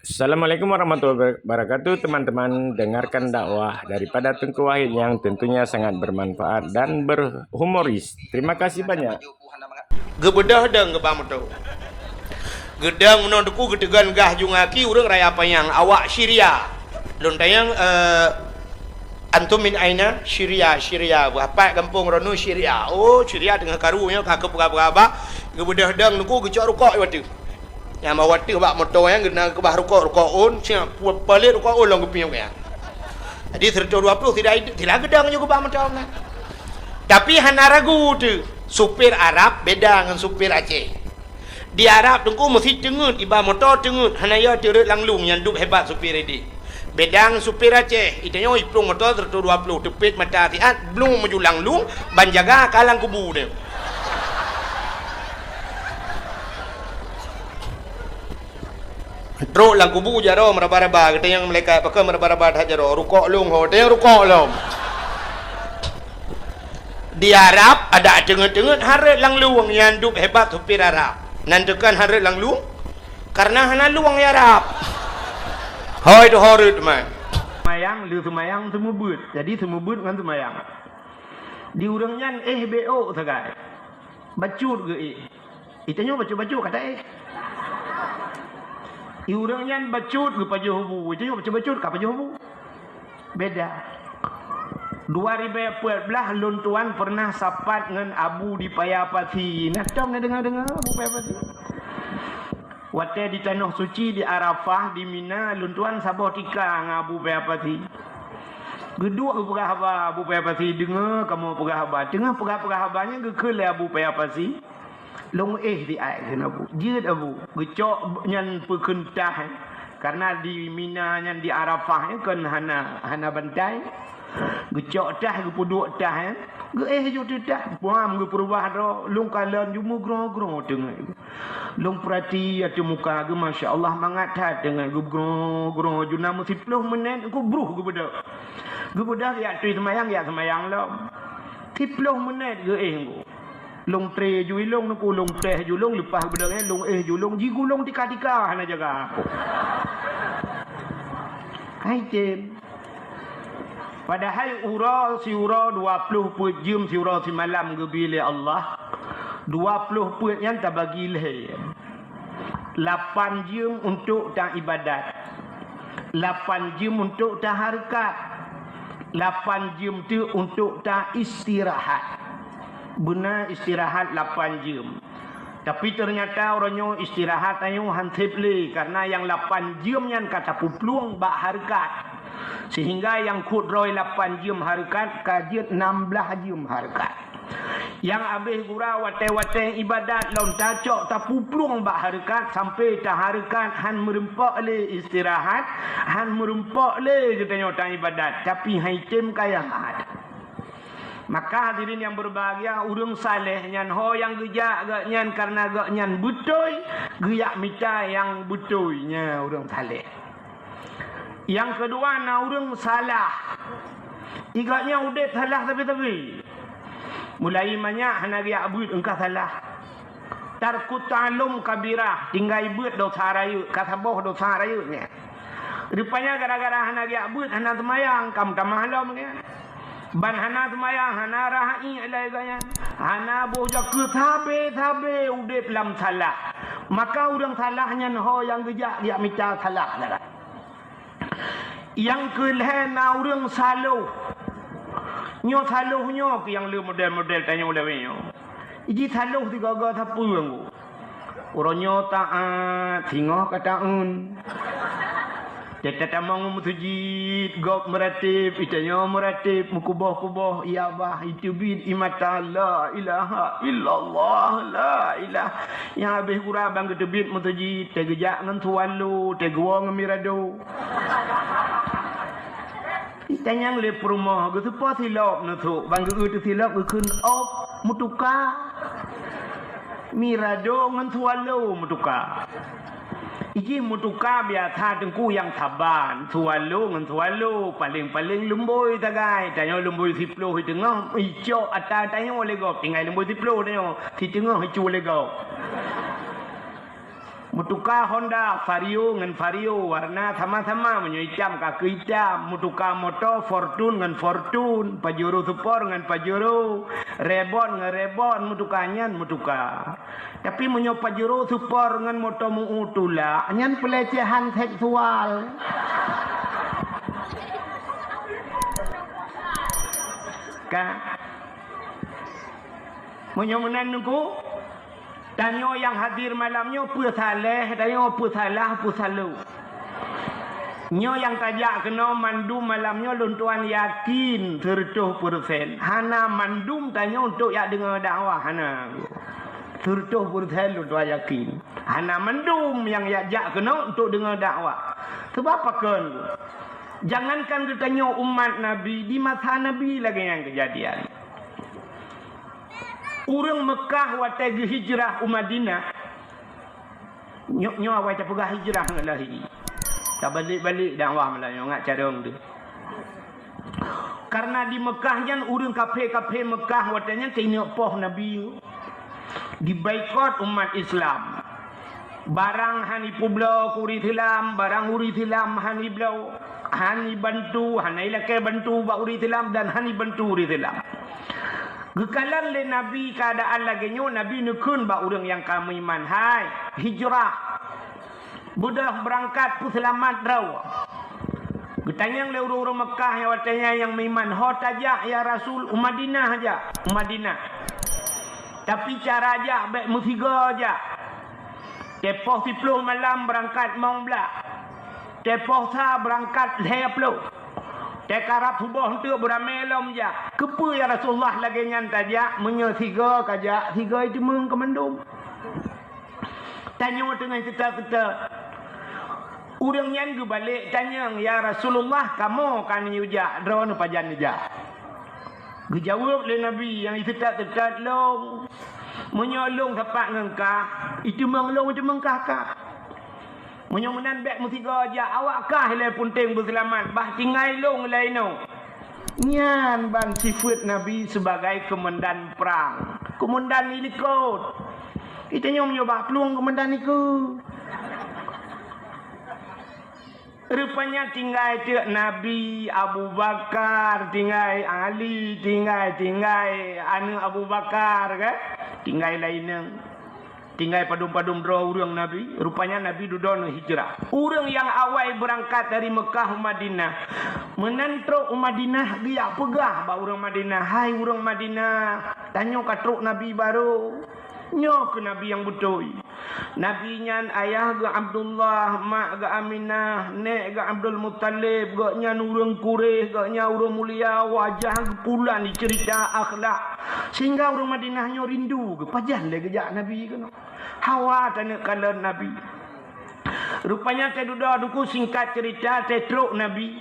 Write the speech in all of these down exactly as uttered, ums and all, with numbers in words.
Assalamualaikum warahmatullahi wabarakatuh, teman-teman. Dengarkan dakwah daripada Teungku Wahid yang tentunya sangat bermanfaat dan berhumoris. Terima kasih banyak. Geubeudôh dong geuba moto. Geudong meunoe teungku geuteugon gah jungaki ureuëng raya panyang awak Syria. Lôn tanyong, eh, "Antum min aina?" "Syria, Syria." "Beuapat gampông droeneuh?" "Syria." "Oh, Syria teungoh karu nyoe ka keupeugah-peugah." Geubeudôh dong teungku geucok rukok i wateuh. Nyang bak wateuh bak moto nyan geuneuk keubah rukok, rukok ôn, siap pu-, palet rukok ôn lom geupiôh nyan. Jadi seratus dua puluh tidak, tidak geudong juga bak moto nyan. Tapi hana ragu tu, supir Arab beda ngon supir Aceh. Di Arab teungku meusi teungeut, iba moto teungeut, hana ya teureuet lam lueng nyang duek hebat supir ideh. Beda ngon supir Aceh, itanyoe iplueng moto seratus dua puluh teupet mata siat, blung meuju lam lueng, ban jaga ka lam kubu nyan. Trok lam kubu jaroe meuraba-raba, geutanyong malaikat, "Pakon meuraba-raba that jaroe?" "Rukok lôn ho." Tanyong rukok lom. Di Arab ada teungeut-teungeut hareuet lam lueng nyang duek hebat supir Arab. Nan teukon hareuet lam lueng karena hana lueng di Arab. Hoi tu hareuet man. Seumayang, le seumayang seumeubeuet. Jadi seumeubeuet ngon seumayang. Di ureuëng nyan éh bék sagai. Bacut geuéh. Itanyoe bacut-bacut ka taéh. I ureuëng nyan bacut geupajoh bu, itanyoe bacut-bacut ka pajoh bu. Beda. Dua ribèe peuet blah lôn tuan peureunah sapat ngon Abu di Paya Pasi. Nah, tom na deungoe-deungoe Abu Paya Pasi. Watèe di Tanoh Suci, di Arafah, di Mina, lôn tuan saboh tika ngon Abu Paya Pasi. Geuduek geupeugah haba Abu Paya Pasi, deungoe kamoe peugah haba. Teungoh peugah-peugah haba nyan geukheun lé Abu Paya Pasi. Lôn éh di ai kheun Abu. Jeuet Abu. Geucok nyan peukheun tah, eh. Karena di Mina nyan di Arafah, eh, kon hana, hana bantai. Geucok tah, geupeuduek tah, eh. Geuéh ju teuh tah. Puam geupeurubah droe, lôn kalon ju meugroe-groe teungoh. Lôn peurati ateueh muka geuh, masya Allah, mangat that teungoh geugroe-groe ju na meusiplôh meunét, geuh bruh geubeudôh. Geubeudôh jak tui seumayang, jak seumayang lom. Siplôh meunét geuéh geuh. Lôn tré ju ilông, neupeu lôn teh ju lông, leupah beudôk nyan lôn éh ju lông, jigulong tika-tika hana jaga aku. Hai tem. Padahai uroe siuroe dua ploh peuet jeuem siuroe simalam geubi lé Allah. Dua ploh peuet nyan tabagi lhèe. Lapan jeuem untuk ta ibadat. Lapan jeuem untuk ta hareukat. Lapan jeuem teuk untuk ta istirahat. Beuna istirahat lapan jeuem. Tapi teunyata uroe nyoe istirahat tanyoe han sép lé, karena nyang lapan jeuem nyan ka tapeuplueng bak hareukat. Sehingga nyang khot droe lapan jeuem hareukat ka jeuet nam blaih jeuem hareukat. Nyang abéh gura watèe-watèe ibadat lom tacok tapeuplueng bak hareukat, sampai tahareukat han meurumpok lé istirahat, han meurumpok lé geutanyoe ta ibadat, tapi hai tem kaya that. Maka hadirin yang berbahagia, ureuëng saleh nyan ho nyang geujak geuh nyan karena geuh nyan beutôi, geujak mita nyang beutôi nyan ureuëng saleh. Nyang keudua na ureuëng salah. Igoe nyan udép salah sabe-sabe. Mulai manyak hana geujak beuet engka salah. Tarkut ta'allum kabirah, tinggai beuet dosa rayeuk, ka saboh dosa rayeuk nyan. Rupanya gara-gara hana geujak beuet, hana seumayang, ka meutamah lom nyan. Ban hana seumayang, hana rahi ilai gaya. Hana boh jakeuet sabe-sabe udép lam salah. Maka ureuëng salah nyan ho nyang geujak geujak mita salah. Nyang keulhèe na ureuëng saloh. Nyoe saloh nyoe keuh nyang le model-model tanyoe lawét nyoe. Iji saloh sigoe-goe sapeue ngku. Uroe nyoe taát, singoh ka taeun. Teutamong meuseujid, gob meuratéb, itanyoe meuratéb, meukuboh-kuboh, ya bah, iteubiet i mata, la ilaha illallah, la ilah. Nyang abéh gura ban geuteubiet meuseujid, teugeujak ngon swallow, teugeue ngon mirado. Itanyong lé peurumoh, geuseupôt silop neusok, ban geu-eu teusilop geukheun op, meutuka. Mirado ngon swallow meutuka. Ijih meutuka biasa teungku nyang saban, swallow ngon swallow, paleng-paleng lumboi sagai, tanyoe lumboi siploh siteungoh, icok ata tanyoe lé gob, tinggai lumboi siploh tanyoe, siteungoh icu lé gob. Meutuka Honda Vario ngon Vario, warna sama-sama, meunyoe itam ka keu itam. Meutuka moto Fortuner ngon Fortuner, Pajero Sport ngon Pajero, Reborn ngon Reborn, meutuka nyan meutuka. Tapi meunyoe Pajero Sport ngon moto meu-u tulak, nyan pelecehan seksual. Ka? Meunyoe meunan Teungku, tanyoe nyang hadir malam nyoe peue saleh, tanyoe peue salah, peue saleuem. Nyoe nyang tajak keunoe mandum malam nyoe lôn tuan yakin sireutoh peureusén. Hana mandum tanyoe untuk jak deungoe dakwah, hana. Sireutoh peureusén lôn tuan yakin. Hana mandum nyang jak, jak keunoe untuk deungoe dakwah. Sebab pakon? Jangankan geutanyoe umat Nabi, di masa Nabi lagée nyan keujadian. Ureuëng Meukah watée geuhijrah u Madinah, nyoe, nyoe awai tapeugah hijrah ngon lahé. Tabalek-balek dakwah malam nyoe ngat carông teuh. Karena di Meukah nyan ureuëng kafé-kafé Meukah watée nyan keuneuk poh Nabi. Dibaikot umat Islam. Barang hana ipeubloe keu ureuëng Islam, barang ureuëng Islam hana ibloe, hana ibantu, hana ilakée bantu bak ureuëng Islam dan hana ibantu ureuëng Islam. Geukalon lé Nabi keuadaan lagée nyoe, Nabi neukheun bak ureuëng nyang ka meuiman, "Hai, hijrah! Beudôh beurangkat peuseulamat droe!" Geutanyong lé ureuëng-ureuëng Meukah nyang watée nyan nyang meuiman, "Ho tajak, ya Rasul?" "U Madinah jak, u Madinah. Tapi cara jak bék meusigoe jak. Teupoh siploh malam beurangkat mong blaih. Teupoh sa beurangkat lhée ploh. Teukarab suboh eunteuk beuramé lom jak." "Keupeue ya Rasulullah lagée nyan tajak, meunyoe sigoe kajak, sigoe teumeung keu mandum?" Tanyoe teungoh teuta-teuta. Ureuëng nyan geubalek tanyong, "Ya Rasulullah, kamoe ka neujak, droeneuh pajan neujak?" Geujaweueb lé Nabi nyang teuta-teuta, "Lôn, meunyoe lôn sapat ngon kah, iteumeung lôn, iteumeung kah ka. Meunyoe meunan bék meusigoe jak, awak kah ilée peunteng beuseulamat, bah tinggai lôn ilée inoe." Nyan ban sifeuet Nabi sibagai keumandan prang, keumandan ilikot. Geutanyoe meunyoe bak plueng keumandan ikot. Rupanya tinggai teuk Nabi, Abu Bakar, tinggai Ali, tinggai, tinggai aneuëk Abu Bakar, kan? Tinggai laineueng. Tinggai padum-padum droe ureuëng Nabi. Rupanya Nabi dudoe hijrah. Ureuëng nyang awai beurangkat dari Meukah u Madinah, meunan trok u Madinah geujak peugah bak ureuëng Madinah, "Hai ureuëng Madinah, tanyoe ka trok Nabi barô." Nyoe keuh Nabi nyang beutôi. Nabi nyan ayah geuh Abdullah, mak geuh Aminah, nék geuh Abdul Muttalib, gobnyan ureuëng Quraisy, gobnyan ureuëng mulia, wajah geuh pulan, ceurita akhlak. Sehingga ureuëng Madinah nyoe rindu geuh, pajan lé geujak Nabi keunoe. Hawa taneuk kalon Nabi. Rupanya teududoe Teungku, singkat ceurita, teutrok Nabi.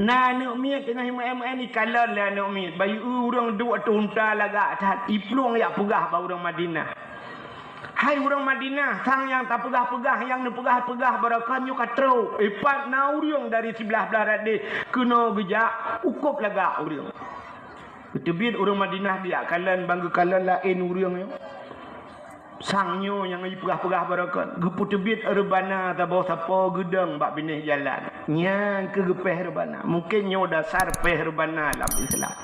Na aneuëk miet teungoh imeu'en-meu'en, ikalon lé aneuëk miet. Bayeue ureuëng duek ateueh unta lagak that, iplueng jak peugah bak ureuëng Madinah. "Hai ureuëng Madinah, sang nyang tapeugah-peugah, nyang neupeugah-peugah baroekon nyoe ka trok. Ipat na ureuëng dari siblah-blah radeh keunoe geujak, ukôb lagak ureuëng." Geuteubiet ureuëng Madinah geujak kalon, ban geukalon laén ureuëng nyoe. Sang nyoe nyang jipeugah-peugah baroekon, geupeuteubiet reubana saboh sapo geudong bak binéh jalan. Nyan keuh geupéh reubana. Mungken nyoe dasar péh reubana lam Islam.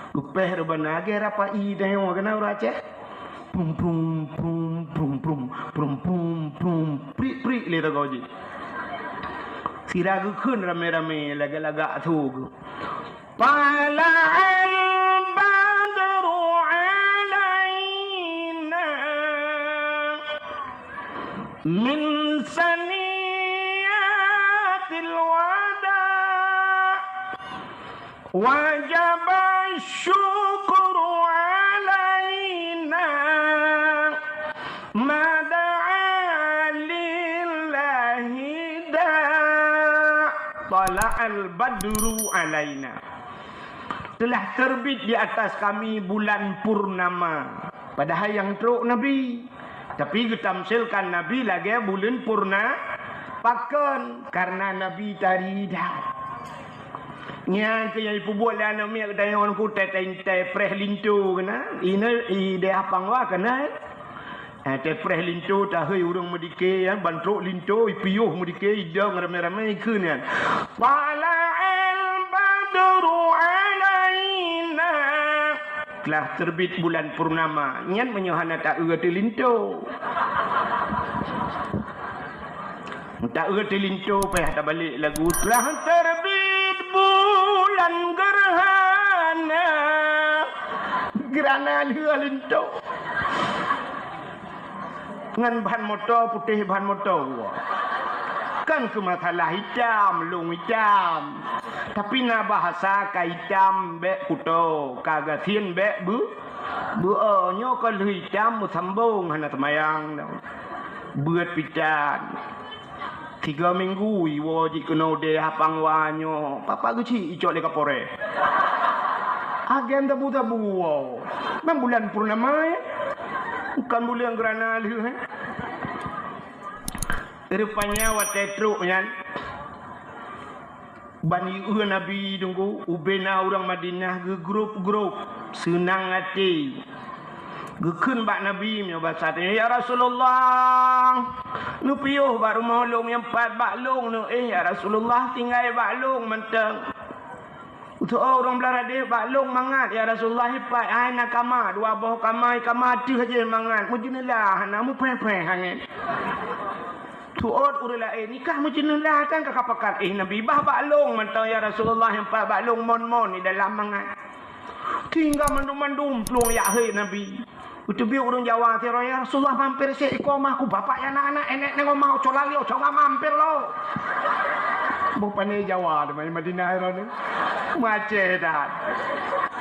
Geupéh reubana lagée rapai tanyoe keunan ureuëng Aceh. Prum, prum, prum, prum, prum, prum, prum, prum, prik, prik lé sagoe jih. Sira geukheun ramé-ramé lagak-lagak su geuh. طلع البدر علينا من ثنيات الوداع وجب الشكر علينا ما دعا لله داع. طلع البدر علينا. Telah terbit di atas kami bulan purnama. Padahai nyang trok Nabi. Tapi geutamsilkan Nabi lagée buleuen purna-, pakon? Karena Nabi tari that. Nyan keuh nyang jipeubuet lé aneuëk miet geutanyoe Teungku, teuintai preh linto keunan. Inoe i dayah Pangwa keunan. Ha, tepreh linto, tahei ureuëng meudike, ya, ban trok linto, ipiôh meudike, idong ramé-ramé, ikheun nyan. Tala'al badru alaina. Telah terbit bulan purnama. Nyan meunyoe hana taeu ateueh linto. Taeu ateueh linto, payah tabalek lagu. Telah terbit bulan gerhana. Gerhana lheueh linto. Ngon ban moto putéh ban moto. Kan keu masalah itam, lông itam. Tapi na bahasa ka itam bék kuto, ka gasien bék beu-, beu-, oh, nyoe ka lheueh itam meusambong hana teumayang. Beuet pitan. Tiga minggu iwoe jih keunoe deh Pangwa nyoe. Papa geuchik icok lé Kapolres. Agen tabu-tabu woe. Memang bulan purnama, ya. Bukan bulan gerhana lheueh, eh. Rupanya watée trok nyan, ban ieu Nabi Teungku, ubena ureuëng Madinah geugrup-grup, seunang até. Geukheun bak Nabi meunyoe basa teuh, "Ya Rasulullah, neupiôh bak rumoh lông nyang pat bak lông neuéh, ya Rasulullah, tinggai bak lông mantong." Utoe ureuëng blah radeh bak lông mangat, "Ya Rasulullah, ipat hai na kama, dua boh kama, kama teuh jih mangat, meujeuneulah hana mupéh-péh hangét." Tuot ureuëng laén, "Nikah meujeuneulah kan ka kapakat." "Eh, Nabi, bah bak lông mantong, ya Rasulullah, nyang pat bak lông mon-mon di dalam mangat." Tinggai mandum-mandum plueng yak hei Nabi. Uteubiet ureuëng Jawa sidroe, "Ya Rasulullah, mampir sek ikomah ku bapak ya anak-anak enek nengok mau cola liau coba mampir lo." Boh pane Jawa teuma Madinah sidroe ni. Macet dah.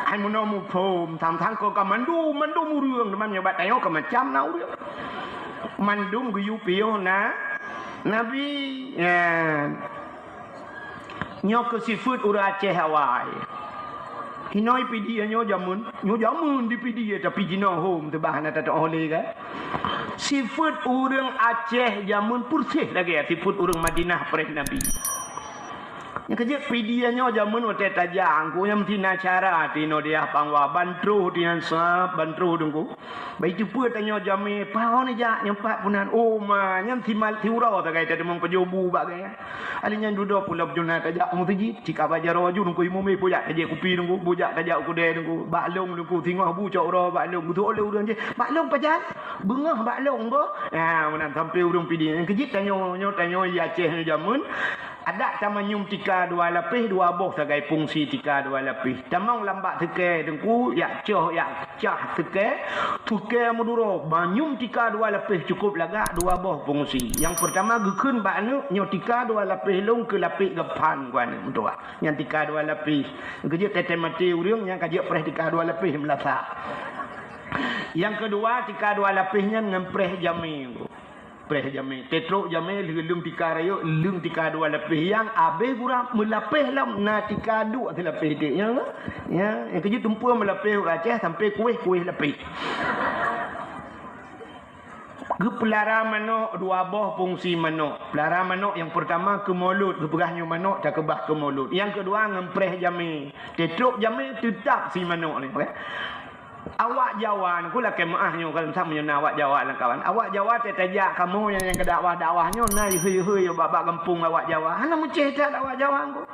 Hai meunoe muphom, tham-tham ko ka mandum-mandum ureuëng teuma nyoe bak tanyoe ka macam na ureuëng. Mandum geuyue piôh na Nabi. Ya. Nyoe keu sifeuet ureuëng Aceh awai. Hinoe Pidie nyoe jameun, nyoe jameun di Pidie, tapi jinoe hom teuh bah hana tatu'oh lé kan. Sifeuet ureuëng Aceh jameun peureséh lagée sifeuet ureuëng Madinah preh Nabi. Nyang keujeuet Pidie nyoe jameun watée tajak, ku nyang meutina cara tinoe diah pangwa, ban troh tian sab, ban troh Teungku. Bai teupeue tanyoe jamé, paon jak nyang pat peunan. Oh ma, nyan simal siuroe sagai tadeungoe pajoh bu bak gaya. Ali nyan dudoe pulo juna tajak u meuseujid, cika ba jaroe ju Teungku imum, eh, bujak tajak kupi Teungku, bujak tajak u keudè Teungku, bak lông Teungku, singoh bu cok uroe bak lông, geutuok lé ureuëng jih, "Bak lông pajan?" "Beungoh bak lông, boh." Ha, meunan sampoe ureuëng Pidie. Nyang keujeuet tanyoe, nyoe tanyoe i Aceh nyoe jameun, adak tamanyum tika dua lapéh, dua boh sagai fungsi tika dua lapéh. Tamong lam bak seukée Teungku, yak coh, yak cah seukée, seukée meuduro, manyum tika dua lapéh cukôp lagak dua boh fungsi. Nyang peurtama geukheun bak aneuk, nyoe tika dua lapéh lông keu lapéh geupan ku aneuk meutuah. Nyan tika dua lapéh. Keujeuet teuntée maté ureuëng nyang ka jeuet preh tika dua lapéh meulasak. Nyang keudua, tika dua lapéh nyan ngon preh jamé. Preh jamé. Teutrok jamé lheueh leueng tika rayeuk, leueng tika dua lapéh. Nyang abéh gura meulapéh lom na tika duek silapéh dek. Ya, ya, nyang keujeuet tumpue meulapéh ureuëng Aceh sampoe kuéh-kuéh lapéh. Geupeulara manok dua boh fungsi manok. Peulara manok nyang peurtama keu mulod, geupeugah nyoe manok takeubah keu mulod. Nyang keudua ngon preh jamé. Teutrok jamé teutap si manok nyoe. Awak Jawa nyoe, ku lakée meuáh nyoe, kalau meunyoe na awak Jawa lam kawan. Awak Jawa teuh tajak kamoe nyang, nyang keu dakwah-dakwah nyoe na ihôi-ihôi bak-bak gampông awak Jawa. Hana meucéh that awak Jawa nyoe.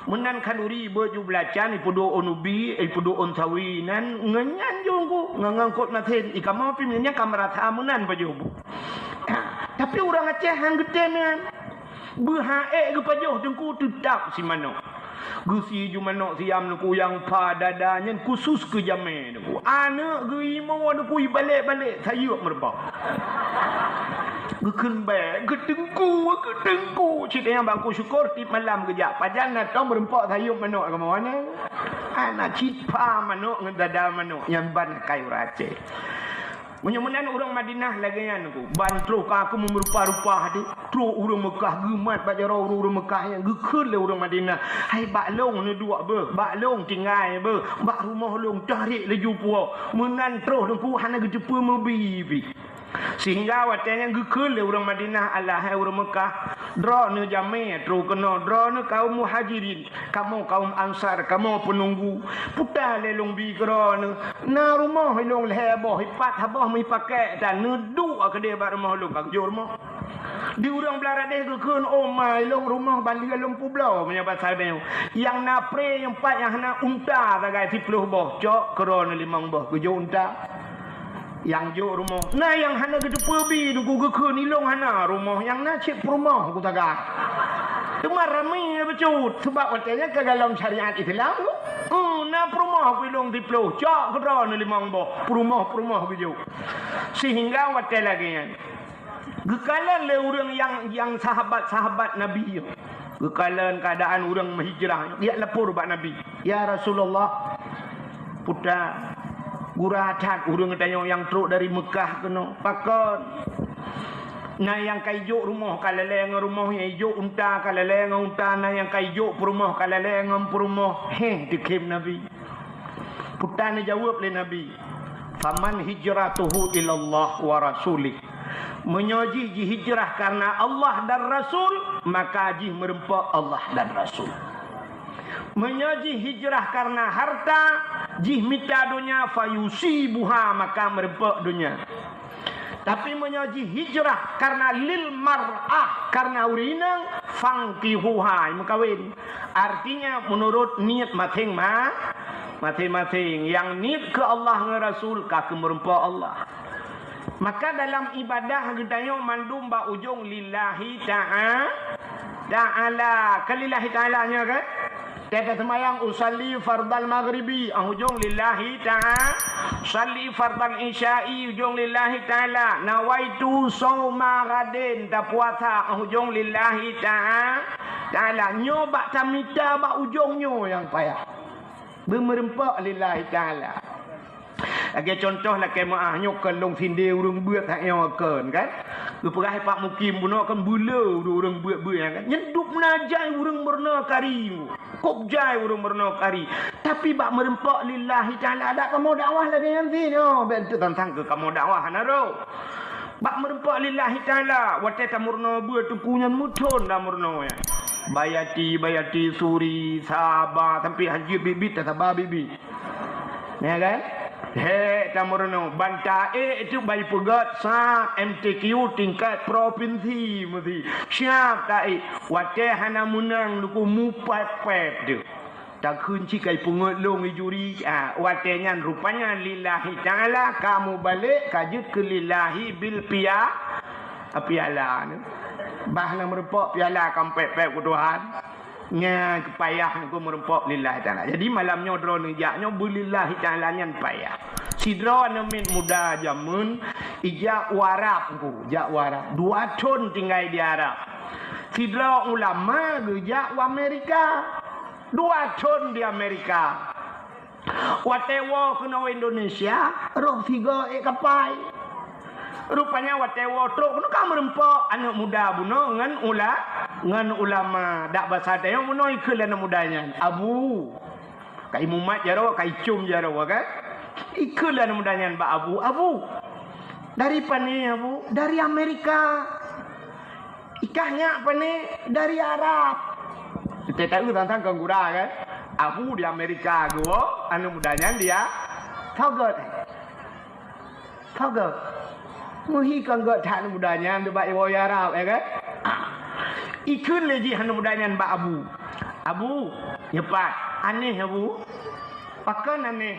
Meunan khanduri beuet ju beulacan, ipeuduek ôn ubi, ipeuduek ôn sawi, nan ngon nyan ju Teungku, ngon, ngon kot masin. I kamoe pih meunyan ka meurasa meunan pajoh bu. Ha, tapi ureuëng Aceh han geutem nyan. Beuha ék geupajoh Teungku teutap si manok. Geusie ju manok siam Teungku nyang pha dada nyan khusus keu jamé Teungku. Aneuk geuimoe Teungku ibalek-balek sayeuep meurumpok. Geukheun bèk, geuteungku, geuteungku. Cit nyang bangku syukur tiep malam geujak. Pajan na tom meurumpok sayeuep manok kamoe nyan. Hana cit pha manok ngon dada manok nyang ban akai ureuëng Aceh. Meunyoe meunan ureuëng Madinah lagée nyan Teungku, ban troh ka keumeung meurupa-rupa teuh, troh ureuëng Meukah geumat bak jaroe ureuëng Meukah nyan geukheun lé ureuëng Madinah, "Hai bak lông neuduek beuh, bak lông tinggai beuh, bak rumoh lông tarek laju puwoe." Meunan troh Teungku hana geuteupeue meubi pih. Sehingga watée nyan geukheun lé ureuëng Madinah, "Alah, hai ureuëng Meukah, droeneuh jamé trok keunoe, droeneuh kaum Muhajirin, kamoe kaum Ansar, kamoe peununggu." Peugah lé lôn bi keu droeneuh, "Na rumoh ilôn lhée boh, ipat saboh meuipakék, dan neuduek keudeh bak rumoh lôn, ka geujok rumoh." Di ureuëng Bangladesh geukheun, "Oh ma, ilôn rumoh bandum lôn publoe," meunyoe basa tanyoe. Nyang na pré nyang pat nyang hana unta sagai siplôh boh, cok keu droeneuh limong boh, geujok unta. Nyang jok rumoh. Na nyang hana geuteupeue bi, Teungku, geukheun, "Ilôn hana rumoh, nyang na cit peurumoh," ku taga. Teuma ramé bacut, sebab watée nyan ka golom syariat Islam tu. Hmm, na peurumoh keu ilôn siplôh, cok keu droeneuh limong boh, peurumoh-peurumoh geujok. Sehingga watée lagée nyan, geukalon lé ureuëng nyang, nyang sahabat-sahabat Nabi nyoe. Geukalon keuadaan ureuëng meuhijrah, geujak lapor bak Nabi, "Ya Rasulullah, peue that, gura that ureuëng tanyoe nyang trok dari Meukah keunoe. Pakon? Na nyang ka ijok rumoh ka lalée ngon rumoh, nyang ijok unta ka lalée ngon unta, na nyang ka ijok peurumoh ka lalée ngon peurumoh." Heh, teukhém Nabi. Peue that neujaweueb lé Nabi, "Faman hijratuhu ilallah wa rasulih." Meunyoe jih jihijrah kareuna Allah dan Rasul, maka jih meureumpok Allah dan Rasul. Meunyoe jih hijrah kareuna harta, jih mita donya, fayusibuha, maka meureumpok donya. Tapi meunyoe jih hijrah kareuna lil mar'ah, kareuna ureuëng inong, fankihuha, meukawen. Artinya, meunurot niet maséng-ma-, maséng-maséng. Nyang niet keu Allah ngon Rasul, ka keu meureumpok Allah. Maka dalam ibadah geutanyoe mandum bak ujong lillahi ta'a-, ta'ala. Kan lillahi ta'ala nyoe kan? Teuka seumayang usalli fardal maghribi, ah, ujong lillahi ta'a-, usalli fardal isya'i, ujong lillahi ta'ala. Nawaitu shauma ghadin, tapuasa, ah, ujong lillahi ta'a-, ta'ala. Nyoe bak tamita bak ujong nyoe nyang payah. Beumeureumpok lillahi ta'ala. Lagée contoh lakée meuáh nyoe kon lôn sindée ureuëng beuet that nyoe kon kan. Geupeugah Pak Mukim bunoe kan beuleu ureuëng beuet-beuet nyan kan. Nyan dub na jai ureuëng meurunoe kari. Kôb jai ureuëng meurunoe kari. Tapi bak meureumpok lillahi ta'ala dak kamoe dakwah lagée nyan sinoe. Bék teuntang keu kamoe dakwah hana roh. Bak meureumpok lillahi ta'ala, watée tameurunoe beuet teungku nyan meuthon tameurunoe nyan. Bayati, bayati, suri, saba, sampai hanjeuet biet-biet tasaba biet-biet. Ya kan? He, tameurunoe. Ban taék itu bai peugét sa M T Q tingkat provinsi meusi. Siap taék. Watée hana meunang luku mupép-pép tu. Takheun cit kai peungeut lôn i juri, ah, watée nyan rupanya lillahi ta'ala, ka mubalek ka jeuet keu lillahi bil pia-, piala ni. Bah na meureumpok piala ka mupép-pép keu Tuhan. Nyan keupayah nyoe keu meureumpok lillahi ta'ala. Jadi malam nyoe droeneuh jak nyoe beulillahi ta'ala nyan payah. Sidroe aneuk miet muda jameun ijak u Arab nyoe, jak u Arab. Dua thon tinggai di Arab. Sidroe ulama geujak u Amerika. Dua thon di Amerika. Watée woe keunoe Indonesia, roh sigoe ék kapai. Rupanya watée woe trok keunoe ka meureumpok aneuk muda bunoe ngon ula-, ngon ulama. Dak basa tanyoe bunoe ikheun lé aneuk muda nyan, "Abu." Kai mumat jaroe, kai com jaroe kan. Ikheun lé aneuk muda nyan bak Abu, "Abu, dari pane Abu?" "Dari Amerika." "Ikah nyak pane?" "Dari Arab." Teuka tantang keu gura kan. Abu di Amerika geuwoe, aneuk muda nyan dia sagot. Sagot. Meuhi kan gét that aneuk muda nyan bak iwoe Arab, ya kan? Ah. Ikheun lé jih aneuk muda nyan bak Abu. "Abu, nyoe pat, aneh Abu." "Pakon aneh?"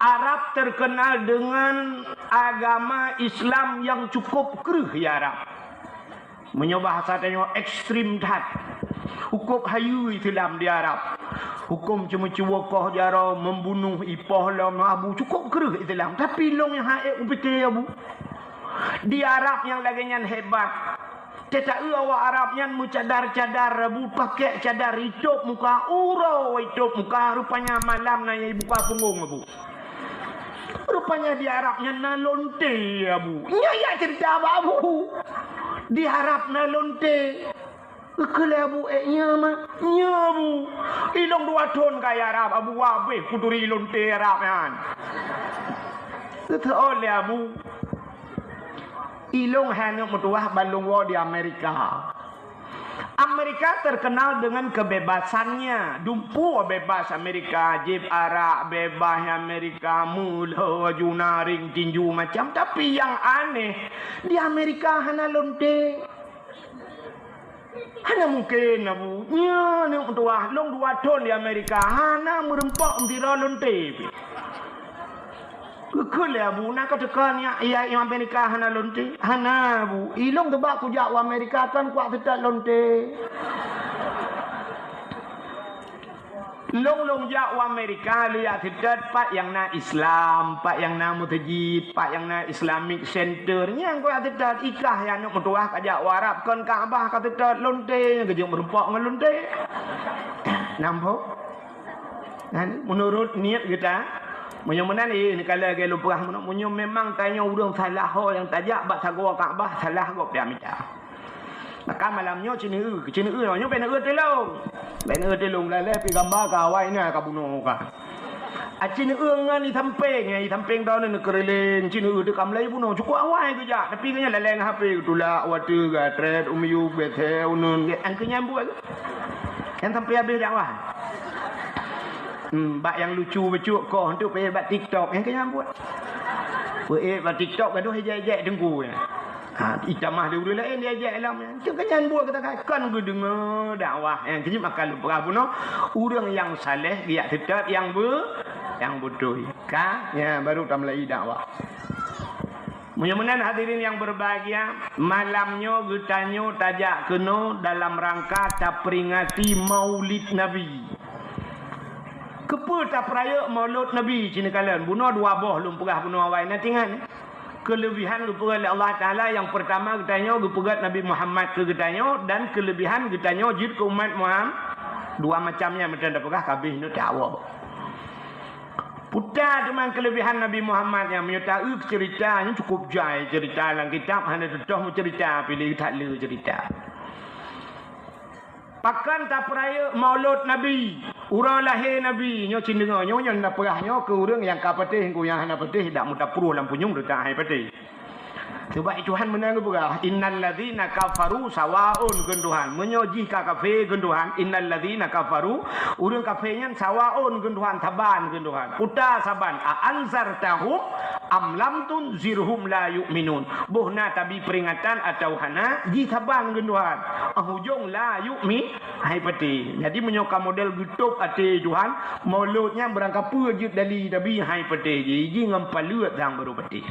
"Arab terkenal dengan agama Islam yang cukup kreueh di Arab. Meunyoe bahasa tanyoe ekstrem that. Cukup hayeue Islam di Arab. Huköm ceumeucue koh jaroe, membunuh, ipoh lom, Abu, cukup kreueh Islam. Tapi lôn nyang han ék kupike, Abu. Di Arab nyang lagée nyan hebat. Teuka awak Arab nyan meucadar-cadar, Abu, pakék cadar itôb muka, uroe itôb muka, rupanya malam na nyang ibuka punggong, Abu." Rupanya di Arab nyan na lonte, Abu. Nyan jak ceurita bak Abu. Di Arab na lonte. Geukheun lé Abu, "Ék nyoe ma?" "Nyoe, Abu. Ilôn dua thon ka i Arab, Abu, habéh kuturi lonte Arab nyan." Geuteuôt lé Abu. Ilong hai aneuk meutuwah ban lôn woe di Amerika. Amerika terkenal dengan kebebasannya. Dumpu bebas Amerika, jieb arak bebas Amerika, meulhô aju naring tinju macam. Tapi yang aneh, di Amerika hana lonte. Hana mungkin, Abu. Nyan aneuk meutuwah, lôn dua thon di Amerika, hana meureumpok meusira lonte pih. Geukheun lé Abu, na ka teuka nyak, iya, i Amerika hana lonte? Hana, Abu. Ilong teubak kujak u Amerika kan kuat teutab lonte. Lôn, lôn jak u Amerika, lôn jak teutab pat nyang na Islam, pat nyang na meuseujid, pat nyang na Islamic Center. Nyang kuat teutab, ikah nyang aneuk meutuwah ka jak u Arab, kon Ka'bah ka teutab, lonte nyang geujok meureumpok ngon lonte. Nampak? Kan? Menurut niat kita, meunyoe meunan, eh, neukalon lagèe lôn peugah meunan, meunyoe memang tanyoe ureueng salah ho nyang tajak bak sagoe Ka'bah, salah gob pih mita. Maka malam nyoe ci neueu, ci neueu nyoe bèk neueu teulông. Bèk neueu teulông, lalèe pih gamba ka awai na ka bunoe ka. A ci neueu ngon i sampéng, i sampéng droeneuh neukeureuléng, ci neueu teuka mulai bunoe, cukôp awai geujak, tapi geuhnyan lalèe ngon H P geutulak, watèe gatrét, umiyup, geuthèe, uneun, geu-, an keu nyan buet. Nyan sampai habéh dakwah. Hmm, bak nyang lucu bacut koh tu peuék bak TikTok, nyan keu nyan buet. Peuék bak TikTok gadoh ejek-ejek teungku nyan. Ha, itamah di ureueng laén diajak ilom nyan. Cuma nyan buet kata kan, kan geudeungoe dakwah nyan. Keuneuk maka lôn peugah bunoe, ureueng nyang saleh geujak teutab nyang be-, nyang beutôi. Ka, nyan baru tamulai dakwah. Meunyoe meunan hadirin nyang berbahagia, malam nyoe geutanyoe tajak keunoe dalam rangka taperingati Maulid Nabi. Keupeue tapeurayeuk Maulud Nabi? Ci neukalon, bunoe dua boh lôn peugah bunoe awai, na teuingat. Keuleubihan geupeugöt lé Allah Taala, nyang peurtama geutanyoe geupeugöt Nabi Muhammad keu geutanyoe, dan keuleubihan geutanyoe jeuet keu umat Muhammad. Dua macam nyan meuteun tapeugah, ka abéh nyoe tawoe. Peue teuma keuleubihan Nabi Muhammad nyan, meunyoe taeu ceurita nyan cukôp jai ceurita lam kitab, hana teutoh meuceurita, piléh that le ceurita. Pakon tapeurayeuk Maulud Nabi, uroe lahé Nabi, nyoe cit deungoe, nyoe nyan tapeugah nyoe keu ureueng nyang ka patéh, engko nyang hana patéh dak meutapruh lam punyueng teutak hai patéh. Sebab Tuhan meunan geupeugah, "Innal ladzina kafaru sawaun," kheun Tuhan. Meunyoe jih ka kafé kheun Tuhan, "Innal ladzina kafaru," ureueng kafé nyan, "sawaun," kheun Tuhan, saban kheun Tuhan. Peue teuma saban, "A anzartahum am lam tunzirhum la yu'minun." Boh na tabi peuringatan atawa hana, jih saban kheun Tuhan. Ah ujong la yu'mi, hai patéh. Jadi meunyoe ka model geutôb até Tuhan, Maulud nyan beurangkapeue jeuet dali tabi hai patéh jih, jih ngon paleuet sang baru patéh.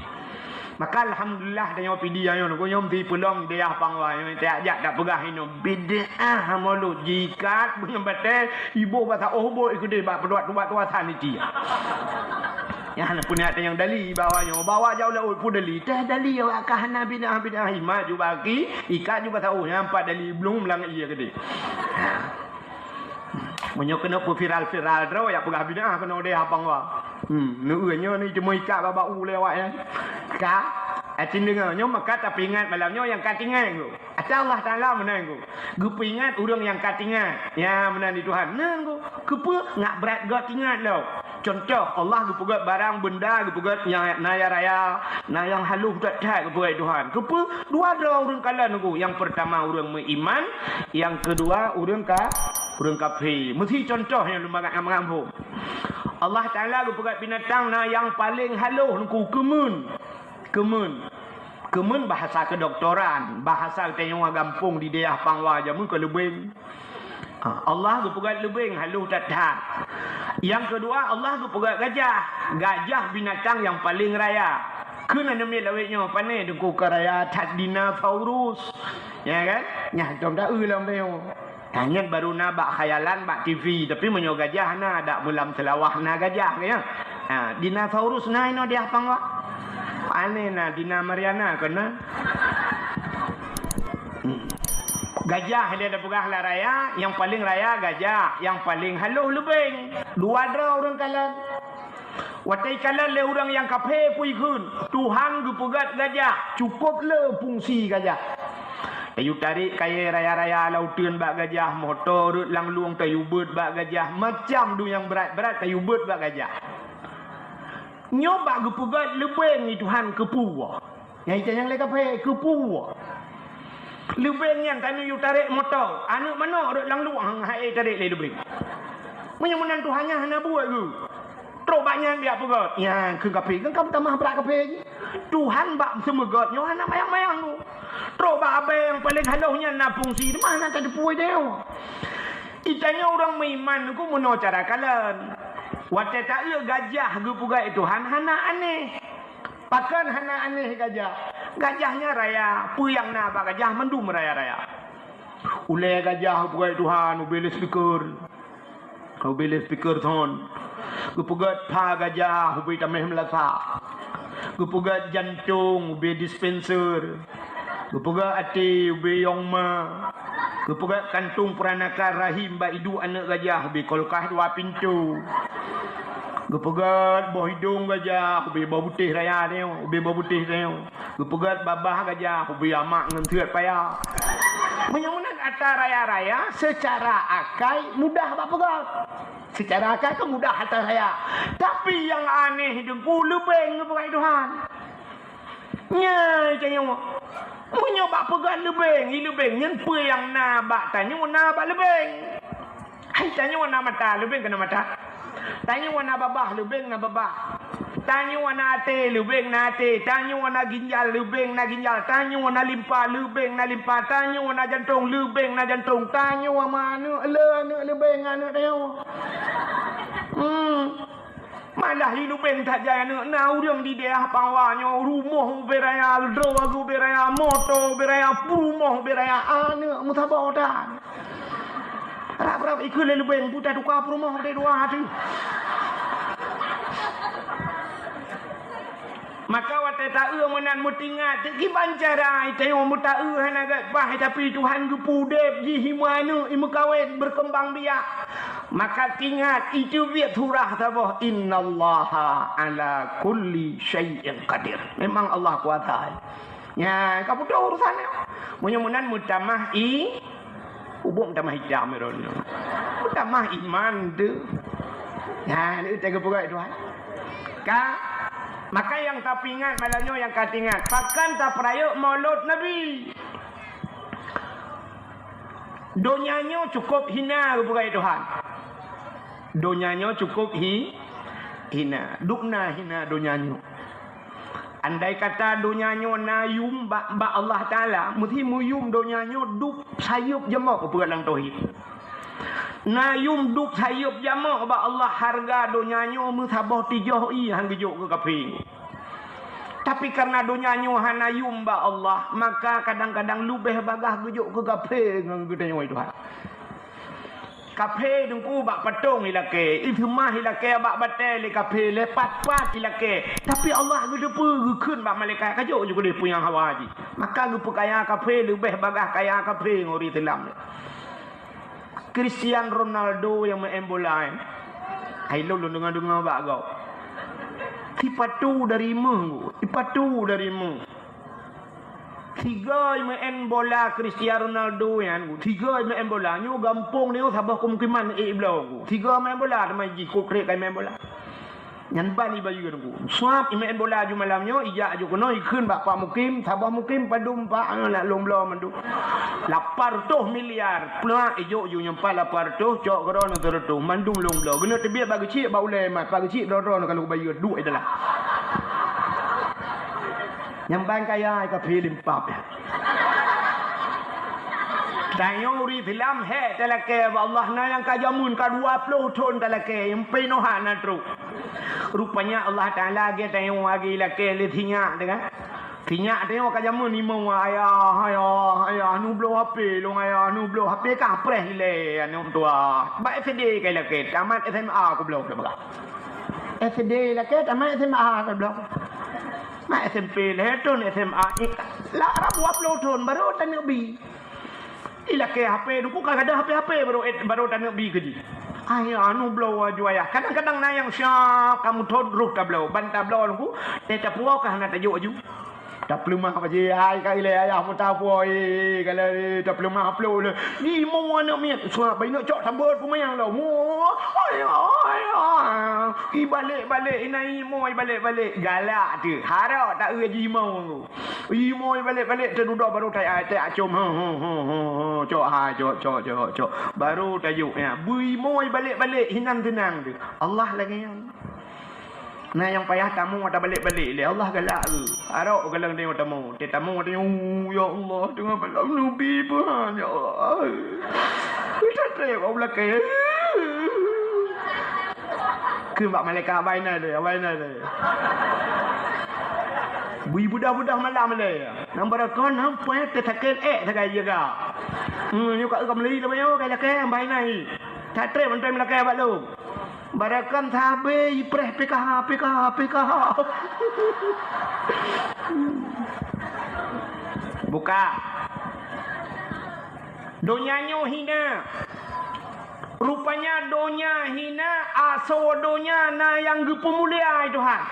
Maka alhamdulillah tanyoe Pidie nyoe, nyoe meuti peulom dayah Pangwa nyoe, tajak tapeugah inoe bid'ah Maulud, jikat beungon batèe, iboh basa oh bot ikeudeh bak peuduat tubat tuasan iti. Nyan hana peue niat nyang dali bawa nyoe, bawa jauh laôt peue dali. Teuh dali awak ka hana bid'ah-bid'ah, imat ju baki, ikat ju basa oh, nyan pat dali blong lam ie keudeh. Meunyoe keunoe peuviral-viral droe, jak peugah bid'ah keunoe deh abang wa. Hmm, neu nyoe ni cuma ikat bak u lé awak nyan. Ka, aci deungoe nyoe maka tapeuingat malam nyoe nyang ka tingat nyoe. Ata Allah Taala meunan nyoe. Geupeuingat ureueng nyang ka tingat. Ya, meunan di Tuhan. Nyoe nyoe. Keupeue ngak brat goe tingat lom. Contoh, Allah geupeugöt barang beunda, geupeugöt nyang na nyang raya, na nyang halôh that-that geupeugöt Tuhan. Keupeue? Dua droe ureueng kalon nyoe. Nyang peurtama ureueng meuiman, nyang keudua ureueng ka, ureueng kafé. Meusi contoh nyang lôn mangat-mangat phon. Allah Taala geupeugöt binatang na nyang paleng halôh nyoe keumeun. Keumeun. Keumeun bahasa kedoktoran, bahasa geutanyoe gampông di dayah Pangwa jameun keu leubeng. Ha, Allah geupeugöt leubeng halôh that-that. Nyang keudua, Allah geupeugöt gajah. Gajah binatang nyang paleng raya. Kheun aneuk miet lawét nyoe, pane teungku ka raya that dinosaurus. Ya kan? Nyan tom taeu lom tanyoe. Nah, nyan baru na bak khayalan bak T V, tapi meunyoe gajah na, dak meulam Seulawah na gajah, ya. Ha, dinosaurus na inoe di Apang, Wak. Pane na, Dina Mariana kon na. Hmm. Gajah lé tapeugah lam raya, nyang paleng raya gajah, nyang paleng halôh leubeng. Dua droe ureueng kalon. Watèe ikalon lé ureueng nyang kafé peue ikheun, Tuhan geupeugöt gajah, cukôp le fungsi gajah. Tayue tarek kayèe raya-raya lam uteuen bak gajah, moto rhot lam lueng tayue beuet bak gajah, macam dum nyang brat-brat tayue beuet bak gajah. Nyoe bak geupeugöt leubeng di Tuhan keupeue? Nyang ita nyang lé kaphé, keupeue? Leubeng nyan taneuk yue tarek moto, aneuk manok rot lam luwang hai tarek lé leubeng. Meunyoe meunan Tuhan nyan hana buet geuh. Trok bak nyan biak peugöt. Nyan kheun kaphé, kheun ka meutamah brat kaphé jih. Tuhan bak seumeugöt nyoe hana mayang-mayang geuh. Trok bak abée nyang paleng haloh nyan na fungsi, teuma hana tateupeue nyoe. Ita nyoe ureuëng meuiman geuh meunoe cara kalon. Watée taeu gajah geupeugöt Tuhan hana aneh. Pakon hana aneh gajah? Gajah nyan raya, peue nyang na bak gajah mandum raya-raya. Ulée gajah ubé Tuhan, ubé loudspeaker. Ubé loudspeaker thon. Geupeugöt pha gajah ubé tameh meulasa. Geupeugöt jantong ubé dispenser. Geupeugöt até ubé yong ma. Geupeugöt kantong peuranakan rahim bak iduek aneuk gajah ubé kulkas dua pintoe. Geupeugöt boh idong gajah ubé boh butéh raya nyoe, ubé boh butéh nyoe. Geupeugöt babah gajah ubé amak ngon seuet paya. Meunyoe meunan ata raya-raya, seucara akai mudah bak peugöt. Seucara akai kan mudah ata raya. Tapi nyang aneh teungku leubeng geupeugöt Tuhan. Nyan tanyoe. Meunyoe bak peugöt leubeng, i leubeng nyan peue nyang na bak tanyoe na bak leubeng. Hai tanyoe na mata, leubeng keu na mata. Tanyoe na babah, leubeng na babah. Tanyoe na até, leubeng na até. Tanyoe na ginjal, leubeng na ginjal. Tanyoe na limpa, leubeng na limpa. Tanyoe na jantong, leubeng na jantong. Tanyoe ma aneuk, le aneuk leubeng aneuk tanyoe. Hmm. Malah i leubeng that jai aneuk, na ureuëng di daerah Pawa nyoe rumoh ubé raya, droe ubé raya, moto ubé raya, peurumoh ubé raya, aneuk meusaboh that. Rab-rab ikeu lé leubeng, puta tuka peurumoh teuh dua teuh. Maka watée taeu meunan meutingat, kiban cara tanyoe meutaeu hana gét paih, tapi Tuhan geupeu udeb jih, i meuaneuk, i meukawen, berkembang biak. Maka tingat, iteubiet surah saboh, "Innallaha ala kulli syai'in qadir." Memang Allah kuasa. Nya, ka putôh urusan nyan. Meunyoe meunan meutamah i, ubok meutamah itam droeneuh. Meutamah iman teuh. Nya, ni teuka peugah Tuhan. Ka, maka nyang tapeuingat malam nyoe nyang ka teuingat. Pakon tapeurayeuk Maulud Nabi? Donya nyoe cukup hina geupeugah Tuhan. Donya nyoe cukup hi-, hina. Dubna hina donya nyoe. Andai kata donya nyoe na yum bak, bak Allah Taala, meusti meuyum donya nyoe dub sayeup jamok, peugah lam tauhid. Na yum dub sayeup jamok bak Allah, hareuga donya nyoe meusaboh tijoh ié han geujok keu kafé. Tapi kareuna donya nyoe hana yum bak Allah, maka kadang-kadang leubeh bagaih geujok keu kafé ngon geutanyoe Tuhan. Kafé teungku bak patong ilakée, iseumah ilakée bak batée lé kafé, lé pat-pat ilakée. Tapi Allah geuteupeue geukheun bak malaikat, "Kajok ju keudeh peue nyang hawa jih." Maka geupeukaya kafé leubeh bagaih kaya kafé ngon ureuëng Islam. Cristiano Ronaldo nyang meu'en bola, eh. Hai lôn, lôn deungoe-deungoe bak gob. Sipatu dari méuh, sipatu dari méuh. Tiga meu'en bola Cristiano Ronaldo nyan, tiga meu'en bola. Nyoe gampông nyoe saboh keumukiman ék bloe. Tiga meu'en bola teuma jih, kok trek kai meu'en bola. Nyan ban ibayeue teungku. Suab imeu'en bola ju malam nyoe, ijak ju keunoe, ikheun bak pak mukim, saboh mukim padum pak, nak lôn bloe mandum. Lapan reutôh miliar, pluak ijok ju nyoe pat lapan reutôh, cok keudroe nyoe sireutôh, mandum lôn bloe. Geuneuk teubiet bak geuchik, bak ulée mat, bak geuchik droe-droe nyoe ka lôn bayeue duek idalah. Nyang ban kaya ka phé limpab. Tanyoe ureuëng Islam hék talakée bak Allah, na nyang ka jameun ka dua ploh thon talakée, nyang pinoh hana trok. Rupanya Allah Taala lagée tanyoe lagée ilakée lé sinyak teuh kan. Sinyak tanyoe ka jameun imoe, "Ayah, ayah, ayah, neubloe H P lôn, ayah, neubloe H P kah preh ilée aneuk tuha." Bak S D ka ilakée, tamat S M A kubloe teuh peugah. S D ilakée, tamat S M A kubloe. Mat S M P lhée thon, S M A, eh, la rab dua ploh thon, barô taneuk bi. Ilakée H P, teungku ka gadôh H P-H P barô, eh, barô taneuk bi keu jih. Ayah, neubloe laju ayah. Kadang-kadang na nyang siab ka meuthon roh tabloe, ban tabloe teungku, teuh tapuwoe ka hana tajok laju. Tapeuleumah bajée hai ka ilée ayah meutabôi, ka lheueh tapeuleumah plôh lé. Imo aneuk miet, suah bai neuk cok tabot peumayang lom. Wah, ai, ai, ai. Ibalek-balek inan imo, ibalek-balek. Galak teuh. Harok tak eu jih imo. Imo ibalek-balek teuh dudoe baru tai ai, tai acom. Ho, ho, ho, ho, ho. Cok hai, cok, cok, cok, cok. Baru tajok nyan. Beu imo ibalek-balek hinan teunang teuh. Allah lagée nyan. Na nyang payah tamong ata balek-balek lé Allah galak geuh. Arok geuh lam tanyoe tamong. Teutamong tanyoe, "Ya Allah, teungoh malam neubi peuhan, ya Allah." Kita trép bak ulakée. Keu bak malaikat abai na lé, abai na lé. Bui budah-budah malam lé. Nang barakon hampai teusakét ék sagai jaga. Hmm, yuk kat kameli dah bayo kai lakée ambai nai. Tatrép mantong lakée bak lôn. Barakam sabe ipreh P K H, P K H, P K H. Buka. Donya nyoe hina. Rupanya donya hina, asoe donya na nyang geupeumulia Tuhan.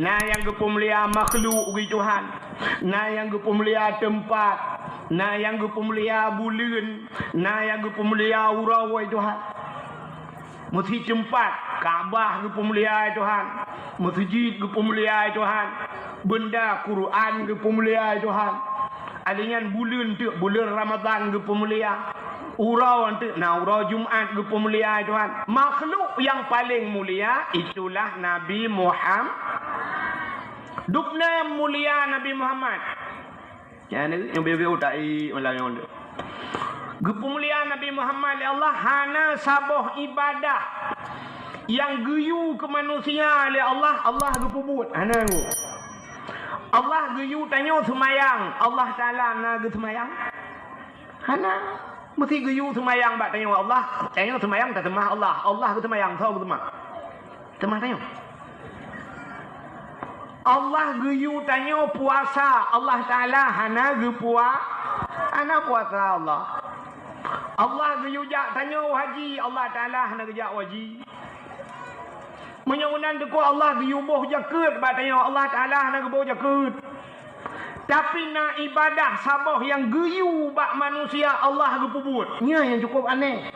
Na nyang geupeumulia makhluk geuh Tuhan. Na nyang geupeumulia teumpat. Na nyang geupeumulia buleuen. Na nyang geupeumulia uroe Tuhan. Meusi teumpat, Ka'bah geupeumulia Tuhan. Meuseujid geupeumulia Tuhan. Beunda Quran geupeumulia Tuhan. Alinyan buleuen teuk, buleuen Ramadhan geupeumulia. Uroe teuk na uroe Jumat geupeumulia Tuhan. Makhluk nyang paleng mulia itulah Nabi Muham-, dubna mulia Nabi Muhammad. Nyan nyang biu-biu tai malam nyoe. Geupeumulia Nabi Muhammad lé Allah hana saboh ibadah nyang geuyue keu manusia lé Allah, Allah geupeubuet. Hana. Allah geuyue tanyoe seumayang, Allah Taala na geuseumayang? Hana. Meusi geuyue seumayang bak tanyoe Allah, tanyoe seumayang taseumah Allah, Allah geuseumayang, soe geuseumah? Seumah tanyoe. Allah geuyue tanyoe puasa, Allah Taala hana geupua-, hana puasa Allah. Allah geuyue jak tanyoe haji, Allah Taala hana geujak haji. Meunyoe meunan teungku Allah geuyue boh jakeuet bak tanyoe, Allah Taala hana geuboh jakeuet. Tapi na ibadah saboh nyang geuyue bak manusia Allah geupeubuet. Nyan nyang cukup aneh.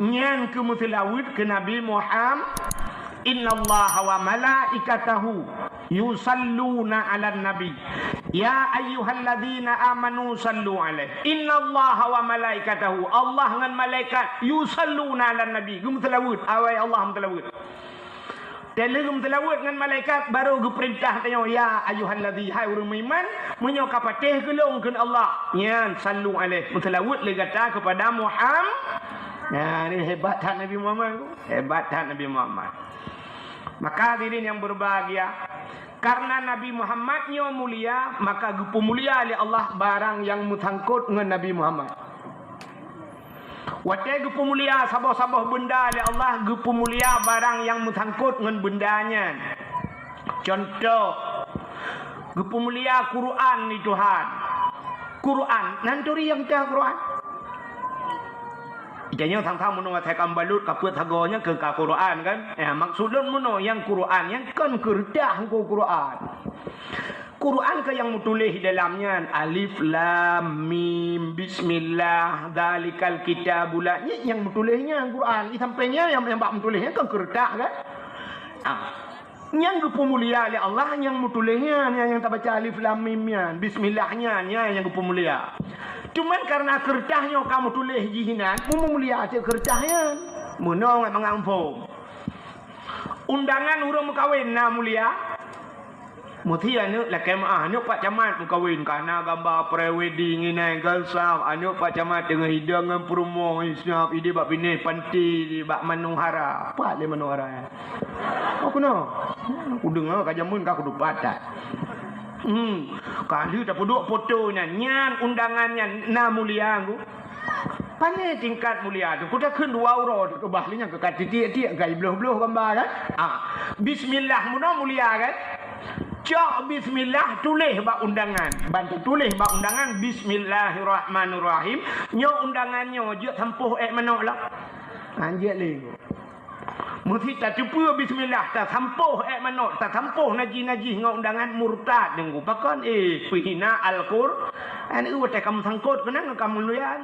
Nyan keuh meuseulaweuet keu Nabi Muhammad, "Innallaha wa malaikatahu yusalluna 'alan nabi. Ya ayyuhalladzina amanu sallu 'alaihi." Innallaha wa malaikatahu, Allah ngon malaikat, yusalluna 'alan nabi, geumeuseulaweuet, awai Allah meuseulaweuet. Teulheueh meuseulaweuet ngon malaikat, barô geupeurintah tanyoe, "Ya ayyuhalladzi," hai ureuëng meuiman, "meunyoe ka patéh keu lôn," kheun Allah, "nyan sallu alaih," meuseulaweuet lé gata keupada Muham-, nyan, ni hebat that Nabi Muhammad, hebat that Nabi Muhammad. Maka hadirin yang berbahagia, karena Nabi Muhammad nyoe mulia, maka geupeumulia lé Allah barang nyang meusangkot ngon Nabi Muhammad. Watée geupeumulia saboh-saboh beunda lé Allah, geupeumulia barang nyang meusangkot ngon beunda nyan. Cuntoh, geupeumulia Quran lé Tuhan. Quran, nan turi nyang teuh Quran? Tanyoe sang-sang meunoe asai ka meubalot ka peuet sagoe nyan keu ka Quran kan? Ya, maksud lôn meunoe nyang Quran, nyang kon keureutah engko Quran. Quran ka nyang meutuléh dalam nyan, alif, lam, mim, bismillah, dzalikal kitabu la, nyan nyang meutuléh nyan Quran. Di sampéng nyan nyang, nyang bak meutuléh nyan kan keureutah kan? Ah. Nyang geupeumulia lé Allah nyang meutuléh nyan, nyang, nyang tabaca alif lam mim nyan, bismillah nyan, nyan nyang geupeumulia. Cuman kareuna keureutah nyoe ka meutuléh jih inan, meumulia cit keureutah nyan. Meunoe ngat mangat muphom. Undangan ureuëng meukawen na mulia. Meusi aneuëk lakée meuáh, aneuëk Pak Camat meukawen, ka na gamba pre-wedding inan, gansam, aneuëk Pak Camat teungoh idong ngon peurumoh, isap idéh bak binéh panti di bak Manuhara. Pat lé Manuhara nyan? Oh, keunoe. Kudeungoe ka jameun ka kudupat that. Hmm, ka lheueh tapeuduek poto nyan, nyan undangan nyan na mulia ngku. Pane tingkat mulia teuh, kutakheun dua uroe teuh keubah lé nyang keu ka titiek-tiek, ka ibloh-bloh gamba kan? Ah, bismillah meunoe mulia kan? Cok bismillah tuléh bak undangan. Ban teutuléh bak undangan bismillahirrahmanirrahim. Nyoe undangan nyoe jeuet sampôh ék manok lah. Anjeuet lé. Meusi tateupeue bismillah, tasampôh ék manok, tasampôh najih-najih ngon undangan, murtad deungon pakon, eh, peuhina Al-Qur'an. Watèe kamoe sangkot keunan ngon kamoe mulia.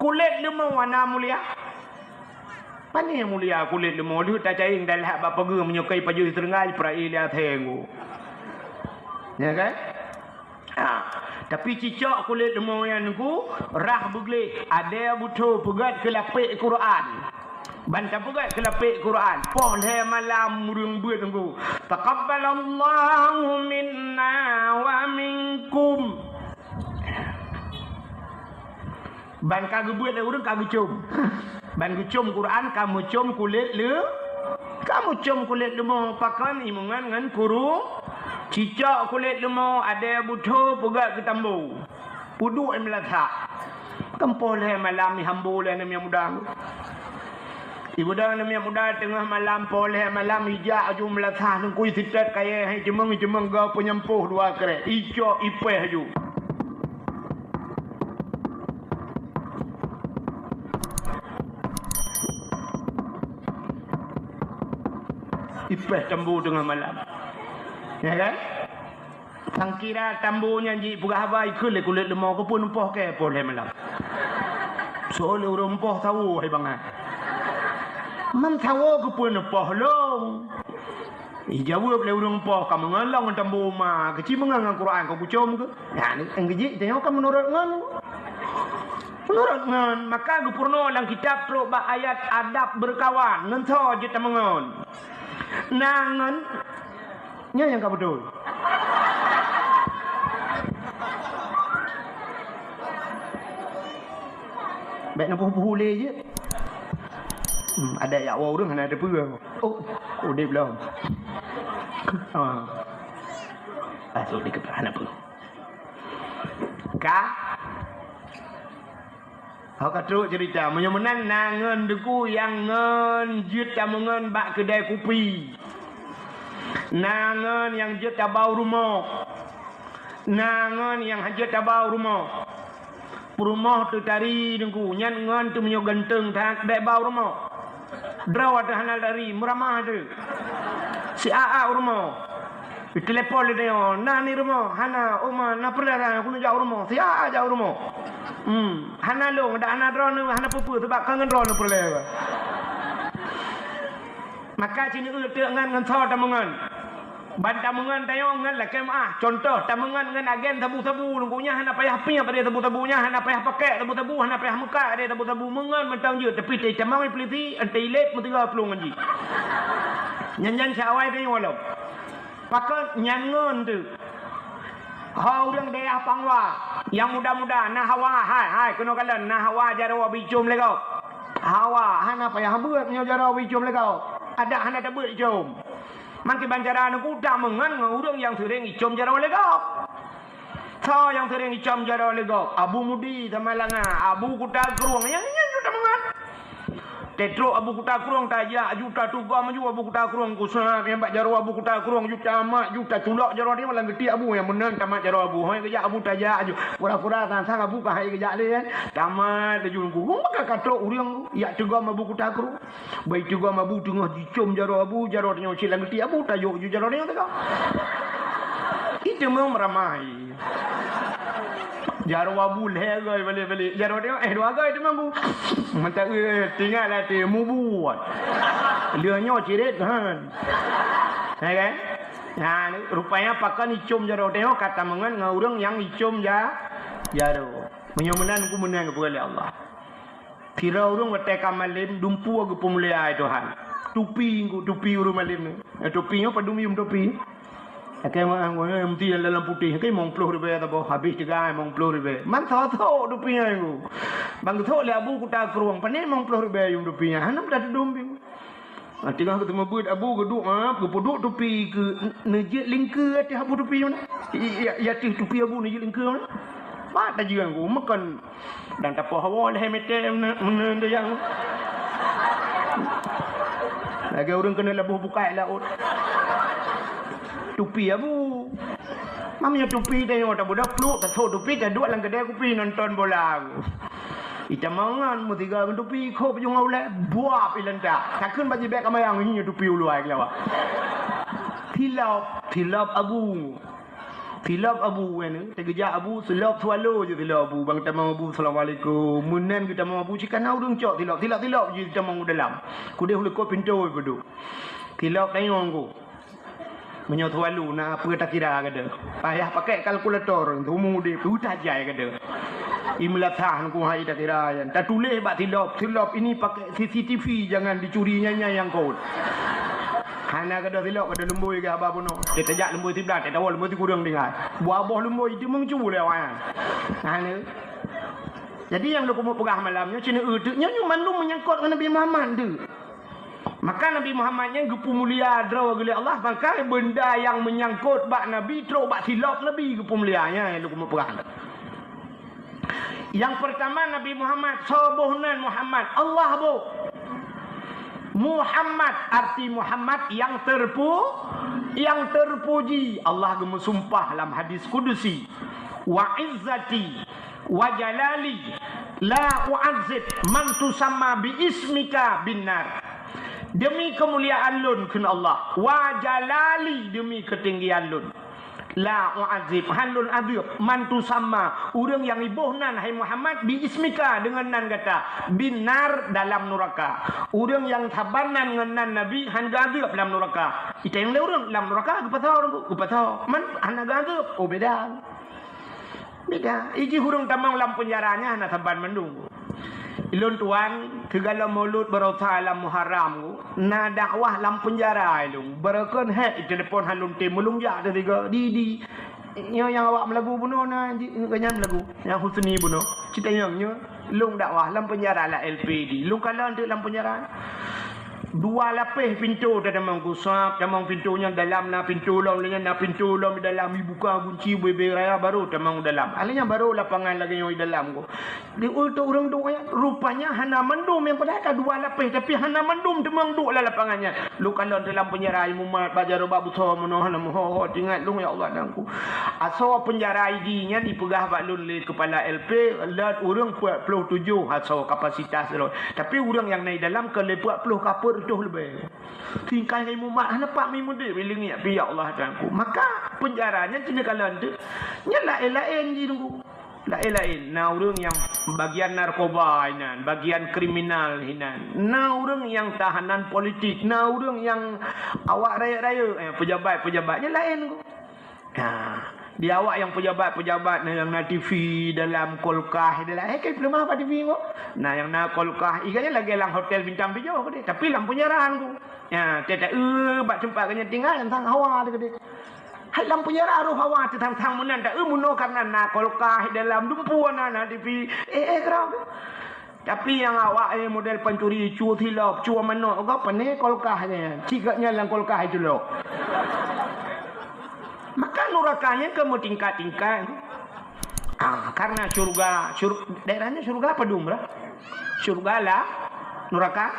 Kulét leumô hana mulia. Pane mulia kulét leumô, lheueh tacayeng dan lhak bak pageue meunyoe kai pajoh siteungoh, ipeurai lé asèe ngon. Ya kan? Ha, tapi cicok kulét leumô nyan ku rhah beugleh, adèe beuthô peugöt keu lapék Quran. Ban tapeugöt keu lapék Quran, poh lhèe malam ureueng beuet ngon, "Taqabbalallahu minna wa minkum." Ban ka geubeuet lé ureueng ka geucôm. Ban geucôm Quran ka meucôm kulét leu-, ka meucôm kulét leumô pakon imeungon ngon kuru, cicok kulét leumô, adèe beuthô peugöt keu tambo. Peuduek i meulasah. Kan poh lhèe malam ihambo lé aneuk miet muda. Ibeudôh aneuk miet muda teungoh malam, poh lhèe malam ijak aju meulasah, neukui sitet kayèe hai ceumeung, ceumeung goe peunyampôh dua krek. Icok ipèh aju. Ipèh tambo teungoh malam. Ya kan? Sangkira tambo nyan jipeugah haba ikheun lé kulét leumô, keupeue neupoh kèe poh lhèe malam. Soe lé ureueng poh sawo hai bangai. Man sawo keupeue neupoh lôn. Ijaweueb lé ureueng poh, "Ka meungon lôn ngon tambo ma, keuci meungon ngon Quran ka kucôm keuh." Nyan, nyang geujik tanyoe ka meunurot ngon. Meunurot ngon, maka geupeurunoe lam kitab trok bak ayat adab beureukawan, ngon soe jeuet tameungon. Na ngon, nyan nyang ka beutôi. Bèk na puhu-puhu lé jeuet. Hmm, adak jak woe ureueng hana teupeue. Oh, udép lom. Ah. Ah, so dikeupah hana peue. Ka. Ho ka trok cerita. Meunyoe meunan na ngon deungon nyang ngon jeuet tameungon bak keudai kupi. Na ngon nyang jeuet tabau rumoh. Na ngon nyang hana jeuet tabau rumoh. Peurumoh teutari deungon nyan ngon teuh meunyoe ganteng that bèk bau rumoh. Droe teuh hana tari, meuramah teuh. Si a-a u rumoh. Ditelepon lé tanyoe, "Na ni rumoh?" "Hana, Oma, na peureulèe keuneuk jak u rumoh." Si a-a jak u rumoh. Hmm, hana lôn, dak hana droeneuh, hana peue-peue, sabab ka ngon droeneuh peureulèe. Maka sineuk teuk ngon, ngon soe tameungon. Ban tameungon tanyoe ngon lakèe meu'ah. Contoh, tameungon ngon agen sabu-sabu, lôn keu nyan hana payah piep ade sabu-sabu nyan, hana payah pakèk sabu-sabu, hana payah meukat ade sabu-sabu. Meungon mantong jeuet, tapi teutamong polisi, ante ilép meuteugah plueng ngon jih. Nyan-nyan syawai tanyoe lom. Pakon nyan ngon teuh. Ho ureueng dayah Pangwa nyang muda-muda na hawa, hai, hai, keunoe kalon na hawa jaroe bicom lé gob. Hawa, hana payah beuet nyoe jaroe bicom lé gob. Adak hana tabeuet icom. Mangke ban cara neukuta meungon ngon ureueng nyang seuring icom jaroe lé gob. Soe nyang seuring icom jaroe lé gob? Abu Mudi Samalanga, Abu Kuta Krueng, nyang nyan juta meungon. Tetrok Abu Kuta Krueng tajak aju tatugom aju Abu Kuta Krueng kusa nyang bak jaroe Abu Kuta Krueng ju tamat ju taculok jaroe dia malam geuti Abu nyang meunan tamat jaroe Abu. Hoi geujak Abu tajak aju. Pura-pura sang-sang Abu ka hai geujak lé kan. Tamat laju gurong maka katrok ureueng yak tugom Abu Kuta Krueng. Bai tugom Abu teungoh jicom jaroe Abu, jaroe tanyoe cit lam geuti Abu, tayok ju jaroe tanyoe teuka. Itu memang ramai. Jaroe Abu lhèe goe balik-balik. Jaroe tanyoe, eh, dua goe teuma Abu. Mantap, eh, tinggal lah tu, mubuat. Lheueh nyoe cirit, han. Ya kan? Nah, rupanya pakon icom jaroe tanyoe, kata meungon ngon ureueng nyang icom ja-, jaroe. Meunyoe meunan, ku meunan geupeugah lé Allah. Sidroe ureueng watèe ka malem, dumpeue geupeumulia Tuhan. Tupi, tupi ureueng malem nyoe. Eh, tupi nyoe padum yuem tupi. Akhé meu'ah ngon meuti nyang dalam putéh, akhé limong ploh ribèe saboh, habéh teuga limong ploh ribèe. Man tho-tho tupi nyan. Ban geutho lé Abu Kuta Krueng, pane limong ploh ribèe yuem tupi nyan. Hana meutatudum pi. Ah, teungoh geuteumeubuet Abu geuduek, ah, geupeuduek tupi keu neujeuet lingkeue ateueh Abu tupi nyan. I, i, i, ateueh tupi Abu neujeuet lingkeue nyan. Pat tajeueng ku, meukon dan tapoh hawa lhèe meter meunan, meunan tajang. Lagèe ureueng keuneuk laboh bukai laôt. Tupi Abu. Mam nyoe tupi tanyoe tabeudôh pluek, tasôk tupi, taduek lam keudè kupi nonton bola. Itamong ngon meusiga ngon tupi, khôb jeuet ngon ulèe, buab ilantak. Takheun bak jibèk kamayang, nyoe tupi uluwa keulawa. Silop, silop abu. Silop abu, eh, ni. Teugeujak abu, silop swallow jeuet silop abu. Bang tamong abu, "Assalamualaikum." Meunan geutamong abu, cit kana ureueng cok silop, silop-silop jeuet tamong u dalam. Keudeh u likot pintoe peuduek. Silop tanyong ku. Meunyoe swallow na peue takira gata. Payah pakai kalkulator, tumu deh, peue tajai gata. Imeulatah ku hai takira nyan. Tatuléh bak silop, "Silop ini pakai C C T V, jangan dicuri nyan-nyan nyang kot." Hana gata silop, gata lumbôi keu haba bunoe. Teutajak lumbôi siblah, teutawan lumbôi sikureueng tinggai. Buah boh lumbôi itu meuncu lé awak nyan. Hana. Jadi nyang lôn keumeung peugah malam nyoe, cina eu teuk nyoe, nyoe mandum meunyangkot ngon Nabi Muhammad teuk. Maka Nabi Muhammad nyan geupeumulia droe geuh lé Allah, maka beunda nyang meunyangkot bak Nabi, trok bak silop Nabi geupeumulia, nyan nyang lôn keumeung peugah. Nyang peurtama, Nabi Muhammad, soe boh nan Muhammad? Allah boh. Muhammad, arti Muhammad yang terpu-, yang terpuji. Allah geumeusumpah lam hadis kudusi, "Wa izzati wa jalali la u'adzib man tusamma bi ismika bin nar." Demi keumuliaan lôn, kheun Allah, "Wa jalali," demi keutinggian lôn, "la u'adzib," han lôn azeueb, "man tusamma," ureueng nyang iboh nan, hai Muhammad, "bi ismika," deungon nan gata, "bin nar," dalam nuraka. Ureueng nyang saban nan ngon nan Nabi han geuazeueb lam nuraka. Itanyong lé ureueng, "Lam nuraka geupasoe?" "Geupasoe." "Man hana geuazeueb?" "Oh, beda." Beda. Ijih ureueng tamong lam peunjara nyan hana saban mandum. Ilôn tuan, keugalom mulod baroesa lam Muharram, na dakwah lam peunjara ilôn. Barokon hék itelepon han lôn tem, meulôn jak teusigoe. Di, di. Nyoe nyang awak meulagu bunoe na, di, nyan meulagu. Nyang Husni bunoe. Citanyong nyoe, lôn dakwah lam peunjara lam L P di. Lôn kalon teuk lam peunjara. Dua lapéh pintoe tatamong ku, sab tamong pintoe nyan dalam, na pintoe lom, lé nyan na pintoe lom dalam, ibuka gunci bubé raya, baru tamong dalam. Alé nyan baru lapangan lagèe nyoe dalam ku. Di untuk ureueng duek nyan, rupanya hana mandum nyang padahai ka dua lapéh, tapi hana mandum tamong duek lam lapangan nyan. Lôn kalon dalam peunjara, imumat bak jaroe bak busoe meunoe hana meuho-ho, teuingat lôn, ya Allah, dan ku. Asoe peunjara idi nyan ipeugah bak lôn lé keupala L P, lôn ureueng peuet ploh tujoh asoe kapasitas lôn. Tapi ureueng nyang na di dalam ka lhèe peuet ploh ka peuet reutôh leubeh. Tingkai lé mumat hana pat meudeungoe, ileungèk pih, ya Allah, Tuhanku. Maka peunjara nyan cina kalon tu, nyan laén-laén ji Teungku. Laén-laén. Na ureueng nyang bagian narkoba inan, bagian kriminal inan. Na ureueng nyang tahanan politik, na ureueng nyang awak rayeuk-rayeuk, eh, pejabat-pejabat. Nyan laén Teungku. Ha, di awak nyang pejabat-pejabat na nyang na T V dalam, kulkas dalam. Eh, kai peuleumah bak T V ko. Na nyang na kulkas, iga nyan lagèe lam hotel bintang tujoh ko deh. Tapi lam peunjara Teungku. Ya, tiep-tiep, eh, bak teumpat geuh nyan tinggai, teuntang hawa teuh ko deh. Hai lam peunjara roh hawa teuntang-tang meunan dak, eh, meunoe karena na kulkas dalam, dumpeue na, na T V. Eh, eh, keurau. Tapi nyang awak, eh, model pancuri, cue silop, cue manok, ka pané kulkas nyan. Cit geuh nyan lam kulkas culok. Maka nuraka nyan ka meutingkat-tingkat. Ah, karena syurga, syur-, daerah nyan syurga padum, bro? Syurga lah, nuraka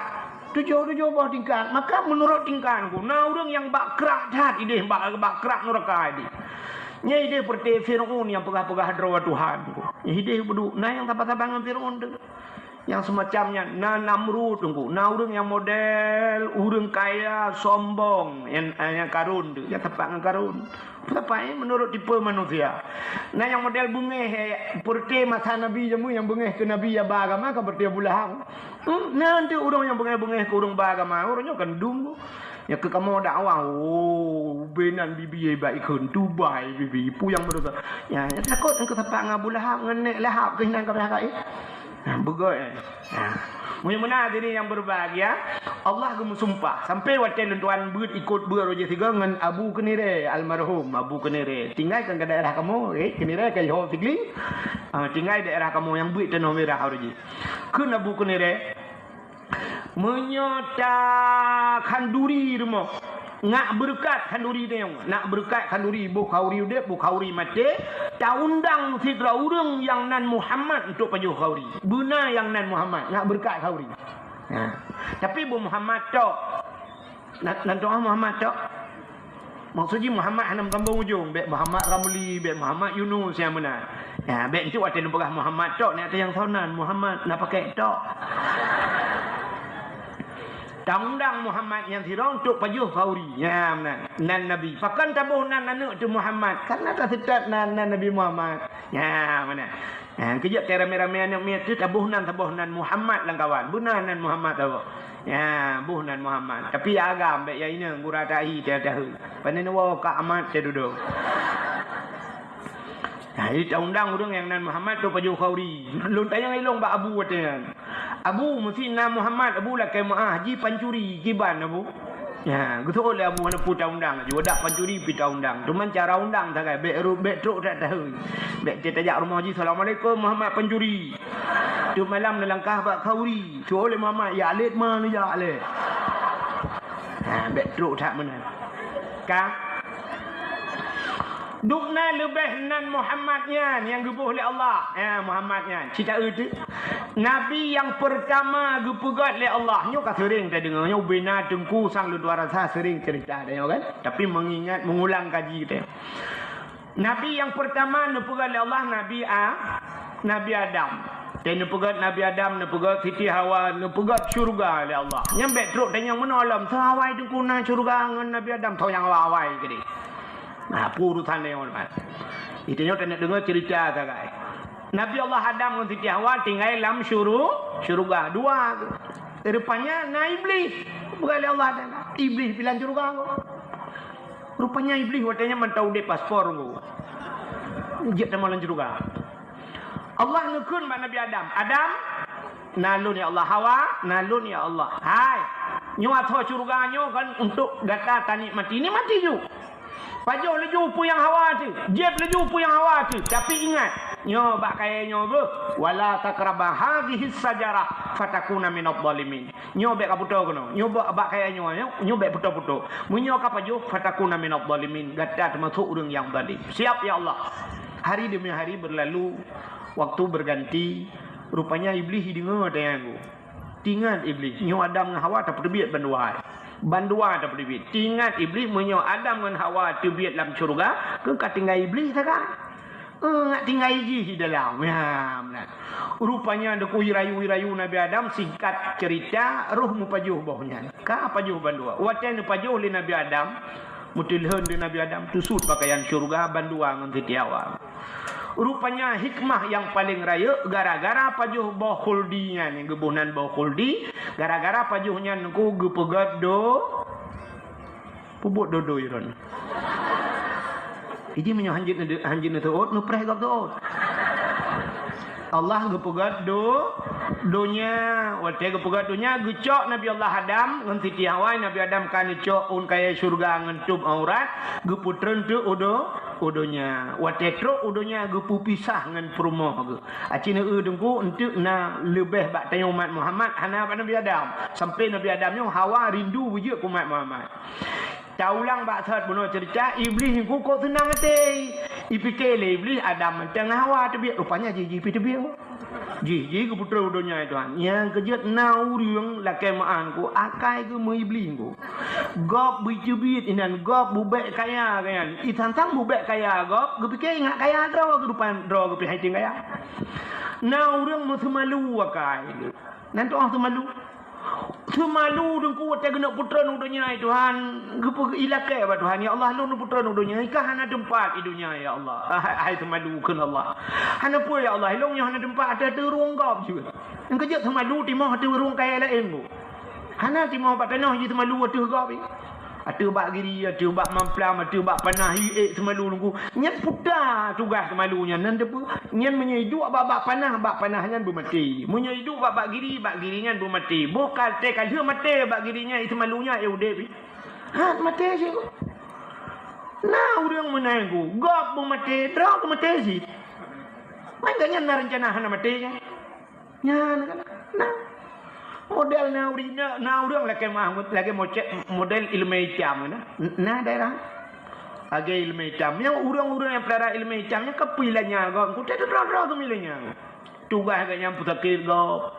tujoh, tujoh boh tingkat. Maka meunurot tingkat Teungku, na ureueng nyang bak krak that ideh, bak, bak krak nuraka ideh. Nyan ideh peureuté Fir'aun nyang peugah-peugah droe Tuhan Teungku. Ideh beuduek, na nyang saban-saban ngon Fir'aun tu. Nyang seumacam nyan, na Namrud Teungku, na ureueng nyang model ureueng kaya sombong, nyang, nyang Karun tu, nyang saban ngon Karun. Saban, eh, meunurot tipe manusia. Na nyang model beungèh, eh, peureuté masa Nabi jameun nyang beungèh keu Nabi nyang ba agama ka peureuté Abu Lahab. Hmm, na teuh ureueng nyang beungèh-beungèh keu ureueng ba agama, ureueng nyoe kan dum. Nyang keu kamoe dakwah, oh, ubé nan bibi bak ikheun, tubai bibi, peue nyang beureusa. Nyan, nyan takot ngon keu saban ngon Abu Lahab, ngon nèk Lahab keuh inan ka payah gaéh. Nah, beugöt, eh. Nah, meunyoe meunan hadirin nyang berbahagia, Allah geumeusumpah. Sampai watèe lôn tuan beuet ikot beuet roh jih sigoe ngon Abu Keunirée, almarhum Abu Keunirée. Tinggai kan ke daerah kamoe, eh, Keunirée ka iho Sigli. Ah, tinggai daerah kamoe nyang beuet Tanoh Mirah roh jih. Kheun Abu Keunirée, meunyoe takhanduri rumoh, ngak beureukat khanduri tanyoe, nak beureukat khanduri, boh khanduri udép, boh khanduri maté, taundang sidroe ureueng nyang nan Muhammad untuk pajoh khanduri. Beuna nyang nan Muhammad, ngak beureukat khanduri. Ha. Tapi boh Muhammad tok. Nan, nan doa Muhammad tok. Maksud jih Muhammad hana meusambông ujông, bèk Muhammad Ramli, bèk Muhammad Yunus nyang meunan. Ya, bèk enteuk watèe neupeugah Muhammad tok, na teuh nyang soe nan Muhammad, na pakèk tok. Taundang Muhammad nyang sidroe untuk pajoh khauri. Ya, meunan. Nan Nabi. Pakon taboh nan aneuk teuh Muhammad? Karena taseutôt nan, nan Nabi Muhammad. Ya, meunan. Ha, keujeuet teuh ramé-ramé aneuk miet teuh taboh nan, taboh nan Muhammad lam kawan. Beuna nan Muhammad taboh. Ya, boh nan Muhammad. Tapi ya agam bèk ya inong gura tahi teuh tahu. Pane neuwoe ka amat teuh dudoe. Ha, jadi taundang ureueng nyang nan Muhammad tu pajoh khauri. Lôn tanyong ilong bak Abu watèe nyan. Abu, meusi nan Muhammad, Abu lakèe meu'ah, ji pancuri, kiban Abu. Ya, geuseuôt lé Abu hana peue taundang, jiwoe dak pancuri pi taundang. Teuma cara undang sagai, bèk ru-, bèk trok that tahun. Bèk teuh tajak rumoh jih, "Assalamualaikum Muhammad pancuri." Tu malam neulangkah bak khauri. Seuôt lé Muhammad, "Ya lét ma neujak lé." Ha, bèk trok that meunan. Ka? Dubna leubeh nan Muhammad nyan nyang geuboh lé Allah. Ya, Muhammad nyan. Cit taeu teuh. Nabi nyang peurtama geupeugöt lé Allah. Nyoe ka seuring tadeungoe. Nyoe ubena teungku sang lôn dua rasa seuring ceurita tanyoe kan. Tapi meungingat, meungulang kaji tanyoe. Nabi nyang peurtama neupeugöt lé Allah Nabi A-, Nabi Adam. Dan neupeugöt Nabi Adam, neupeugöt Siti Hawa, neupeugöt syeuruga lé Allah. Nyan bèk trok tanyong meunoe lom. Soe awai teungku na syeuruga ngon Nabi Adam, soe nyang awai-awai keudéh. Nah, peue urusan nyoe, teman. Itu nyoe taneuk deungoe ceurita sagai. Nabi Allah Adam ngon Siti Hawa tinggai lam syuru-, syeuruga. Dua. Rupanya na Iblih. Bukan lé Allah Taala. Iblih pi lam syeuruga. Rupanya Iblih watèe nyan mantong udép paspor nyoe. Jeuet teuma lam syeuruga. Allah neukheun bak Nabi Adam, "Adam, na lôn ya Allah, Hawa, na lôn ya Allah. Hai, nyoe ateueh syeuruga nyoe kan untuk gata tanikmati, nikmati ju. Pajoh laju peue nyang hawa teuh, jieb laju peue nyang hawa teuh. Tapi ingat, nyoe bak kayèe nyoe beuh, wala taqraba hadhihi syajarah fatakuna minadh dhalimin." Nyoe bèk kaputôh keunoe. Nyoe bak, bak kayèe nyoe, nyoe, nyoe bèk putôh-putôh. Meunyoe kapajoh, fatakuna minadh dhalimin. Gata teumasok ureueng nyang zalim. Siap, ya Allah. Hari demi hari berlalu, waktu berganti. Rupanya Iblih deungoe teuh nyan. Teuingat Iblih, nyoe Adam ngon Hawa tapeuteubiet bandua. Bandua tapeuteubiet. Teuingat Iblih, meunyoe Adam ngon Hawa teubiet lam syeuruga, keu ka tinggai Iblih sagai. Eh, ngat tinggai jih di dalam. Ya, meunan. Rupanya deukui rayu-rayu Nabi Adam, singkat cerita, roh meupajoh boh nyan. Ka pajoh bandua. Watèe neupajoh lé Nabi Adam, meuteulhon lé Nabi Adam, teusut pakaian syeuruga bandua ngon Siti Hawa. Rupanya hikmah nyang paleng rayeuk gara-gara pajoh boh khuldi nyan, nyang geuboh nan boh khuldi, gara-gara pajoh nyan ku geupeugöt do, Peubuet dodoi droeneuh. Iji meunyoe hanjeuet neu-, hanjeuet neuseuôt, neupreh gob seuôt. Allah geupeugöt do-, donya. Watèe geupeugöt donya, geucok Nabi Allah Adam ngon Siti Hawa. Nabi Adam ka neucok ôn kayèe syeuruga ngon tôb aurat, geupeutreun teuk u do-, u donya. Watèe trok u donya, geupeupisah ngon peurumoh geuh. Aci neu-eu teungku, eunteuk na leubeh bak tanyoe umat Muhammad, hana bak Nabi Adam. Sampai Nabi Adam nyoe Hawa rindu beujeuet keu umat Muhammad. Taulang bak sot bunoe ceurita, Iblih ngon kok seunang até. Ipike lé Iblih Adam mantong ngon Hawa teubiet, rupanya jih, jih pi teubiet. Jih, jih geuputroe u donya, ya Tuhan. Nyang keujeuet na ureueng lakèe meu'ah ngon kok, akai geuh meu-Iblih ngon kok. Gob beuteubiet inan, gob beubèk kaya, kaya. Isan-san beubèk kaya gob, geupike ingat kaya droe, keudupan droe geupike hai ting kaya. Na ureueng meuseumalu akai. Nan tu'oh seumalu. Seumalu teungku watèe geuneuk peutreun u donya, ya Tuhan. Geupeu-, ilakèe bak Tuhan, "Ya Allah, lôn neupeutrön u donya, ka hana teumpat i donya, ya Allah." Ah, hai, hai seumalu kheun Allah. "Hana peue, ya Allah, ilôn nyoe hana teumpat ateueh, ateueh rueng gob jeuet." Nyang keujeuet seumalu timoh ateueh rueng kayèe laén bu. Hana timoh bak tanoh jiseumalu ateueh gob. Ateueh bak giri, ateueh bak mamplam, ateueh bak panah, ié seumalu teungku. Nyan puta tugaih seumalu nyan, nan teupeue? Nyan meunyoe iduek bak, bak panah, bak panah nyan beumaté. Meunyoe iduek bak, bak giri, bak giri nyan beumaté. Boh ka teuka lheueh maté bak giri nyan, i seumalu nyan, eh, udép. Ha, maté cit. Na ureueng meunan ku, gob beumaté, droe beumaté cit. Man gobnyan na reuncana hana maté nyan. Nyan kan. Na. Model na uri-, na, na ureueng lakèe mah, lakèe mocek, model ileumèe itam na. Na daerah. Lagèe ileumèe itam. Nyang ureueng-ureueng nyang peurara ileumèe itam nyan ka pui lanya gob. Ku teuka droe-droe keumilényan. Tugaih gobnyan peusakét gob.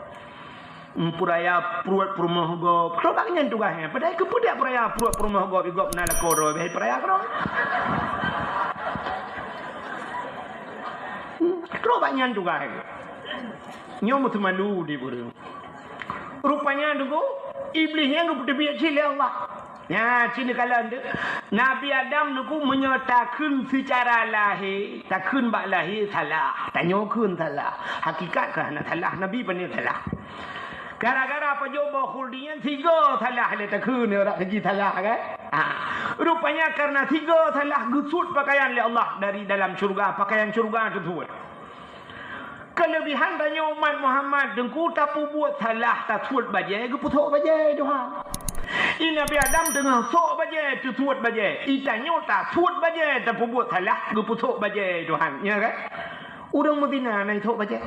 Peuraya pruet peurumoh gob. Keu bak nyan tugaih nyan. Padahai keupeue dak peuraya pruet peurumoh gob, i gob na lakoe droe, bèk peuraya keudroe. Hmm. Trok bak nyan tugai. Nyoe meuteumanu di ureuëng. Rupanya Teungku, Iblih nyan geupeuteubiet cit lé Allah. Nya, cit neukalon tu. Nabi Adam Teungku meunyoe takheun seucara lahé, takheun bak lahé salah. Tanyoe kheun salah. Hakikat ka hana salah, Nabi pane salah. Gara-gara pajoh boh khuldi nyan sigoe salah lé takheun, rak seugi salah kan? Ha. Rupanya karena sigoe salah geusuet pakaian lé Allah dari dalam syurga, pakaian syurga teusuet. Keulebihan tanyoe umat Muhammad Teungku tapeubuet salah tasuet bajée geupeusok bajée Tuhan. I Nabi Adam teungoh sok bajée teusuet bajée. I tanyoe tasuet bajée tapeubuet salah geupeusok bajée Tuhan. Nya kan? Ureuëng meuzina na isok bajée.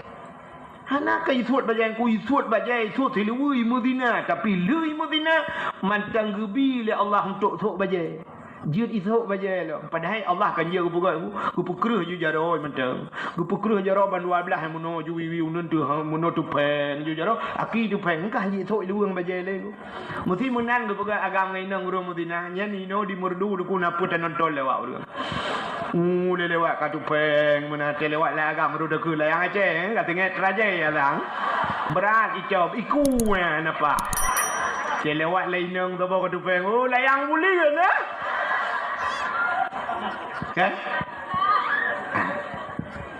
Hana keu isuet bajée ku isuet bajée isuet siluweue meuzina, tapi lheueh meuzina mantong geubi lé Allah untuk sok bajée. Jeuet isok bajée lom. Padahai Allah kan jeuet geupeugah, geupeukreueh ju jaroe mantong. Geupeukreueh jaroe ban dua blaih meunoe ju wiwi uneun teuh, meunoe tupeng ju jaroe. Aki tupeng kah jisok luweue bajée lé. Meusi meunan geupeugah agam ngon inong ureuëng meuzina, nyan inoe di Meureudu Teungku na peue tanonton lewat ureuëng. Uh, lé lewat ka tupeng, meunan até lewat lam agam meureudu keu layang Aceh, eh, ka teunget rajai ya lang. Brat icop, iku ya napa. Cek lewat lai inong saboh ka tupeng, oh, layang buleuen, eh. Kan?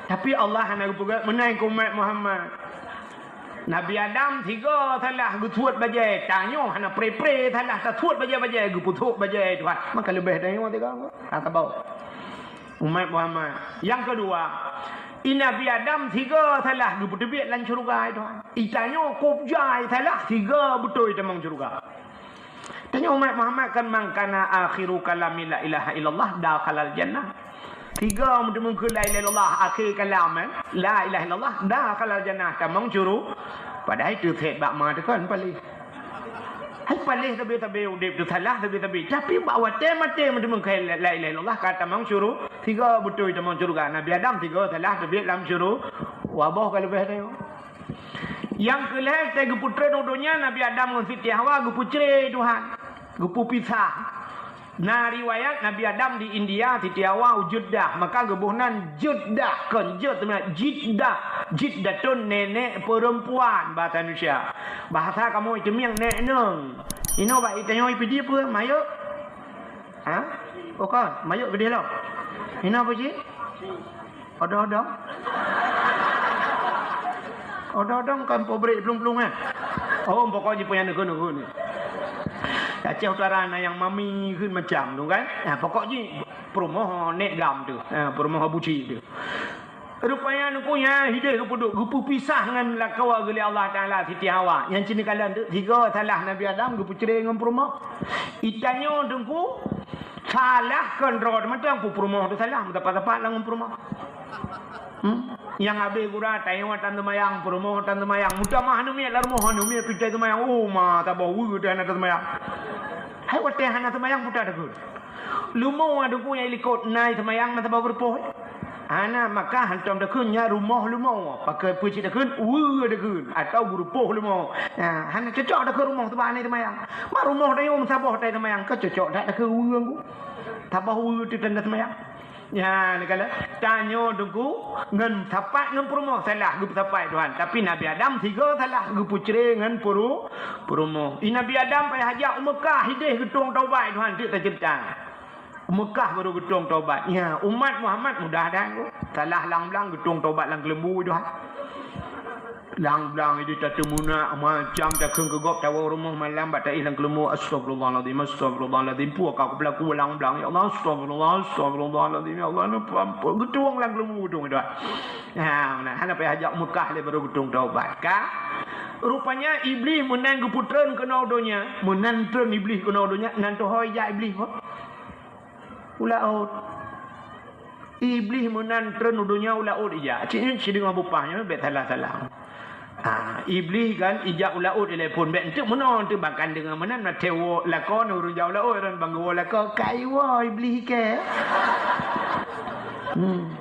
Tapi Allah hana geupeugah meunan keu umat Muhammad. Nabi Adam sigoe salah geusuet bajée, tanyoe hana pre-pre salah tasuet bajée-bajée, geupeusok bajée Tuhan. Maka leubeh tanyoe sigoe, ha, tabau. Umat Muhammad. Yang kedua, i Nabi Adam sigoe salah geupeuteubiet lam syurga Tuhan. I tanyoe kop jai salah sigoe beutôi tamong syurga. Tanyoe umat Muhammad kan, "Man kana akhiru kalami la ilaha illallah dakhalal jannah." Tiga meuteumeukeue la ilaha illallah akhé kalam, eh, la ilaha illallah dakhalal jannah, tamong syuru-, padahai teuthét bak ma teuh kon paléh. Hai paléh sabe-sabe udép teuh salah sabe-sabe. Tapi bak watée maté meuteumeukeue la, la ilaha illallah ka tamong syuru-, tiga beutôi tamong syeuruga. Nabi Adam tiga salah teubiet lam syuru-, waboh ka leubeh teuh. Nyang keu lhée teuh geupeutreun u donya Nabi Adam ngon Siti Hawa geupeucré Tuhan, geupeupisah. Na riwayat Nabi Adam di India, Siti Hawa u Jeddah, maka geuboh nan Jeddah, kon Jed, teuma Jiddah. Jiddatun nenek perempuan bahasa Indonesia. Bahasa kamoe i Teumieng nek nong. Inoe bak i tanyoe i Pidie peue? Mayok? Ha? Oh kon, mayok geudeh lom. Inoe peue cit? Odong-odong? Odong-odong kan pabrik plueng-plueng, eh? Oh, pokok jih panyang neukheun-neukheun ni. Aceh Utara na nyang mami kheun macam tu kan? Nah, pokok jih peurumoh nek gam tu. Ha, peurumoh Abu Cik tu. Rupanya Teungku nyan hideh geupeuduek, geupeupisah ngon lakoe geuh lé Allah Taala Siti Hawa. Nyang cit neukalon tu, tiga salah Nabi Adam geupeucré ngon peurumoh. I tanyoe Teungku, salah kon droe mantong peurumoh tu salah, meusapat-sapat lam ngon peurumoh. Hmm? Nyang habéh gura tanyoe tan seumayang, peurumoh tan seumayang. Meutamah aneuk miet lam rumoh, aneuk miet pih tan seumayang. Oh, ma saboh weue tan seumayang. Hai watée hana seumayang puta takheun. Lumoe Teungku nyang i likot na seumayang meusaboh geurupoh. Hana, maka hantom takheun nyan rumoh lumoe. Pakon peue cit takheun, weue takheun, atawa geurupoh lumoe. Nah, hana cocok takheun rumoh sabab hana seumayang. Ma rumoh tanyoe meusaboh tan seumayang, ka cocok that takheun weue Teungku. Saboh weue teuh tan seumayang. Nyan kala tanyoe Teungku ngon sapat ngon peurumoh salah geupeusapat Tuhan. Tapi Nabi Adam tiga salah geupeucré ngon peuru-, peurumoh. I Nabi Adam payah jak u Meukah hideh geutueng taubat Tuhan teuk taceurita. U Meukah baru geutueng taubat. Nya, umat Muhammad mudah dah. Salah lang blang geutueng taubat lam keuleumbu Tuhan. Lang blang ideh tateumunak macam takheun keu gob tawoe rumoh malam bak taéh lam keuleumbu, "Astagfirullahalazim, astagfirullahalazim." Peue ka kupeulaku lang blang, "Ya Allah, astagfirullah, astagfirullahalazim, ya Allah, neupeuampôn." Geutueng lam keuleumbu geutueng Tuhan. Ha, meunan hana payah jak Meukah lé baru geutueng taubat. Ka? Rupanya Iblih meunan geupeutreun keunoe donya, meunan treun Iblih keunoe donya, nan teuhôi jak Iblih, ho? U laôt. Iblih meunan treun u donya u laôt ijak. Cit nyoe sideungoe bupah nyoe bék salah-salah. Ha, Iblih kan ijak u laôt ilée phon bék enteuk meunoe enteuk bahkan deungoe meunan na tewo lakoe ureuëng jak u laôt ron bang geuwoe lakoe kai woe Iblih ke. Hmm.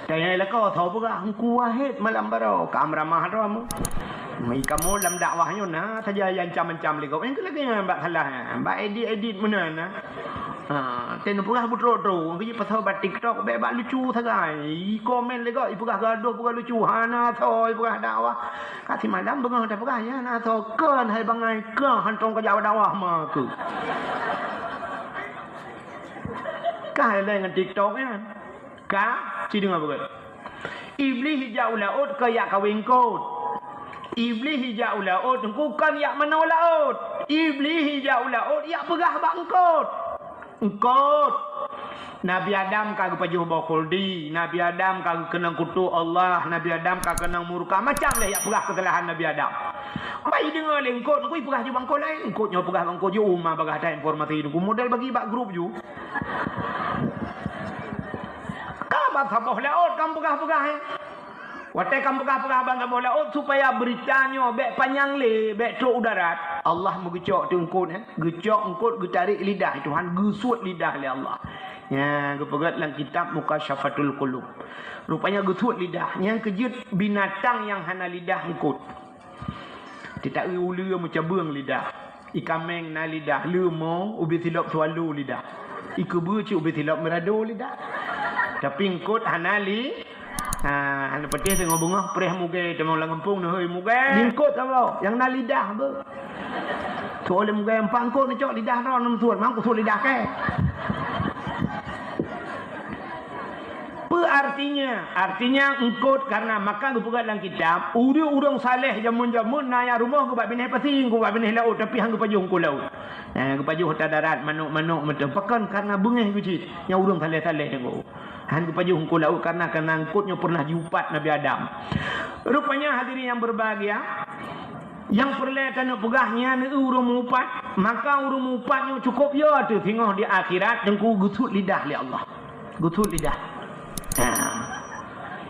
Tanya lakoe tho peugah Teungku Wahid malam baroe ka meuramah droe. Mei kamoe lam dakwah nyoe na saja nyang ancam-ancam lé gob. Nyang keu lagée nyan bak salah, bak edit-edit meunan na. Ha, teuh neupeugah beutrok-trok, keu jih pasal bak TikTok, bèk bak lucu sagai. I komen lé gob, ipeugah gadoh, peugah lucu. Hana soe ipeugah dakwah. Ka simalam beungoh tapeugah, ya, hana soe. Kon hai bangai, kah hantom ka jak dakwah ma keuh. Ka hai lé ngon TikTok nyan. Ka, ci deungoe beugöt. Iblih ijak u laôt keu yak kawé eungkôt. Iblih ijak u laôt teungku kon yak manoe laôt. Iblih ijak u laôt yak peugah bak eungkôt. Eungkôt. Nabi Adam ka geupajoh boh khuldi, Nabi Adam ka geukeunong kutok Allah, Nabi Adam ka keunong murka, macam lé yak peugah keusalahan Nabi Adam. Bai deungoe lé eungkôt, teungku ipeugah ju bak eungkôt laén, eungkôt nyoe peugah bak eungkôt ju, uma bagah that informasi teungku model bagi bak grup ju. Ka ban saboh laôt kamoe peugah-peugah, eh. Watèe kamoe peugah-peugah ban saboh laôt supaya beurita nyoe bèk panyang lé, bèk trok u darat. Allah meugeucok teungku, eh. Geucok eungkôt, geutarek lidah Tuhan, geusuet lidah lé Allah. Nyan geupeugöt lam kitab Mukasyafatul Qulub. Rupanya geusuet lidah. Nyang keujeuet binatang nyang hana lidah eungkôt. Teutak uleue meucabeueng lidah. Ikameng na lidah, leumo ubé silop swallow lidah. Ikeubeuet cit ubé silop meurado lidah. Tapi eungkôt hana li-, ha, hana peuteh teungoh beungoh preh mugée teuma lam gampông neuhôi mugée. Di eungkôt saboh, nyang na lidah beuh. Soe lé mugée empat eungkôt neucok lidah droe neumeusuet, mang kusuet lidah kèe. Peue artinya? Artinya eungkôt karena maka geupeugah lam kitab, ureueng-ureueng saleh jameun-jameun na nyang rumoh geuh bak binéh pasi, geuh bak binéh laôt, tapi han geupajoh eungkôt laôt. Eh, geupajoh ata darat, manok-manok meuteumé. Pakon? Karena beungéh geuh cit nyang ureueng saleh-saleh nyan geuh. Han geupajoh eungkôt laôt karena, karena eungkôt nyoe pernah jiupat Nabi Adam. Rupanya hadirin yang berbahagia, nyang peureulée taneuk peugah nyan ureueng meuupat, maka ureueng meuupat nyoe cukup yo teuh singoh di akhirat teungku geusuet lidah lé Allah. Geusuet lidah. Ha.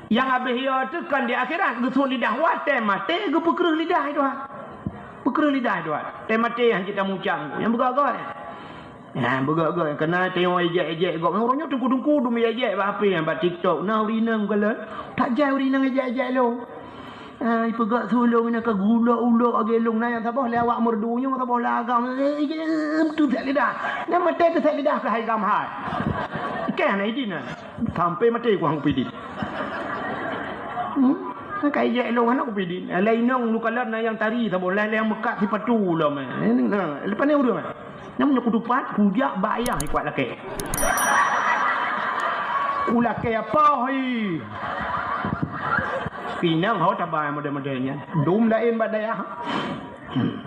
Nyang habéh yo teuh kon di akhirat, geusuet lidah watée maté geupeukreuh lidah itu ha. Peukreuh lidah itu ha. Tée maté han cit tamucang. Nyang beugöt-göt. Ha, beugöt-göt. Keunan tanyoe ejek-ejek gob. Ureueng nyoe teungku-teungku dum ejek bak H P, bak TikTok. Na ureueng inong galak. Tak jai ureueng inong ejek-ejek lôn. Ah, ipeugah su lôn nyan ka gulok-ulok lagèe lôn. Na nyang saboh lé awak merdu nyoe, saboh lé agam. Eh, eh, eh, teuset lidah. Nyang maté teuset lidah keuhai gam hai. Kèe hana idin na. Sampai maté ku han kupeudin. Hmm? Ka ijek lôn hana kupeudin. Lé inong lukalon na nyang tari saboh, lé nyang meukat sipatu lom. Eh, na, leupah ni ureueng. Nyan meunyoe kutupat, kujak bak ayah ikuat lakèe. Kulakèe apa hai? Pinang ho taba model-model nyan. Dum laén bak dayah.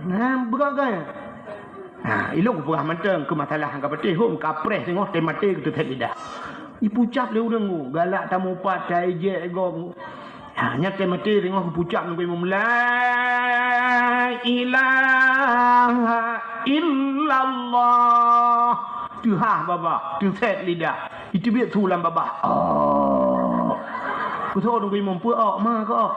Nah, beugöt-göt. Nah, ilong kupeugah mantong keu masalah ka patéh hom kapreh teungoh teumaté geuteuset lidah. Ipucap lé ureueng nyoe, galak tamupat, taijek gob. Ha, nyan teumaté teungoh geupucap ngon imum, "La ilaha illallah." Teuhah babah, teuset lidah. Iteubiet su lam babah. Oh. Keusoe ngon imum, peue ok ma keu ok?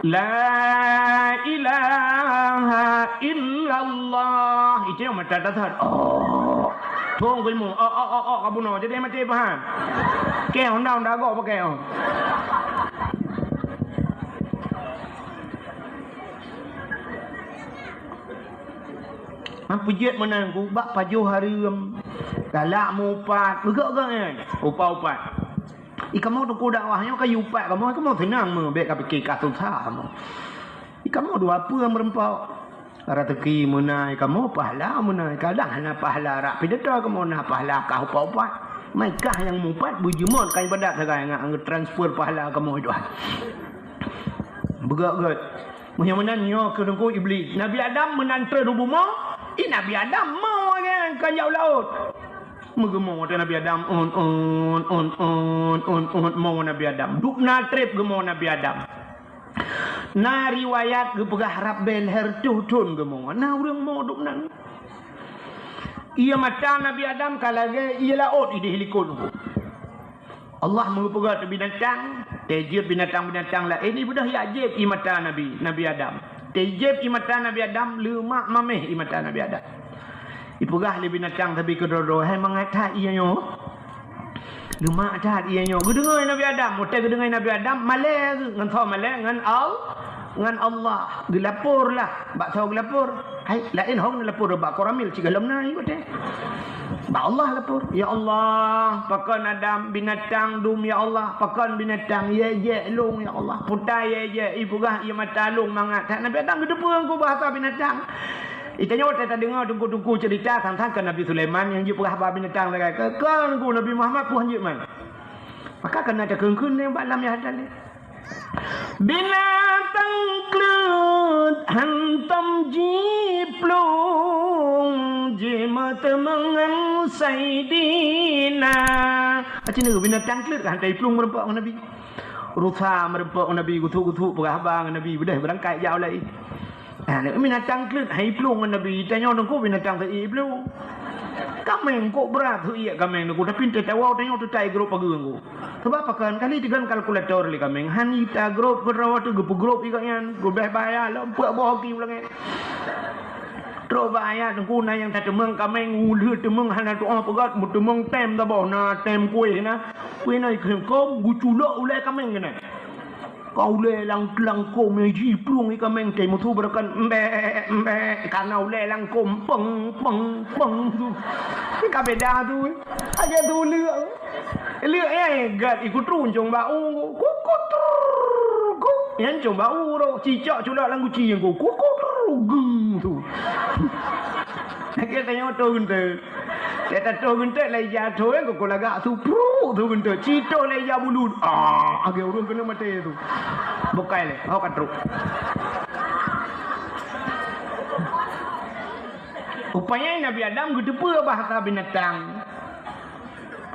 "La ilaha illallah." Itu nyang mata dasar. Oh. Thong keu imum. Oh, oh, oh, oh, ka bunoe. Jadi maté paham. Kèe honda, honda gok pakai, oh. Hang peujeuet meunan ku bak pajoh hareuem. Galak mupat. Beugöt-göt nyan. Upat-upat. I kamoe teungku dakwah nyoe ka jiupat kamoe, kamoe seunang meuh, bèk kapike ka susah kamoe. I kamoe dua peue meureumpok. Raseuki meunan i kamoe, pahala meunan. Kadang hana pahala rak pidato kamoe, na pahala kah upat-upat. Mai kah nyang mupat beujeumot ka ibadat sagai ngat transfer pahala kamoe dua. Beugöt-göt. Meunyoe meunan nyoe keuh teungku Iblih. Nabi Adam meunan treun u bumoe, i Nabi Adam mo nyan ka jak u laôt. Meugeumo watèe Nabi Adam, un, un, mo Nabi Adam. Dubna trép geumo Nabi Adam. Na riwayat geupeugah rab bèe lhèe reutôh thôn geumo. Na ureueng mo dubnan. Ié mata Nabi Adam ka lagèe ié laôt idéh likot. Allah meupeugah keu binatang, teuh jeuet binatang-binatang laén, ibeudôh jak jieb ié mata Nabi, Nabi Adam. Teuh jieb ié mata Nabi Adam, leumak mamèh ié mata Nabi Adam. Ipeugah lé binatang sabe keudroe-droe, "Hai mangat that ié nyoe." Leumak that ié nyoe. Geudeungoe Nabi Adam, watèe geudeungoe Nabi Adam, malèe geuh, ngon soe malèe, ngon Al-, ngon Allah, geulapor lah. Bak soe geulapor? Hai, laén hong neulapor bak Koramil, sigohlom na ié watée. Bak Allah lapor, "Ya Allah, pakon Adam binatang dum, ya Allah, pakon binatang, yejek lôn, ya Allah. Putai yejek, ipeugah ié mata lôn mangat." That Nabi Adam geuteupeue ngon bahasa binatang. Itanyoe watée tadeungoe teungku-teungku ceurita sang-sang keu Nabi Sulaiman nyang jipeugah haba binatang lagée keu, keu Nabi Muhammad pun hanjeuet man. Maka kana takheun-kheun lé bak lam yah dalil. Binatang kleuet hantom jiplueng, jimeuteumèe ngon Saidina. Aci neu binatang kleuet hantom jiplueng meureumpok ngon Nabi. Rusa meureumpok ngon Nabi, gusuk-gusuk peugah haba ngon Nabi, beudeh beurangkat jak u laén. Ha, binatang kleuet hai plueng ngon Nabi, tanyoe teungku binatang teu-ie plueng. Kaméng kok brat teu-ie kaméng teungku, tapi teuh tawoe tanyoe teutai grob pageue teungku. Sabab pakon kali tigan kalkulator lé kaméng, han ita grob keudroe teu geupeugrob ié nyan, geubeh bahaya lom peuet boh hoki ulangét. Trok bahaya teungku na nyang tateumeung kaméng, ulheueh teumeung hana tuoh peugöt, meuteumèe tem saboh, na tem kuéh na. Kuéh na ikheun kom geuculok ulèe kaméng keunan. Ka ulèe lam, lam kôm jiplueng ié kaméng teuh meusu beureukan, "Mbek, mbek," kana ulèe lam kôm, "Peng, peng, peng," tu. Ka beda tu. Aja tu leuek. Leuek, eh, gat ikut runcong bak u. Kukut, kuk. Nyan cong bak u ro. Cicak culak lam guci nyang ku. Kukut, geng tu. Lagèe tanyoe toh geunteuk. Lé tatoh geunteuk lé ija thô, eh, kok lagak su pruk su geunteuk. Citoh lé ija bulut. Ah, agé ureueng keuneuk maté su. Bukai lé, ho ka trok. Rupanya Nabi Adam geuteupeue bahasa binatang.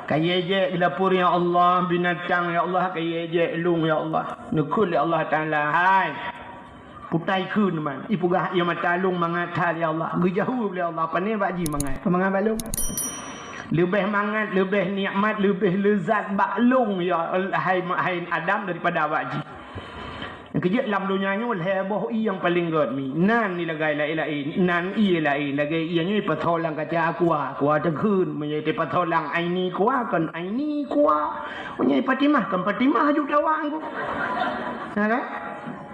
Kayée jek geulapor, "Ya Allah, binatang, ya Allah, kayée jek lôn, ya Allah." Neukheun lé Allah Taala, "Hai, putai kheun man, ipeugah ié mata lôn mangat that, ya Allah." Geujaweueb lé Allah, "Pane bak jih mangat? Mangat bak lôn? Leubeh mangat, leubeh nikmat, leubeh leuzat bak lôn, ya, hai, hai Adam, daripada bak jih." Nyang keujeuet lam donya nyoe lhèe boh ié nyang paleng gèt mi. Nan ié lagèe laén-laén, nan ié laén lagèe ié nyoe ipasoe lam kaca aqua, aqua teukheun, meunyoe ipasoe lam aini aqua, kon aini aqua. Meunyoe Fatimah, kon Fatimah aju tawang ku. Na kan?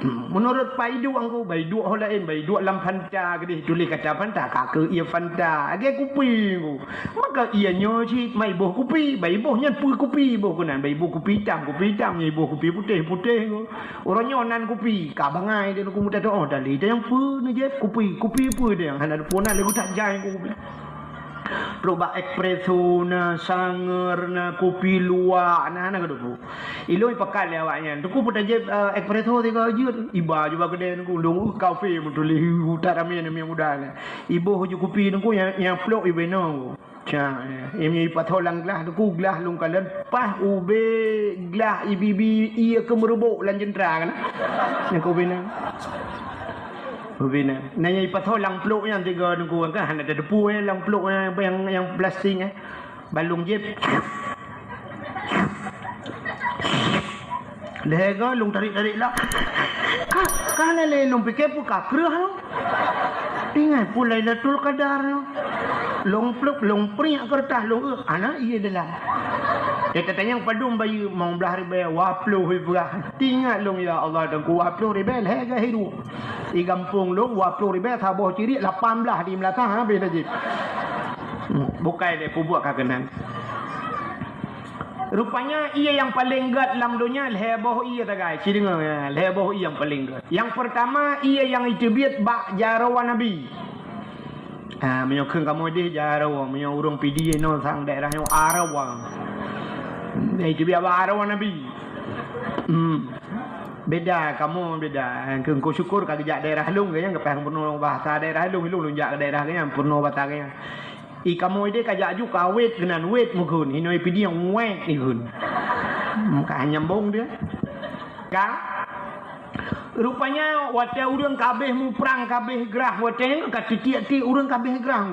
Hmm, meunurot Baiduk ku, Baiduk ho laén, Baiduk lam Fanta keudeh tuléh kata Fanta, ka keu ié Fanta, lagèe kupi ku. Maka ié nyoe cit meuiboh kupi, bak iboh nyan peue kupi iboh keunan, bak iboh kupi itam, kupi itam, nyan iboh kupi putéh, putéh ku. Uroe nyoe nan kupi, ka bangai di luku muta doa tadi. Tanyong peue neujép kupi, kupi peue tanyong hana teupeu na lagu that jai ku kupi. Trok bak espresso na, sanger na, kupi luwak na, hana keudeubu. Ilôn ipakat lé awak nyan. Teungku peutajép, eh, espresso tiga jeuet. Iba juga keudè teungku. Lôn kafe meutuléh hu that ramé na mieng muda na. Iboh ju kupi teungku nyang, nyang plok ibe nong. Cak, eh, imeunyoe ipasoe lam glah teungku, glah lôn kalon paih ubé glah ibi-bi ié keu meureumbok lam jeuntra kan. Nyang keu ubé na. Ubé na. Na nyang ipasoe lam plok nyan tiga teungku kan hana tateupeue, eh, lam plok, eh, nyang, nyang plastik, eh. Balong jép. Lhèe goe lôn tarék-tarék lah. Ka, ka lé lôn pike peue ka kreueh lôn. Ingat peue Lailatul Qadar lôn. Lôn pluek, lôn priek keureutah lôn, eh, ana ié dalam. Dia tatanyong padum bayeue, limong blaih ribèe, dua ploh ribèe. Ingat lôn, ya Allah, dan ku dua ploh ribèe lhèe goe hidup. Di gampông lôn dua ploh ribèe saboh ciriek lapan blaih di meunasah habéh laju. Hmm, bukai lé peubuet ka keunan. Rupanya ié nyang paleng gèt lam donya lhèe boh ié tagai. Ci deungö, ya, lhèe boh ié nyang paleng gèt. Nyang peurtama ié nyang iteubiet bak jaroe Nabi. Ah, meunyoe kheun kamoe deh jaroe, meunyoe ureueng Pidie nyoe sang daerah nyoe aroe. Nyang iteubiet bak aroe Nabi. Hmm. Beda, kamoe beda. Keu engkau syukur ka geujak daerah lôn, geunyang geupeugah peurunoe bahasa daerah lôn, lôn, lôn jak daerah geunyang peurunoe bahasa geunyang. I kamoe deh ka jak aju ka wet keunan, wet meugeun, hinoe Pidie wet ikheun. Ka nyambong dia. Ka. Rupanya watèe ureueng ka habéh muprang, ka habéh grah, watèe nyan ka titiek-tiek ureueng ka habéh grah.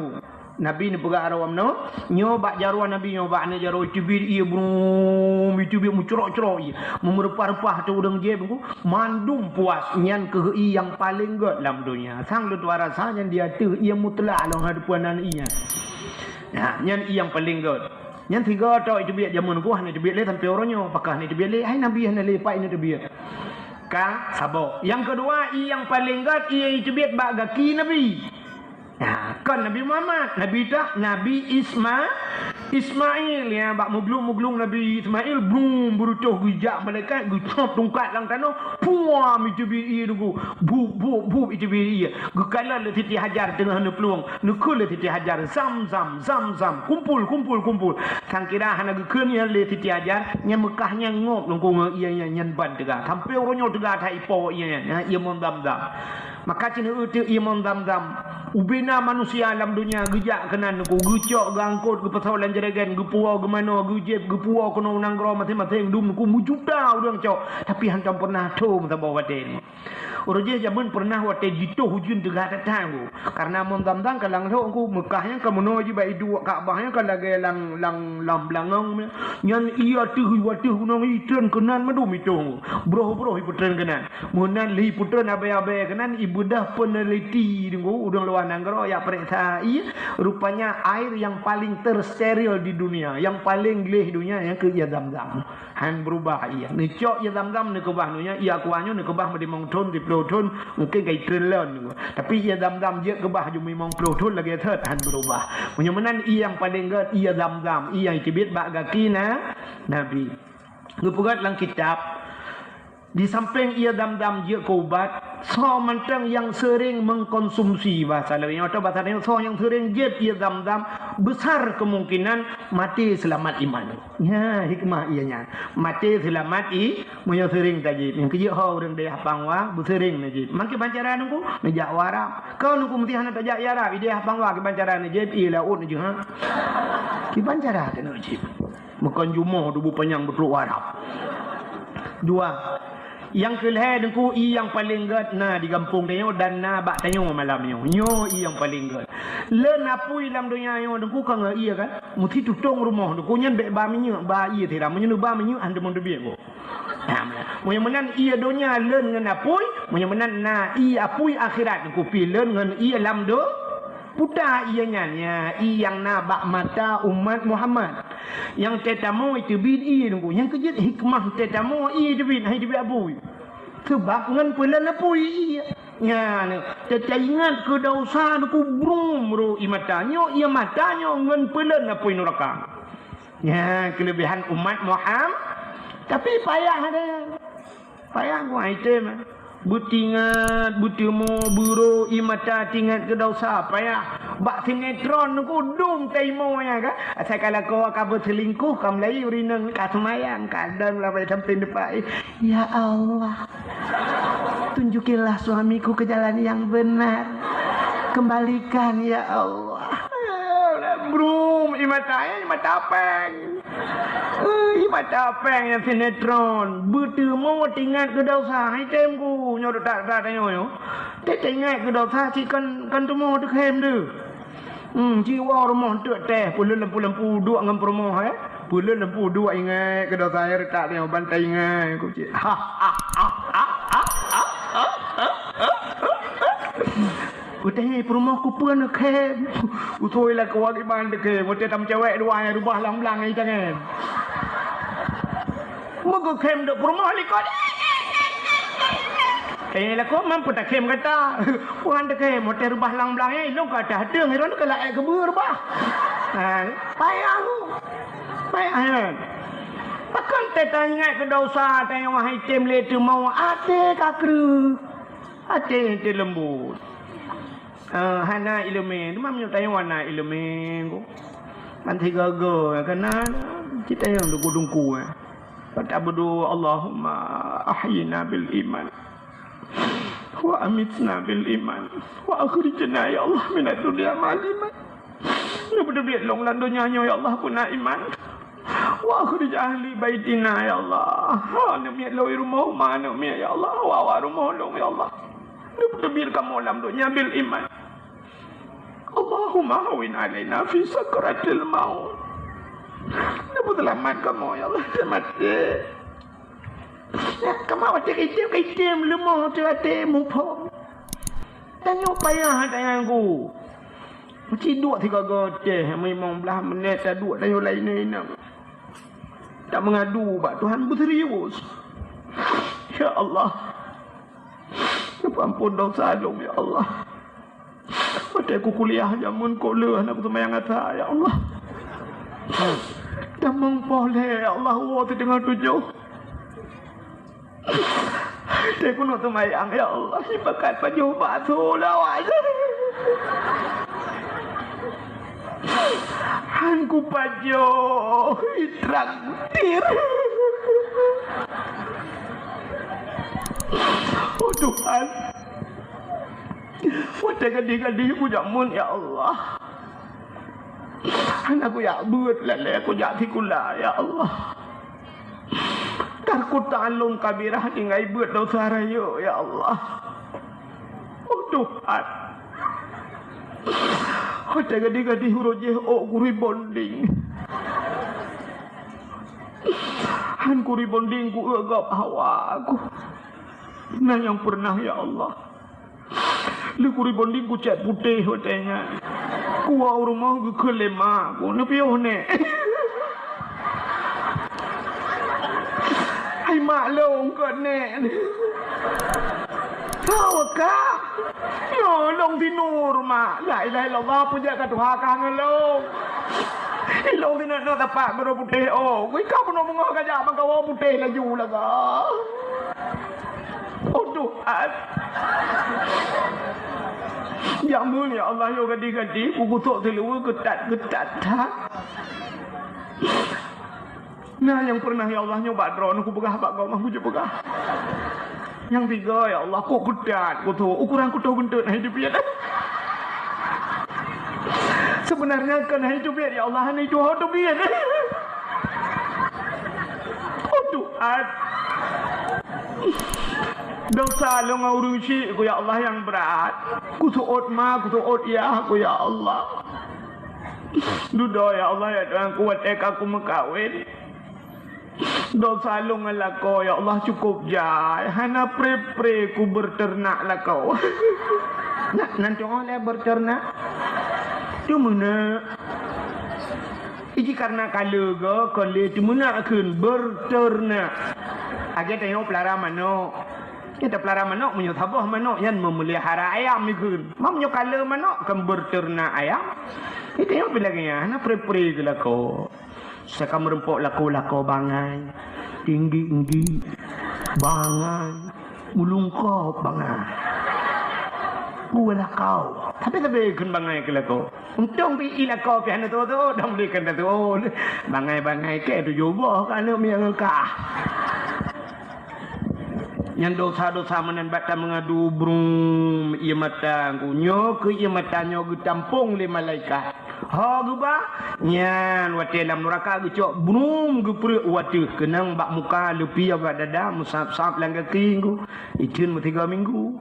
Nabi neupeugah aroe meunoe, nyoe bak jaroe Nabi, nyoe bak aneuk jaroe teubiet ié brum, teubiet meucrok-crok ié, meureumpah-reumpah ateueh ureueng jép ku, mandum puas, nyan keuh ié nyang paleng gèt lam donya. Sang lôn tuan rasa nyan di ateueh ié mutlak lôn hana teupeu nan ié nyan. Nah, nyan ié nyang paleng gèt. Nyan sigoe tok iteubiet jameun ku hana iteubiet lé sampoe uroe nyoe, pakon hana iteubiet lé, hai Nabi hana lé pat ié teubiet. Ka saboh. Nyang keudua, ié nyang paleng gét, ié nyang teubiet bak gaki Nabi. Nah, kon Nabi Muhammad, Nabi ta, Nabi Isma-, Ismail, ya, bak muglung-muglung Nabi Ismail, brum, beureutoh geujak malaikat, geucop tungkat lam tanoh, puam, iteubiet ié Teungku, bup, bup, bup, iteubiet ié. Geukalon lé Siti Hajar teungoh neuplueng, neukheun lé Siti Hajar, "Zam, zam, zam, zam, kumpul, kumpul, kumpul." Sang kira hana geukheun nyan lé Siti Hajar, nyan Meukah nyan ngok Teungku ngon ié nyan, nyan ban teuga. Sampoe uroe nyoe teuga that ipo ié nyan, ha, ié mon Zam-Zam. Maka cit neu-eu teuk ié mon Zam-Zam. Ubena manusia lam donya geujak keunan Teungku, geucok, geuangkot, geupeusoe lam jragen, geupuwoe, geumanoe, geujieb, geupuwoe keunoe u nanggroe maséng-maséng, dum Teungku meujuta ureuëng cok, tapi hantom peureunah thom saboh watée. Uroe jih jameun peureunah watée jitoh ujeuen teuga that-that Teungku. Karena mon Zam-Zam ka lang lhok Teungku, Meukah nyan ka meunoe jih bak iduek, Ka'bah nyan ka lagée lang, lang, lam beulangong nyan. Nyan ié ateueh, ié ateueh gunong itrön keunan mandum itoh Teungku. Broh-broh ipeutrön keunan. Meunan lé ipeutrön abée-abée keunan, ibeudoh peneliti Teungku, ureuëng luwa nanggroe jak peuriksa ié. Rupanya air yang paling tersteril di dunia, yang paling gleh donya, nyan keuh ié Zam-Zam. Han beurubah ié. Neucok ié Zam-Zam neukeubah donya, ié Aqua nyoe neukeubah meulimong thon, siplôh thon, mungken ka itrön lôn. Tapi ié Zam-Zam jeuet keubah ju limong plôh thon lagée thot, han beurubah. Meunyoe meunan ié nyang paleng gét, ié Zam-Zam, ié nyang teubiet bak gaki na, Nabi. Geupeugét lam kitab, di sampéng ié Zam-Zam jeuet keu ubat, soe mantong nyang seuring mengkonsumsi, bahasa laén nyoe, atau bahasa laén, soe nyang seuring jieb ié Zam-Zam, besar kemungkinan maté seulamat iman. Nyan hikmah ié nyan. Maté seulamat i-, meunyoe seuring tajieb. Nyang keujeuet ho ureuëng dayah Pangwa, beuseuring neujieb. Mangke ban cara Teungku, neujak u Arab. Kon Teungku meusti hana tajak i Arab, i dayah Pangwa kiban cara neujieb, ié laôt neujeuet, ha? Kiban cara teuh neujieb. Meukon jumoh dubu panyang beutrok u Arab. Dua. Nyang keulhée Teungku, ié nyang paleng gét na di gampông tanyoe dan na bak tanyoe malam nyoe. Nyoe ié nyang paleng gét. Leuen apui lam donya nyoe Teungku ka ngon ié kan? Meusti tutong rumoh Teungku nyan bék ba minyeuk, ba ié sira. Meunyoe neuba minyeuk, han teumon teubiet boh. Nah, meunyoe meunan ié donya leuen ngon apui, meunyoe meunan na ié apui akhirat Teungku pih leuen ngon ié lam do-, Puta ié nyan, ya, ié nyang na bak mata umat Muhammad. Nyang teutamong iteubiet ié Teungku. Nyang keujeuet hikmah teutamong ié iteubiet, hai iteubiet apui. Seubab ngon peulon apui ié. Nyan, teuingat keu desya Teungku brum ro ié mata. Nyoe ié mata nyoe ngon peulon apui nuraka. Nyan keuleubehan umat Muhammad. Tapi payah ada. Payah ku item. Beutingat, beuteumo, beuro, ié mata tingat keu desya, payah. Bak sinetron Teungku dum taimo nyan ka. Asai ka lakoe ka beuselingkuh, ka meulayeue ureueng inong ka seumayang, kadang labai sampéng depan. Ya Allah, tunjukilah suamiku ke jalan yang benar. Kembalikan ya Allah. Brum, ié mata, ié mata péng. Eh, ié mata péng nyang sinetron. Beuteumo teuingat keu desya, hai tem ku. Nyoe tak, tak tanyoe nyoe. Teuingat keu desya cit kan, kan teumo teukhém deuh. Hmm, jiwoe rumoh teuk teh, peuleuet lampu-lampu duek ngon peurumoh, eh. Peuleuet lampu duek ingat keu desya, eh, retak tanyoe ban taingat ku cit. Ha, ha, ha. Watée peurumoh kupeue neukhém, usui lakoe kiban teukhém, watée tam cewek dua nyang reubah lam blang nyang itangen. Meugeukhém dok peurumoh likot. Eh, lakoe mampu takhém gata. Tuhan teukhém, watée reubah lam blang nyan, ilong ka ateueh deueng, iron ka laék keubeue reubah. Ha, payah. Payah nyan. Pakon teuingat keu desya tanyoe hai tem lé teumo até ka kreueh. Até teuleumbot. Eh, hana ileumé, teuma meunyoe tanyoe hana ileumé, ko. Ban sigoe-goe, keunan, cit tanyoe dungku-dungku, eh. Bak tabeudoa, Allahumma ahyina bil iman. Wa amitna bil iman. Wa akhrijna, ya Allah, minad dunya ma'al iman. Neupeuteubiet lôn lam donya nyoe, ya Allah, peue na iman. Wa akhrij ahli baitina, ya Allah. Aneuk miet lôn rumoh, ma aneuk miet, ya Allah. Wa awak rumoh lôn, ya Allah. Neupeuteubiet kamoe lam donya bil iman. Allahumma hawwin alaina fi sakaratil maut. Neupeuseulamat kamoe, ya Allah, watée maté. Kamoe watée ka item, ka item, leumoh teuh até muphom. Tanyoe payah tanyoe ku. Meusidok sigoe-goe teh, limong blaih menit taduek tanyoe laén inong. Tameungadu bak Tuhan beuserius. Ya Allah, Ampon dosa lôn, ya Allah. Watèe kukuliah jameun kok le hana kuseumayang asa, ya Allah. Jameun poh lhèe, ya Allah, woe siteungoh tujoh. Watèe keuneuk seumayang, ya Allah, sipakat pajoh bakso lawat. Han kupajoh, itraktir. Oh Tuhan, watèe gadih-gadih kujameun, ya Allah. Hana kujak beuet, lalè kujak sikula, ya Allah. Tarkutan lôn kabirah tinggai beuet dosa rayeuk, ya Allah. Oh Tuhan. Watèe gadih-gadih uroe jih ôk kurebonding. Han kurebonding ku-eu gob hawa ku. Na nyang pernah, ya Allah. Lheueh kurebonding kucèt putéh watèe nyan. Kuwoe u rumoh geukheun lé ma ku, neupiôh nèk. Hai mak lôn keu nèk. Sawa ka? Nyoe lôn sinur, mak. La ilaha illallah, peujeuet ka tuha ka ngon lôn. Ilôn sinur nyoe tapak beurôh putéh, oh. Wih ka bunoe beungoh ka jak makawa putéh laju laga. Oh Tuhan. Jameun, ya Allah, yo gadih-gadih, kugusok siluweue geutat-geutat that. Na nyang pernah, ya Allah, nyoe bak droeneuh kupeugah bak gob mah kujak peugah. Nyang tiga, ya Allah, kok geutat kutoh, ukuran kutoh geunteuk na hidup piet. Sebenarnya kan hidup piet, ya Allah, hana itu ho teubiet. Oh Tuhan. Dosa lôn ngon ureueng syik ku, ya Allah, nyang brat. Kuseuôt ma, kuseuôt yah ku, ya Allah. Dudoe, ya Allah, ya Tuhan ku, watèe ka kumeukawen. Dosa lôn ngon lakoe, ya Allah, cukôp jai. Hana pré-pré kubeureuternak lakoe. Nah, nan tu'oh lé beureuternak. Teumeunak. Iji karna ka leuga, kon lé teumeunak kheun beureuternak. Lagèe tanyoe peulara manok. Nyan tapeulara manok, meunyoe saboh manok nyan meumeuliahara ayam kheun. Ma meunyoe ka le manok, kon beureuternak ayam. Nyan tanyoe pih lagèe nyan, hana pré-pré keu lakoe. Saka meureumpok lakoe-lakoe bangai, tinggi-tinggi, bangai, meulungkop bangai. Bue lakoe. Tapi-tapi kheun bangai keu lakoe. Untông pih ie lakoe pih hana tuwoe-tuwoe, dong bri keu tatuwoe. Bangai-bangai kèe tujoh boh keu aneuk miet ngon kah. Nyan dosa-dosa meunan bak tameungadu brum ie mata ku. Nyoe keu ie mata nyoe geutampông lé malaikat. Ho geuba, nyan watèe lam nuraka geucok brum geupreuek u ateueh keunong bak muka leupie bak dada meusab-sab lam gaki ku. Itheun meusigoe minggu.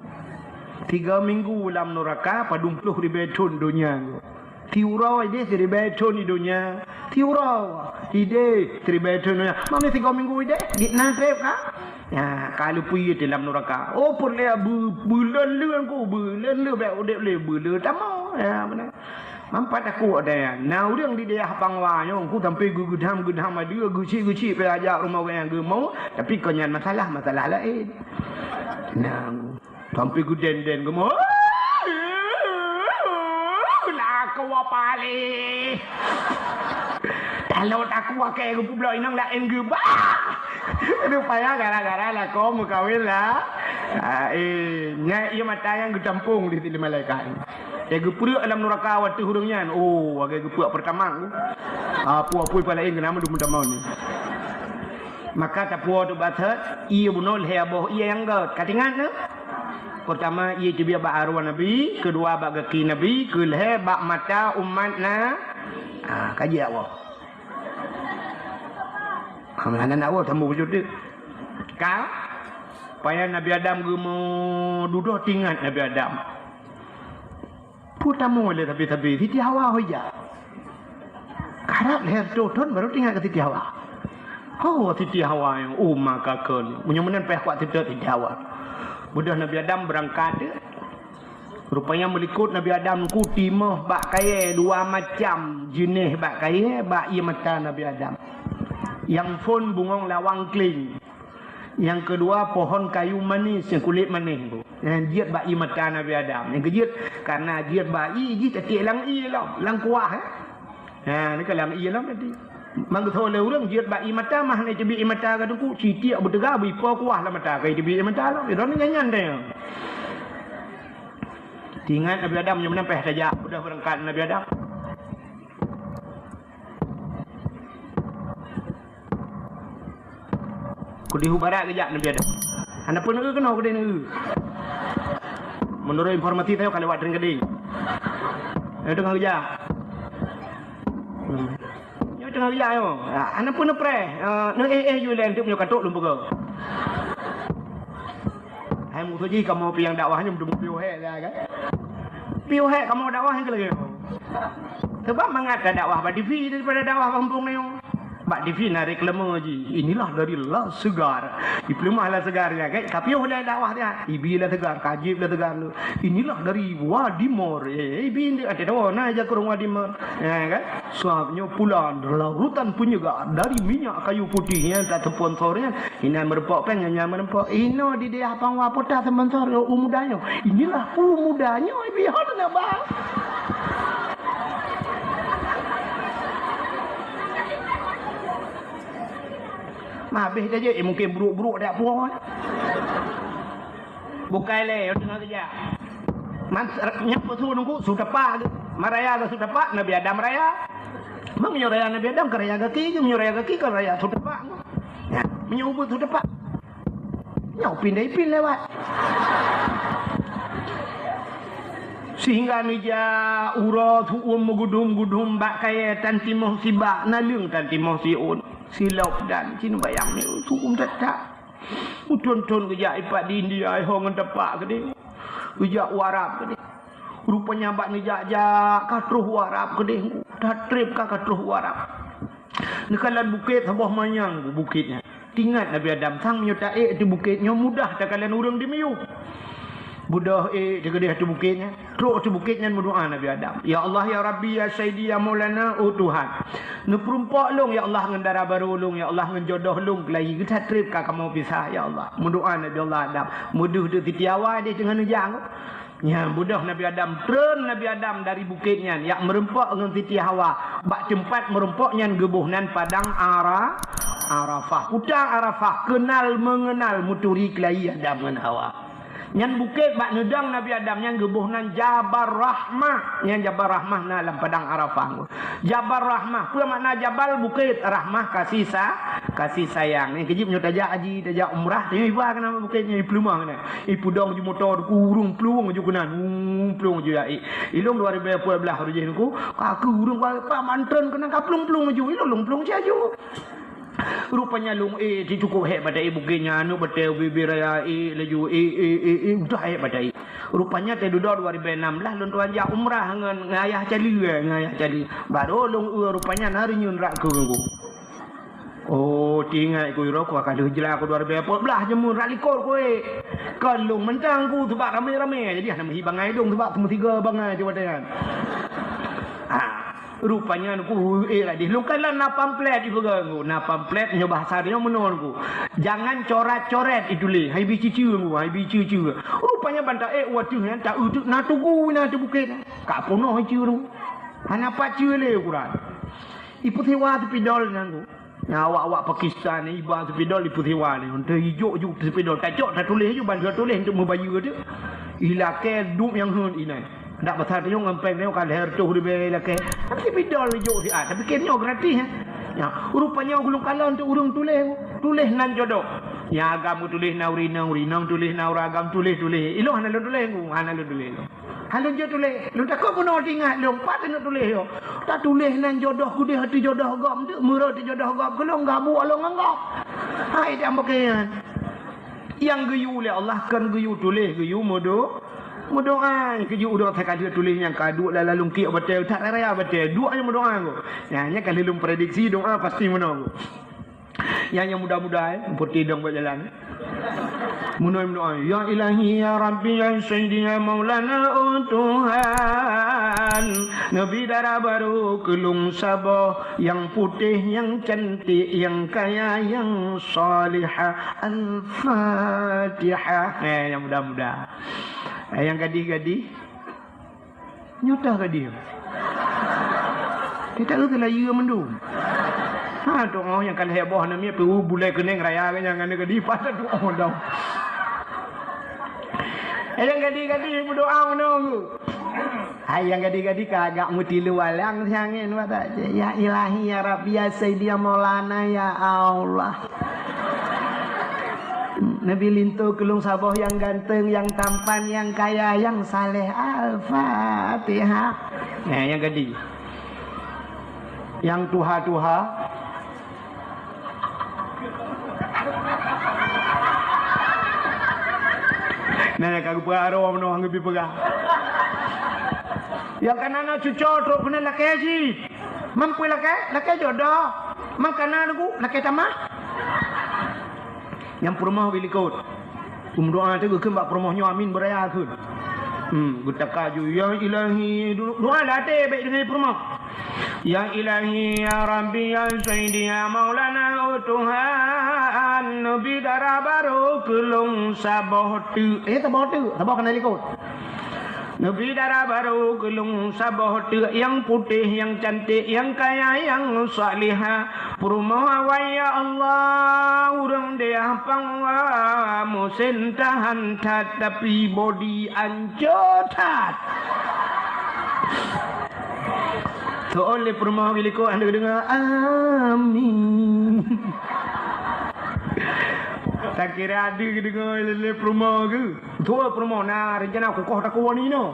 Tiga minggu lam nuraka padum ploh ribèe thôn donya. Tiuroe ideh siribèe thôn di donya. Tiuroe ideh siribèe thôn donya. Mami tiga minggu ideh, di na trép ka? Ya, ka leupie di lam nuraka. Oh, peureulèe bu-, buleuen leueng ku, buleuen leueng bèk udép lé buleuen tamong. Ya, beuna. Mampat aku ada ya. Na ureueng di dayah Pangwa nyoe, ku sampai geugeudam-geudam adeue, geuchik-geuchik pih ajak rumoh geuh nyang geumau, tapi kon nyan masalah, masalah laén. Nah, sampai geuden-den geumau. Lakoe palé. Kalau takue kèe geupeubloe inong laén geuba. Rupanya gara-gara lakoe meukawen lah. Ah, eh, nyan ie mata nyang geutampong di sisi malaikat. Nyang geupreuek lam nuraka watèe ureueng nyan. Oh, lagèe geupreuek peurtama. Ah, apui-apui pih laén keunama dum tamong ni. Maka tapuwoe teuh bak thot, ie bunoe lhèe boh ie nyang gèt. Ka teuingat na? Peurtama ie teubiet bak arwah Nabi, keudua bak gaki Nabi, keulhèe bak mata umat na. Ah, ka jeuet woe. Hana nak woe tamong beujeuet. Ka? Payah Nabi Adam geumeududoe teuingat Nabi Adam. Peue tamong lé sabe-sabe, Siti Hawa ho ija. Karab lhèe reutôh thôn barô teuingat keu Siti Hawa. Ho Siti Hawa nyang uma ka kheun. Meunyoe meunan payah kuat teutot Siti Hawa. Beudôh Nabi Adam beurangkat teuh. Rupanya meulikot Nabi Adam ku timoh bak kayèe dua macam jeunèh bak kayèe bak ie mata Nabi Adam. Nyang phôn bungöng lawang kléng. Nyang keudua, pohon kayu manis nyang kulét manis tu. Nyang jeuet bak ié mata Nabi Adam. Nyang keujeuet, karena jeuet bak ié jih teutek lam ié lom, lam kuah, eh. Ha, ni ka lam ié lom tadi. Mangkeutho lé ureueng jeuet bak ié mata, mah na teubiet ié mata ka teungku, sitiek beuteuga beuipo kuah lam mata, ka teubiet ié mata lom. Droeneuh nyan-nyan deh. Teuingat Nabi Adam nyoe meunan payah tajak, udah beurangkat Nabi Adam. Kudeh u barat geujak Nabi Adam. Hana peuneue keunoe kudeh neue. Menurut informasi saya ka lewat Tring Gading. Nyoe teungoh geujak. Nyoe teungoh geujak nyoe. Ha, hana peuneue preh. Eh, neu eh eh yue lé anteuk nyoe ka trok lôn peugah. Hai musoh jih kamoe piang dakwah nyoe meuteumé piôh hék dah kan. Piôh hék kamoe dakwah nyang keuleueh. Sebab mangat ka dakwah bak T V daripada dakwah bak gampông nyoe. Bak T V na reklame jih, "Inilah dari La Segar." Ipeuleumah La Segar nyan kan. Ka piôh lé dakwah nyan. Ibi La Segar, ka jieb La Segar tu. "Inilah dari Wadi Mor." Eh, ibi ndeuk até tawoe na jak ureueng Wadi Mor. Ya kan? Sabab nyoe pula lautan penyegar dari minyak kayu putih nyang tasponsor nyan. Inan meureumpok péng nyan, nyan meureumpok. Inoe di Dayah Pangwa Pota sponsor u muda nyoe. Inilah u muda nyoe, ibi hot na ba. Mabéh dah jeuet, eh, mungkin brok-brok dak puas. Bukai lé, teungoh geujak. Man, nyan peue su nunggu, su tepak. Maraya ke su tepak, Nabi Adam raya. Meunyoe raya Nabi Adam, ka raya gaki, meunyoe raya gaki, ka raya su tepak. Nyan, meunyoe ubeut su tepak. Nyoe pindai pin lewat. Sehingga neujak uroe su'um meugudum-gudum bak kayée tan timoh sibak, naleueng tan timoh siôn. Silop dan cin bayang ni su'um that-that. Uthon-thon geujak ipat di India, ho ngon tepak keudeh. Geujak u Arab keudeh. Rupanya bak neujak-jak ka troh u Arab keudeh. Tatreb ka, ka troh u Arab. Neukalon bukét saboh manyang bukét nyan. Teuingat Nabi Adam, sang meunyoe taék ateueh bukét nyoe mudah takalon ureueng dimiyueb. Beudôh ék teukeudeh ateueh bukét nyan. Trok ateueh bukét nyan meudoá Nabi Adam. "Ya Allah, ya Rabbi, ya Sayyidi, ya Maulana, oh Tuhan. Neupeureumpok lôn, ya Allah, ngon dara barô lôn, ya Allah, ngon jodoh lôn keulayi. Geusatreb ka kamoe pisah, ya Allah." Meudoá Nabi Allah Adam. Meudeuh teuh Siti Hawa di teungoh neujang. Nyan beudôh Nabi Adam, treun Nabi Adam dari bukét nyan, jak meureumpok ngon Siti Hawa bak teumpat meureumpok nyan geuboh nan Padang Ara-, Arafah. Puta Arafah, kenal mengenal, meuturi keulayi Adam ngon Hawa. Nyan bukét bak neudong Nabi Adam nyan geuboh nan Jabal Rahmah. Nyan Jabal Rahmah na lam Padang Arafah. Jabal Rahmah, peue makna jabal? Bukét, rahmah, kasih sa-, kasih sayang. Nyan keujeuet meunyoe tajak haji, tajak umrah, nyoe iba keunan bukét nyoe, ipeuleumah keunan. Ipeudong ju moto, ku ureueng plueng ju keunan, hmm, plueng ju ya. Ilôn dua ribu dua belas uroe jih nyoe ku, ka keu ureueng ba, ba mantreun keunan ka plueng-plueng ju, ilôn lôn plueng siaju. Rupanya lôn ék, ti cukup hék bak taék bukét nyan, aneuk batée ubé-ubé raya ék laju, ék, ék, ék, ék, udah hék bak taék. Rupanya teududoe dua ribu enam belas lôn tuan jak umrah ngon, ngon ayah Cali, eh, ngon ayah Cali. Baru lôn eu rupanya na reunyeun rak keu ngon ku. Oh, teuingat ku uroe ku ka lheueh jela ku dua ribu empat belas jeumeu rak likot ku, eh. Kon lôn mantong ku sebab ramé-ramé. Jadi hana meuhi bangai dong sebab teumeusiga bangai di watée nyan. Ha. Rupanya ku ék lagée lôn kalon na pamflet ipeugah ku, na pamflet nyoe bahasa nyoe meunoe ku. Jangan coret-coret ituléh, hai bi ciceu ku, hai bi ciceu. Rupanya ban taék watée nyan ta eu teuk na tugu na ateueh bukét. Ka peunoh ceu tu. Hana pat ceu lé ukuran. Ipeusiwa seupidol nyan ku. Nyan awak-awak Pakistan iba seupidol ipeusiwa lé. Untuk ijok ju seupidol tacok tatuléh ju ban tatuléh untuk meubayeue tu. Ilakée dup nyang hon inan. Dak pasal tu ngon péng nyoe ka lhèe reutôh ribèe ilakée. Tapi seupidol ijok siat, tapi kém nyoe gratis, eh. Nyan, rupanya gulong kalon tu ureueng tuléh, tuléh nan jodoh. Nyang agam tuléh nan ureueng inong, ureueng inong tuléh nan ureueng agam, tuléh-tuléh. Ilôn hana lôn tuléh, hana lôn tuléh. Hai lôn jeuet tuléh, lôn takot bunoe teuingat lôn, pat teuneuk tuléh yo. Tatuléh nan jodoh keudeh ateueh jodoh gob, meurot ateueh jodoh gob keu lôn gabuek lôn ngon gob. Hai dan pakaian. Nyang geuyue lé Allah kon geuyue tuléh, geuyue meudo-, meudoa. Keujeuet uroe teuka lheueh tuléh nyang ka duek lam lalong kiek batée, that raya batée, duek nyang meudoa ko. Nyan, nyan ka lheueh lôn prediksi doa pasti meunoe ko. Nyang, nyang muda-muda, eh, putih dong buat jalan. Meunoe meudoa, "Ya Ilahi, ya Rabbi, ya Sayyidi, ya Maulana, oh Tuhan, neubi dara barô keu lôn saboh, nyang putéh, nyang cantik, nyang kaya, nyang salihah." Al-Fatihah. Eh, nyang muda-muda. Eh, nyang gadih-gadih. Nyoe teuh gadih. Kita keu layeue mandum. Ha, tu'oh nyang ka lhèe boh aneuk miet, peue bulèe keuneng raya keu nyang aneuk gadih, pada tu'oh dong. Eh, nyang gadih-gadih meudoa meunoe. Hai, nyang gadih-gadih ka agak meutilu alang siangén, wata, "Ya Ilahi, ya Rabbi, ya Sayyidi, ya Maulana, ya Allah." Neubi linto keu lôn saboh nyang ganteng, nyang tampan, nyang kaya, nyang saleh. Al-Fatihah. Nah, nyang gadih. Nyang tuha-tuha. Nah, nyang ka geupeugah arô meunoe hana geubi peugah. Nyang kana na cuco trok keunan lakèe cit. Mampu lakèe, lakèe jodoh. Mangkana lagu, lakèe tamah. Nyang peurumoh geulikot. Meudoa teuh geukheun bak peurumoh nyoe amin beuraya kheun. Hmm, geutaka ju, "Ya Ilahi," du-, doa lam até bèk deungon peurumoh. "Ya Ilahi, ya Rabbi, ya Sayyidi, ya Maulana, oh Tuhan, neubi dara barô keu lôn saboh teuk." Eh, saboh teuk, saboh kana likot. Neubi dara barô keu lôn saboh teuk, nyang putéh, nyang cantik, nyang kaya, nyang salihah. Peurumoh awai, ya Allah, ureueng dayah Pangwa, musén tahan that, tapi bodi ancô that. Soe lé peurumoh geulikot hana geudeungoe, "Amin." Takira adu geudeungoe lé peurumoh geuh. Beutôi peurumoh na rencana kukoh takue ninoe.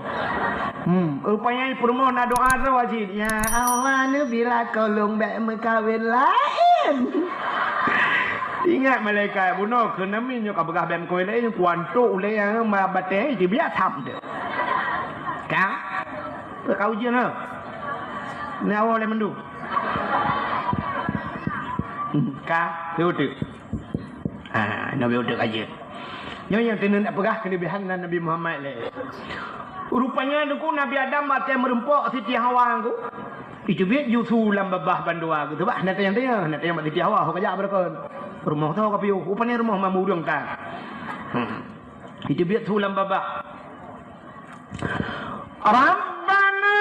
Hmm, rupanya peurumoh na doa droe cit. "Ya Allah, neubi lakoe lôn bèk meukawen laén." Ingat malaikat bunoe keu namin nyoe ka peugah bèk meukawen laén, kuantok ulèe nyang ma batèe jibiak tham teuh. Ka? Ka ujeuen ha. Nyoe awai lé mandum. Hmm, ka, beutôi. Ha, Nabi uteuk aja. Nyoe nyang teuneuk nak peugah keuleubehan Nabi Muhammad lé. Rupanya teungku Nabi Adam watèe meurumpok Siti Hawa teungku. Iteubiet ju su lam babah bandua geuh. Sabab hana tanyong-tanyong, hana tanyong bak Siti Hawa, ho kajak beureukan. Rumoh soe ka piôh, rupanya rumoh mamureueng tan. Hmm. Iteubiet su lam babah. ربنا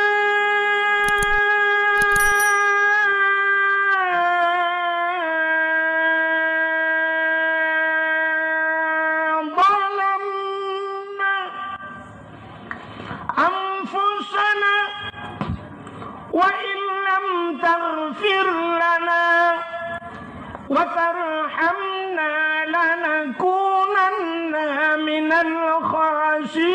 ظلمنا أنفسنا وإن لم تغفر لنا وترحمنا لنكونن من الخاسرين.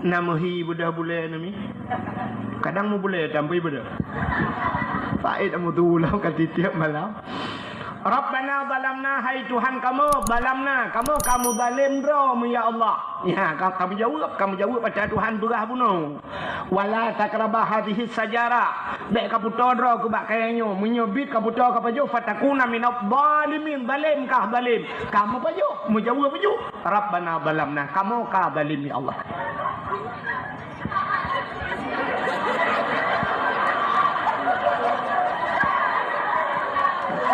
Na meuhi beudôh bulèe nami. Kadang meubulèe tampui beudôh. Faid amu tu ulang ka tiep malam. Rabbana zalamna, hai Tuhan kamoe, zalamna, kamoe ka meuzalim droe mu, ya Allah. Ya, ka, ka meujaweueb, ka meujaweueb ata Tuhan peugah bunoe. Wala taqraba hadhihi syajara, bèk ka putô droe keu bak kayèe nyoe, meunyoe bit ka putô ka pajoh, fatakuna minadh dhalimin, zalim ka zalim. Ka meupajoh, meujaweueb pajoh, Rabbana zalamna, kamoe ka zalim, ya Allah.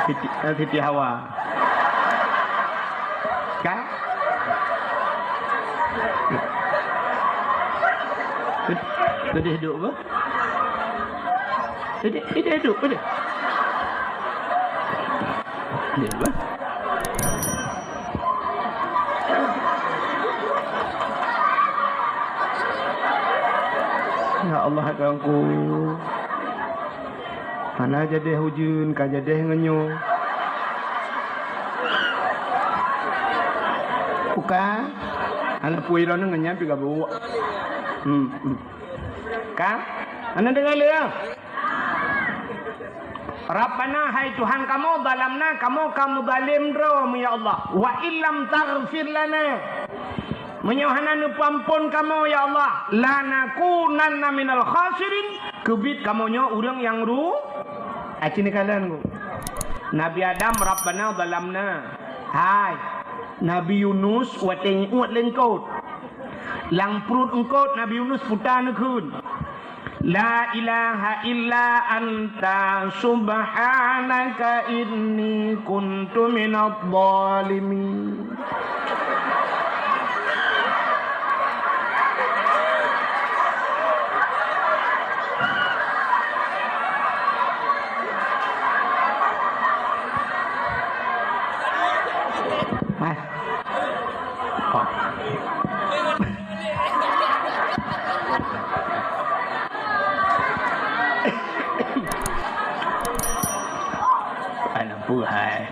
Siti, eh, Siti Hawa. Ka? Leudeh duek apa? Leudeh, leudeh duek, leudeh. Leudeh apa? Ya Allah, Tuhanku. Hana jadeh ujeuen, ka jadeh ngeunyoe. Bukan. Hana pui droeneuh ngon nyan pi gabuk. Hmm, hmm. Ka? Hana deungoe lé, ya? Rabbana, hai Tuhan kamoe, zalamna, kamoe ka meuzalim droe mu, ya Allah. Wa illam taghfir lana. Meunyoe hana neupeuamphon kamoe, ya Allah, lanakunanna minal khasirin, Keubiet kamoe nyoe ureuëng nyang ru-, aci neukalon ku. Nabi Adam, Rabbana zalamna. Hai, Nabi Yunus watée nyoe uet lé eungkot. Lam pruet eungkot Nabi Yunus puta neukheun, "La ilaha illa anta subhanaka inni kuntu minadh dhalimin." Hai. Anak buhai.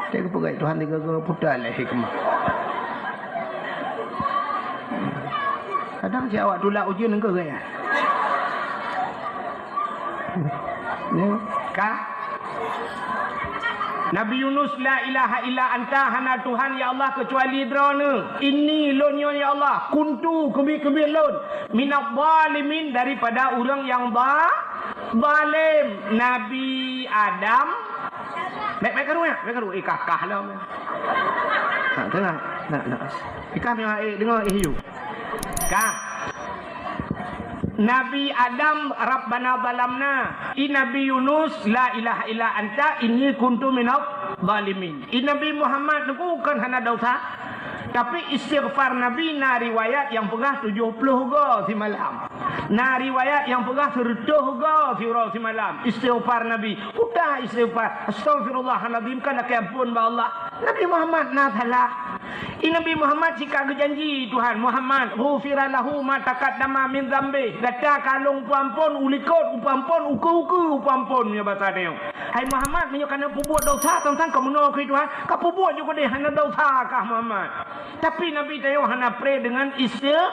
Tapi peugah Tuhan tiga-tiga putar lé hikmah. Kadang si awak tulak ujeuen engkau gaya. Ni, ka? Nabi Yunus, "La ilaha illa anta," hana Tuhan ya Allah keucuali Droeneuh. "Inni," lôn nyoe ya Allah, "kuntu," keubiet-keubiet lôn, "minadh dhalimin," daripada ureuëng nyang ba-, zalim. Nabi Adam, bèk, bèk karu nyan, bèk karu. Eh, kakah lah. Nak dengar, nak, nak. Ikah memang, eh, dengar, eh, you. Ka. Nabi Adam, "Rabbana zalamna." I Nabi Yunus, "La ilaha illa anta inni kuntu minadh dhalimin." I Nabi Muhammad nyoe kon hana dosa. Tapi istighfar Nabi na riwayat nyang peugah tujoh ploh go simalam. Na riwayat nyang peugah seureutôh go siuroe simalam. Istighfar Nabi. Puta istighfar. Astaghfirullahalazim, kan lakée ampôn bak Allah. Nabi Muhammad na salah. I Nabi Muhammad sika geujanji Tuhan, "Muhammad, ghufira lahu ma taqaddama min dzambi." Gata ka lôn peuampôn, u likot u peuampôn, u keue-keue u peuampôn, meunyoe basa tanyoe. Hai Muhammad, meunyoe kana peubuet dosa, sang-sang ka meunoe keu Tuhan, ka peubuet ju keudeh, hana dosa kah Muhammad. Tapi Nabi tanyoe hana pré deungon isti-,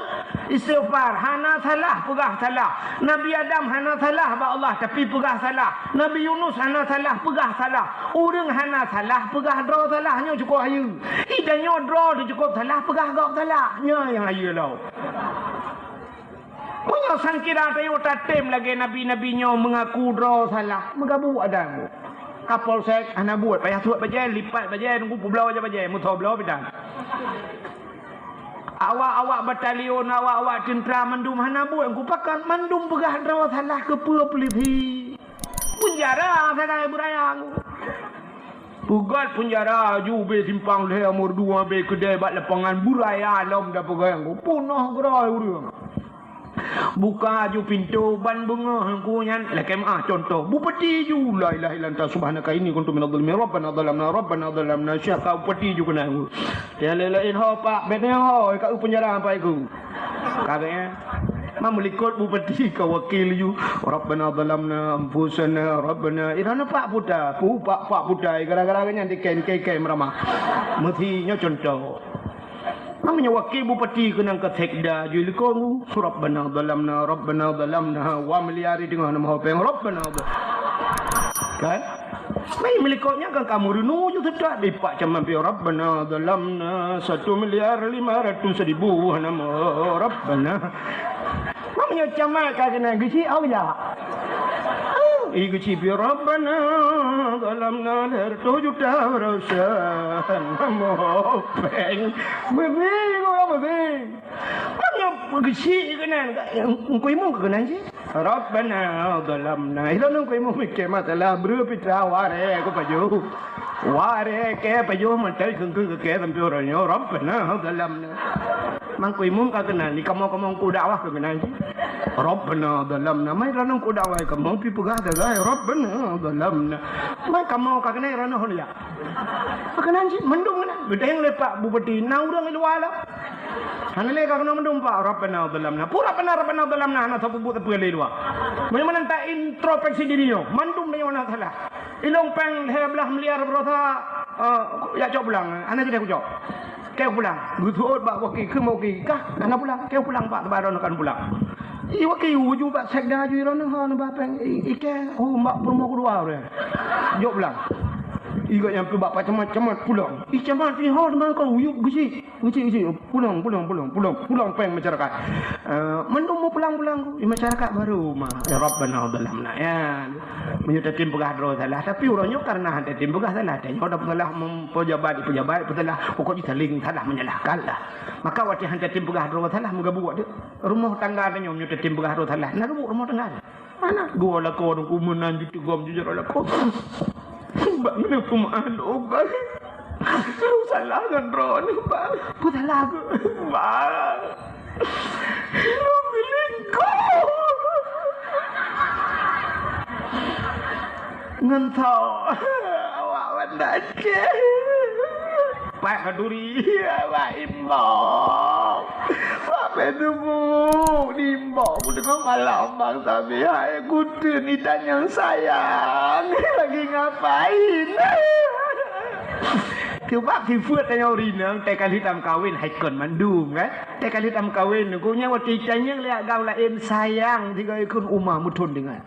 istighfar, hana salah peugah salah. Nabi Adam hana salah bak Allah, tapi peugah salah. Nabi Yunus hana salah peugah salah. Ureuëng hana salah peugah droe salah, nyoe cukôp hayeue. I tanyoe droe teuh cukôp salah peugah gob salah. Nyoe nyang hayeue lom. Meunyoe sangkira tanyoe tatem lagée nabi-nabi nyoe meungaku droe salah, meugabu adan. Kapolsek hana buet, payah tuek bajée, lipat bajée, nunggu peubloe bajée, meusoe bloe bidang. Awak-awak batalion, awak-awak teuntra mandum hana buet, nunggu pakon mandum peugah droe salah keu peue polisi. Penjara sagai beuraya. Peugét penjara ju ubé simpang lhée, amur dua bé keudée bak lapangan beuraya lom da peugét, nunggu punoh groe ureuëng. Buka aju pintoe ban beungoh ku nyan, lakée meuah contoh. Bupati ju, "La ilaha illa anta subhanaka inni kuntu minadh dhalimin. Rabbana zalamna, rabbana zalamna." Syah ka bupati ju keunan. Dia lain-lain ho, Pak, bene ho, ka u penjara, Pak, iku. Ka be, eh. Ma meulikot bupati ka wakil ju. "Rabbana zalamna anfusana, rabbana." Irana Pak puta, pu Pak, Pak puta, gara-gara nyan diken, kei-kei meurama. Meusi nyoe contoh. Meunyoe wakil bupati keunan ka sekda ju likot, "Rabbana zalamna, rabbana zalamna," wa miliar di teungoh nama hopeng, "Rabbana zal-," kan? Mai meulikot nyan kan kamu reunu ju seutôt dipak caman pi, "Rabbana zalamna satu miliar lima ratus ribu," nama, "Rabbana." Meunyoe camat ka keunan geuchik, au ya? I geuchik pi, "Rabbana zalamna lhée reutôh juta baroesa." Nama hopeng. Meusi, meusi. Meunyoe geuchik keunan, engkau imum ka keunan cit. "Rabbana zalamna." Ilôn ngon keu imum mikée masalah breueh pitra warée keu pajoh. Warée kée pajoh mantong keu-keu keu kée sampoe uroe nyoe. "Rabbana zalamna." Mangko imum ka keunan, di kamoe-kamoe keu dakwah ka keunan cit. "Rabbana zalamna." Mai droeneuh keu dakwah kamoe pi peugah sagai, "Rabbana zalamna." Mai kamoe ka keunan droeneuh ho ya. Ka keunan cit, mandum keunan. Geudeng lé Pak Bupati, na ureuëng di luwa lah. Hana lé ka keunoe mandum, Pak, "Rabbana zalamna." Peue "Rabbana, rabbana zalamna", hana sapeue buet sapeue lé dua. Bagaimana tak introspeksi diri nyoe? Mandum tanyoe na salah. Ilôn péng lhée blaih miliar baroesa, eh, jak cok pulang, hana jadeh kucok. Keu pulang. Geuseuôt bak wakil, keu wakil, "Kah hana pulang?" "Keu pulang, Pak, teuba droeneuh kan pulang." I wakil uju bak sekda ju droeneuh, "Ha, neuba péng i-, ikée, oh, mbak peurumoh keudua ureuëng." Jok pulang. Iga nyang peuba Pak Camat, "Camat, pulang." "Ih, Camat, ih, ho teuma kau, uyup geuchik." "Geuchik, geuchik. Pulang, pulang, pulang, pulang. Pulang péng masyarakat." Eh, mandum meupulang-pulang. Di masyarakat baru mah, "Ya Rabbana zalamna." Ya. Meunyoe tatem peugah droe salah, tapi uroe nyoe karena han tatem peugah salah, tanyoe dah salah mem-, pejabat, pejabat pun salah, pokok jih saling salah menyalahkan lah. Maka watèe han tatem peugah droe salah, meugabuek deh. Rumoh tangga tanyoe meunyoe tatem peugah droe salah, na gabuek rumoh tangga. Mana? Dua lakoe ureueng meunan jiteugom jujur lakoe. Bang, neupeumaaf lôn, Bang. Lôn salah ngon droeneuh, Bang. Peue salah keuh? Bang, lôn selingkuh. Ngon soe? Awak banda Aceh. Pat katuri, Bang. Imbong. Sampai subuh, imbong. Budak malam, Bang Sabi. Hai, kuteun itanyong sayang. Lagi ngapain? Coba sifeuet tanyoe ureueng inong, teuka lheueh tameukawen, hai kon mandum, kan? Teuka lheueh tameukawen, ku nyan watèe itanyong lé agam laén sayang, tiga ikun uma meuthon deungon.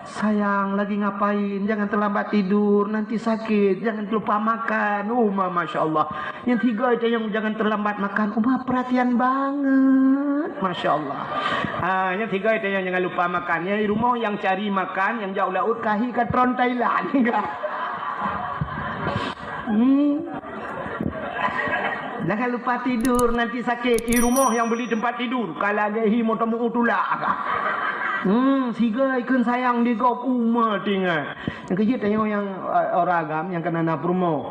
Sayang, lagi ngapain? Jangan terlambat tidur, nanti sakit. Jangan lupa makan. Oh, ma-, masya Allah. Nyang tiga itu yang jangan terlambat makan. Uma perhatian banget. Masya Allah. Ah, nyang tiga itu yang jangan lupa makan. Nyang di rumoh yang cari makan, nyang jak u laôt kahi ka tron Thailand. Hmm. Jangan lupa tidur, nanti sakit. Di rumoh yang beli tempat tidur. Ka lagèe hi moto meu tulak ka. Hmm, siga ikun sayang di gob uma tinggai. Nyang keujeuet tanyoe nyang, eh, ureueng agam nyang keunan na peurumoh.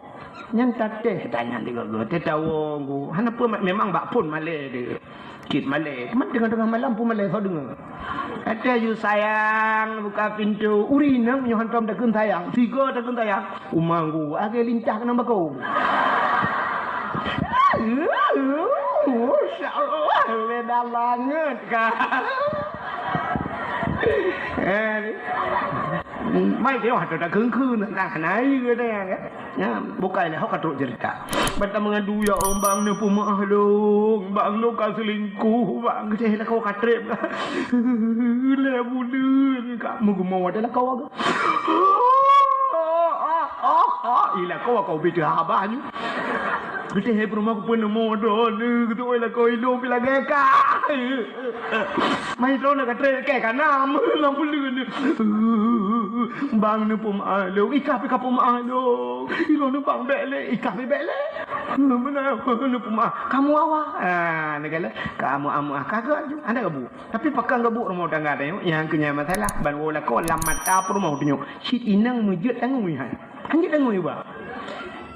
Nyan tatéh tanyan di gob, teuh tawoe ku. Hana peue ma-, memang bak phon malèe deh. Cit malèe. Teuma teungoh-teungoh malam pun malèe soe deungö. Kata, "Yu sayang, buka pintu." Ureueng inong nyoe hantom takheun sayang. Siga takheun sayang. Uma ku, agak lincah keunan bako. Masya Allah, beda banget, Kak. Eh, mai tengok, ada dah kengkeng, nak naik ke dia, kan? Ya, bukai lah, hok ka trok cerita. Bata mengadu, "Ya Allah, bang, neupeumaaf lôn. Bang, lôn ka selingkuh, bang." Geuteh lakoe ka trép. Lé buleuen ka meugumoe watèe lakoe. Ih, lakoe ka ubit teuh haba nyoe. Geuteh hai peurumoh, kupeuneumoe droeneuh, geuteu'oh lakoe ilôn pih lagèe ka. Mai droeneuh ka trép kèe ka nam, lam buleuen. Bang, neupeumaaf lôn, i kah pih ka peumaaf lôn. Ilôn neubang bèk lé, i kah pih bèk lé. Meunan, neupeumaaf. Kamoe awai. Ah, neukalon, kamoe amoe ah, ka gèt ju. Ada gabuek. Tapi pakon gabuek rumoh tangga tanyoe, nyang keu nyan masalah. Ban woe lakoe lam mata peurumoh tanyoe. Cit inong meujeuet tangui hai. Hanjeuet tangui ba.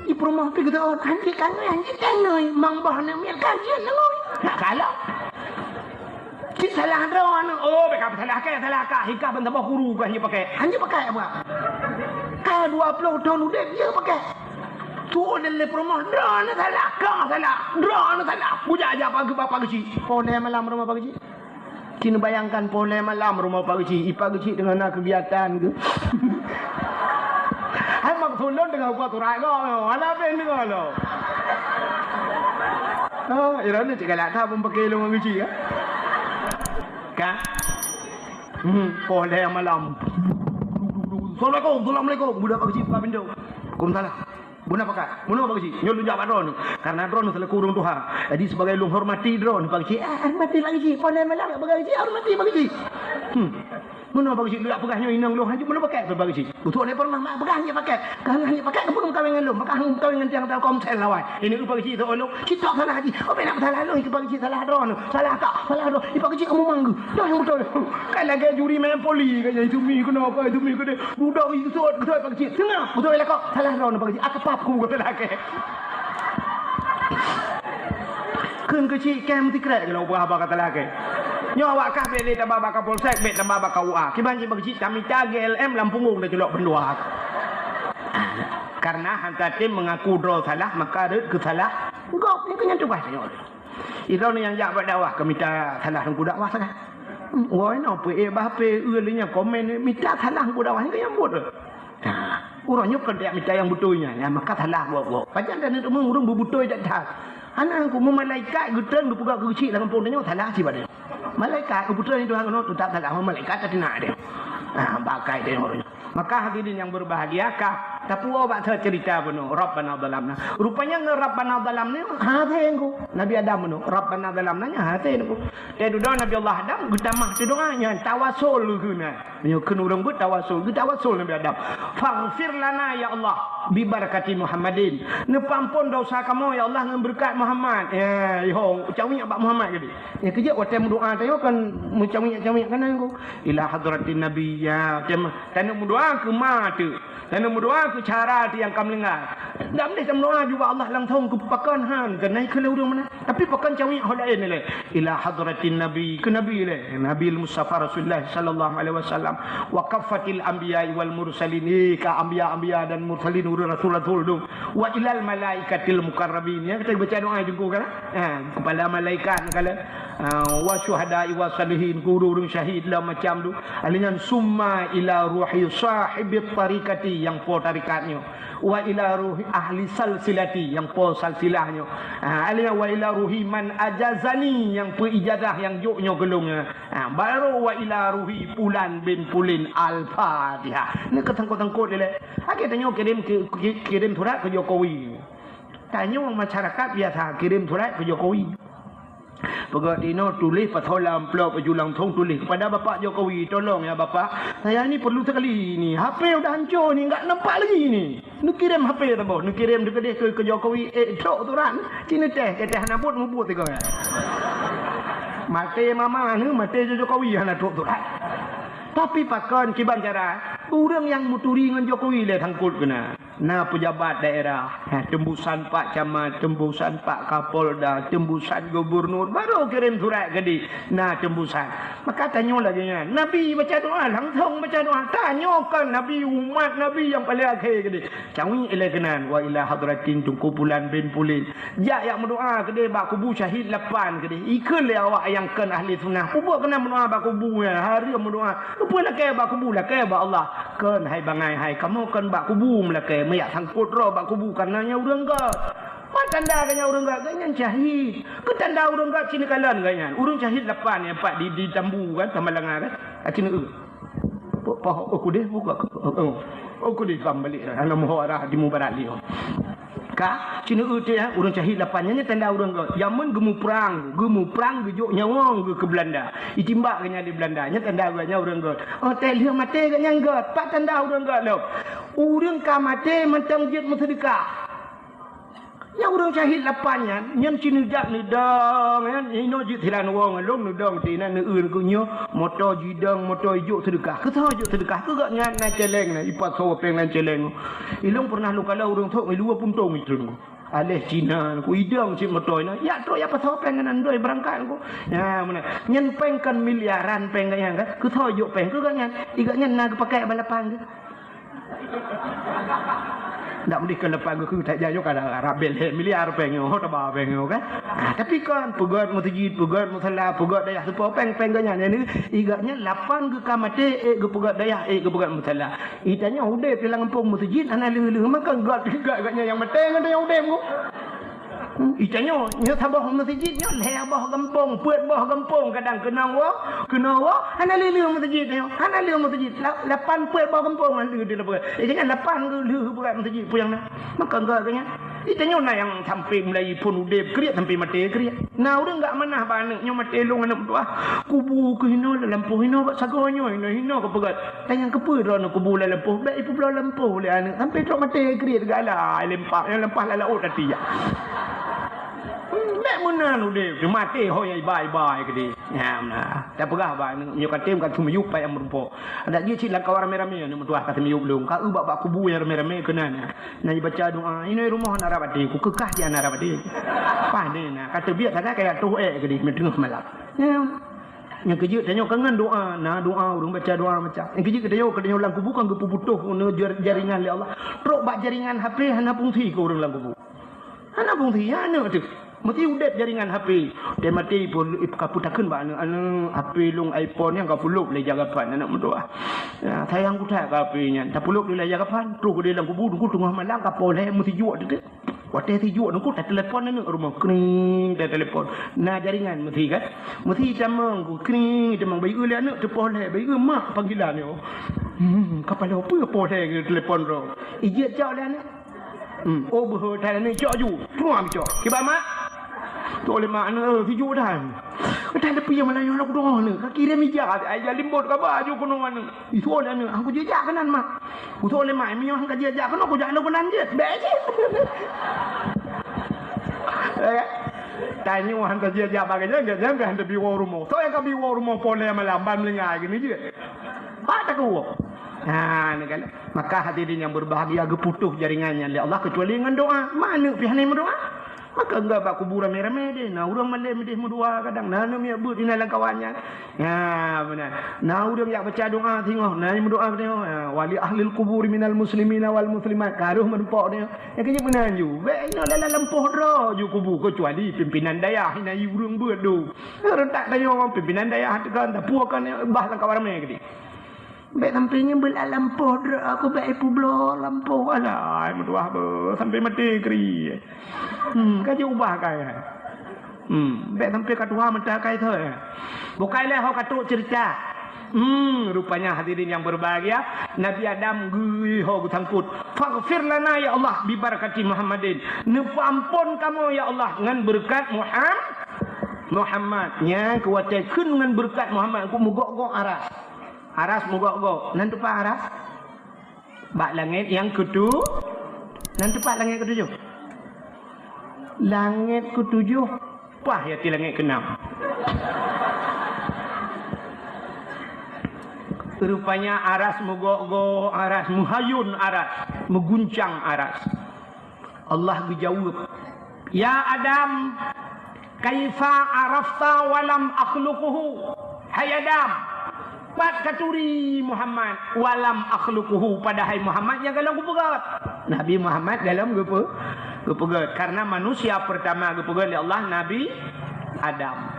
Di peurumoh pih geuteu'oh, hanjeuet tangui, hanjeuet tangui. Mang boh aneuk miet ka hanjeuet tangui. Nak salah. Cit salah droeneuh. Oh, bèk ka salah kèe, salah kah. Hika ban saboh kuru ka hanjeuet pakai. Hanjeuet pakai apa? Ka dua ploh thon udép, jeuet pakai. Tu'oh lé peurumoh, droeneuh salah, kah salah, droeneuh salah. Bujak aja pagi bapak kecil. Poh lhèe malam rumoh Pak Geuchik. Ci neubayangkan poh lhèe malam rumoh Pak Geuchik. I Pak Geuchik teungoh na keugiatan geuh. Hai maksud lôn teungoh buat surat gob, hana pih deungoe lôn. Oh, iroh ni cit galak that pun pakai lôn ngon Geuchik, ya? Ka? Hmm, poh lhèe malam. Assalamualaikum, assalamualaikum. Budak Pak Geuchik buka pintu. Waalaikumsalam. Bunoe pakat, bunoe Pak Geuchik, nyoe lôn jak bak droeneuh. Karena droeneuh selaku ureueng tuha. Jadi sebagai lôn hormati droeneuh Pak Geuchik. Ah, hormati Pak Geuchik. Poh lhèe malam Pak Geuchik, hormati Pak Geuchik. Hmm. Bunoe Pak Geuchik, lôn jak peugah nyoe inong lôn, hanjeuet bunoe pakai Pak Geuchik. Beutôi lé pernah mak peugah hanjeuet pakai. Ka hanjeuet pakai, keupeue meukawen ngon lôn? Maka han meukawen ngon tiang Telkomsel awai. Ini Pak Geuchik teu'oh lôn. Cit tôk salah jih. Oh, bèk na salah lôn, Pak Geuchik salah droeneuh. Salah kah? Salah droeneuh. Pak Geuchik kamoe manggeu. Nyoe nyang beutôi. Kan lagèe juri main voli, kan, itu mi keunoe, itu mi keunoe. Dudoe geusut, geusut Pak Geuchik. Teungoh, beutôi lakoe. Salah droeneuh Pak Geuchik. Aka pap ku kata lagèe. Kheun Geuchik kèe meusikrek keunoe peugah haba kata lagèe. Nyoe awak kah bèk lé taba bak Kapolsek, bèk taba bak K U A. Kiban jih Pak Geuchik tamita G L M lam punggong taculok bandua. Karena han tatem mengaku droe salah, maka rhot keu salah gob. Nyan keuh nyan tugaih tanyoe. Droeneuh nyang jak bak dakwah, ka mita salah teungku dakwah sagai. Woe nyoe peuék bak H P, eu lé nyan komen, mita salah teungku dakwah, nyan nyang buet. Nah, uroe nyoe kon tajak mita nyang beutôi nyan, nyan maka salah gob-gob. Pajan taneuk teumeung ureueng beubeutôi that-that. Hana ku, meu malaikat geutreun geupeugah keu Geuchik lam gampông tanyoe salah cit bak tanyoe. Malaikat geupeutreun Tuhan keunoe teutap salah, meu malaikat tateunak tanyoe. Nah, bakai tanyoe uroe nyoe. Maka hadirin yang berbahagia, ka Tapuwoe bak soe cerita bunoe, "Rabbana zalamna." Rupanya ngon "Rabbana zalamna" hasé ngon Nabi Adam bunoe, "Rabbana zalamna" nyan hasé ngon. Teududoe Nabi Allah Adam geutamah teudoa nyan tawasul geuh na. Nyoe kheun ureuëng beuet tawasul, geutawasul Nabi Adam. "Faghfir lana ya Allah, bi barakati Muhammadin." Neupeuampon dosa kamoe ya Allah ngon beureukat Muhammad. Ya, yo, cawiek bak Muhammad geude. Ya, keujeuet watée meudoa tanyoe kan meucawiek-cawiek kan ngon. Ila hadratin Nabi, ya, tanyoe meudoa keu ma teuh. Tanyoe meudoa keu cara teuh nyang ka meulanggar. Dak meudeh tameudoa ju bak Allah langsong keu pakon han, keunan keu lé ureuëng meunan. Tapi pakon cawiek ho laén lé. Ila hadratin Nabi, keu Nabi lé. Nabi Mustafa Rasulullah sallallahu alaihi wasallam. Wa kaffatil anbiya wal mursalin. Eh, ka anbiya-anbiya dan mursalin, ureuëng rasul-rasul tu. Wa ilal malaikatil mukarrabin. Ya, kita baca doa itu kan. Ha, kepala malaikat kala. Ha, wa syuhada wa salihin, ureuëng-ureuëng syahid lah macam tu. Ahli nyan summa ila ruhi sahibit tariqati, nyang po tarikat nyoe. Wa ila ruhi ahli salsilati, nyang po salsilah nyoe. Ha, ahli nyan wa ila ruhi man ajazani, nyang peu ijazah nyang jok nyoe keu lôn nyoe. Ha, baru wa ila ruhi pulan bin pulin. Al-Fatihah. Ni keutangkot-tangkot dilée. Akhé tanyoe kirim, ki-, ki-, kirim surat keu Jokowi. Tanyoe masyarakat biasa kirim surat keu Jokowi. Peugah tinoe tuléh pasoe lam amplop baju langsong tuléh kepada Bapak Jokowi, "Tolong ya Bapak, saya ni perlu sekali ni. H P udah hancur ni, enggak nampak lagi ni." Neukirim H P saboh, neukirim teukeudeh keu, keu Jokowi, eh, trok surat. Cina teh, teh hana buet, mubuet tiga ya. Maté mama ni, maté Jokowi hana trok surat. Tapi pakon kiban cara, ureuëng nyang meuturi ngon Jokowi lé sangkot keunan. Na pejabat daerah, ha, tembusan Pak Camat, tembusan Pak Kapolda, tembusan gubernur, baru kirim surat geude, na tembusan. Maka tanyoe lagée nyan, Nabi baca doa, langsong baca doa. Tanyoe kan Nabi, umat Nabi nyang paleng akhé geude. Cawiek ilée keunan, wa ila hadratin Teungku Pulan bin Pulan. Jak yak meudoa keudeh bak kubu syahid lapan keudeh. Ikheun lé awak nyang kon ahli sunnah. Peue buet keunan meudoa bak kubu nyan? Hareuem meudoa. Peue lakée bak kubu? Lakée bak Allah. Kon hai bangai hai, kamoe kon bak kubu meulakée, meuyak sangkot droe bak kubu kareuna nyan ureuëng göt. Pat tanda geuh nyan ureuëng göt? Geuh nyan syahid. Keu tanda ureuëng göt cit neukalon geuh nyan. Ureuëng syahid lapan nyang pat di, di Tambu kan, Tamalanga kan. Aci neueu. Poh, oh, kudeh buka. Oh, oh, kudeh kam balik. Alam ho arah di mubarak liyo. Ka, cina uti ya, ureuëng syahid lapan nyan, nyan tanda ureuëng göt. Jameun geumuprang, geumuprang geujok nyawöng geuh keu Belanda. Itimbak geuh nyan di Belanda, nyan tanda geuh nyan ureuëng göt. Oh, teuh lheueh maté geuh nyan göt. Pat tanda ureuëng göt lom? Ureuëng ka maté mantong jeuet meuseudeukah. Nyang ureuëng syahid lapan nyan, nyan cit neujak neudong, nyan, inoe jeuet silan wong lom neudong sinan neueu keu nyoe, moto jidong, moto ijok seudeukah. Keu soe ijok seudeukah? Keu gobnyan na celeng na, ipasoe péng lam celeng. Ilong pernah lôn kalon ureuëng thok ngon dua puntông itreun ku. Aléh Cina ku idong cit moto ina, yak trok yak pasoe péng ngon andoi beurangkat ku. Nya meunan. Nyan péng kan miliaran péng gobnyan kan. Keu soe ijok péng? Keu gobnyan. I gobnyan na geupakai balapan geuh. Ndak meudeh keu leupah geuh that jayoe ka rab bèk lhèe miliar péng nyoe, taba péng nyoe kan. Ah, tapi kan peugöt meuseujid, peugöt musala, peugöt dayah seupôt péng, péng geuh nyan. Nyan i gobnyan lapan geuh ka maté, ék geuh peugöt dayah, ék geuh peugöt musala. I tanyoe udép di lam gampông meuseujid hana lheueh-lheueh, maka göt, göt gobnyan nyang maté ngon tanyoe udép nyoe. Hmm, i tanyoe, nyoe saboh meuseujid nyoe lhèe boh gampông, peuet boh gampông, kadang keunong woe, keunoe woe, hana lheueh-lheueh meuseujid nyoe, hana lheueh meuseujid. La-, lapan peuet boh gampông hana lheueh di lapan. Eh, jangan lapan lheueh bukan meuseujid peue nyang na. Maka enggak geuh nyan. I tanyoe na nyang sampai mulai phon udép kriet sampai maté kriet. Na ureuëng enggak manah bak aneuk nyoe maté lôn aneuk meutuah. Kubu keuh hinoe lam lampôh hinoe bak sagoe nyoe hinoe, hinoe ka peugöt. Tanyong keupeue droeneuh kubu lam lampôh, bèk ipeubloe lampôh lé aneuk sampai trok maté kriet gala, ai limpak nyang lampah lam laôt até jak. Hmm, bèk meunan udép, maté ho nyang iba-iba keudéh. Nyan meunan. Tapeugah bak aneuk nyoe ka tem ka teumiyup pat nyang meurumpok. Adak jih cit lam kawan ramé-ramé aneuk meutuah ka teumiyup lôn. Ka eu bak, bak kubu nyang ramé-ramé keunan. Na ibaca doa, inoe rumoh na rab até, ku keukah jih na rab até. Pah deh na, ka teubiet sagai kaya toh ék keudéh, meuteungoh malam. Nyan. Nyang keujeuet tanyoe ka ngon doa, na doa ureuëng baca doa macam. Nyang keujeuet tanyoe, ka tanyoe lam kubu kan geupeubutoh ngon jar-, jaringan lé Allah. Trok bak jaringan H P hana fungsi keu ureuëng lam kubu. Hana fungsi, ya aneuk teuh. Meusti udép jaringan H P. Watèe maté ipeu-, ipeu-, ka peutakheun bak aneuk, "Aneuk, H P lôn iPhone nyan ka peulop lé jagapan aneuk meutuah. Ya, sayang ku that keu H P nyan." Tapeulop lé jagapan, troh keudéh lam kubu, teungku teungoh malam ka poh lhèe meusijuek teuh. Watèe sijuek teungku, tateulepon aneuk rumoh. Kring, tateulepon. Na jaringan meusti kan? Meusti tamong ku, kring, tamong. Bayeue lé aneuk teupoh lhèe, bayeue mak panggilan nyoe. Hmm, kapala peue po lhèe geutelepon droe. Ijeuet cok lé aneuk. Hmm, oh, beuhe that aneuk cok ju. Truam cok. Kiban mak? Cok lé mak aneuk, eh, sijuek dan. Kadang leupie malam nyoe lôn kudong aneuk. Ka kirém ija, ai jak limbot kaba ju keunoe aneuk. Itu'oh lé aneuk, "Aku jijak keunan, Mak." Kutu'oh lé mak, "Meunyoe han ka jijak keunoe, kujak lôn keunan jeuet." Bèk cit. Eh, tanyoe han ka jijak bagaih nyan, nyan han tabi woe rumoh. Soe nyang ka bi woe rumoh po lhèe malam, ban meulinggai keunoe jeuet. Pat takue. Ha, ni kan. Maka hadirin yang berbahagia, geuputoh jaringan nyan lé Allah kecuali ngon doa. Mak aneuk pih hana meudoa. Maka enggak bak kubu ramé-ramé deh. Na ureueng malém deh meudoa kadang. Na aneuk miet beuet inan lam kawan nyan. Ya, beuna. Na ureueng jak baca doa singoh. Na meudoa singoh. Ya, wali ahlil kubur minal muslimina wal muslimat. Ka rôh meureumpok deh. Ya, keu meunan ju. Bèk inoe dalam lampôh droe ju kubu kecuali pimpinan dayah. Ina ureueng beuet du. Rentak tanyoe pimpinan dayah teuka, tapi kan bah lam kawan ramé keudéh. Bèk sampai nyan beulat lampôh droe aku bèk ipubloe lampôh. Alah, meutuah beuh, sampai maté kri. Hmm, ka jiubah kai. Hmm, bèk sampai ka tuha meuta kai thoi. Bukai lé ho ka trok cerita. Hmm, rupanya hadirin yang berbahagia, Nabi Adam geuh ho geusangkot. "Faghfir lana ya Allah bi barakati Muhammadin." Neupeuampon kamoe ya Allah ngon beureukat Muham-, Muhammad. Nyan keu watèe kheun ngon beureukat Muhammad, ku meugok-gok aras. Aras meugok-gok. Nan teumpat aras? Bak langèt nyang keutu-, nan teumpat langèt keutujoh? Langèt keutujoh, paih até langèt keunam. Rupanya aras meugok-gok, aras meuhayôn aras, meuguncang aras. Allah geujaweueb, "Ya Adam, kaifa arafta wa lam akhluquhu?" Hai Adam, pat katuri Muhammad, "wa lam akhluquhu," padahai Muhammad nyang golom geupeugèt. Nabi Muhammad golom geupeu-, geupeugèt. Karena manusia pertama geupeugèt lé Allah Nabi Adam.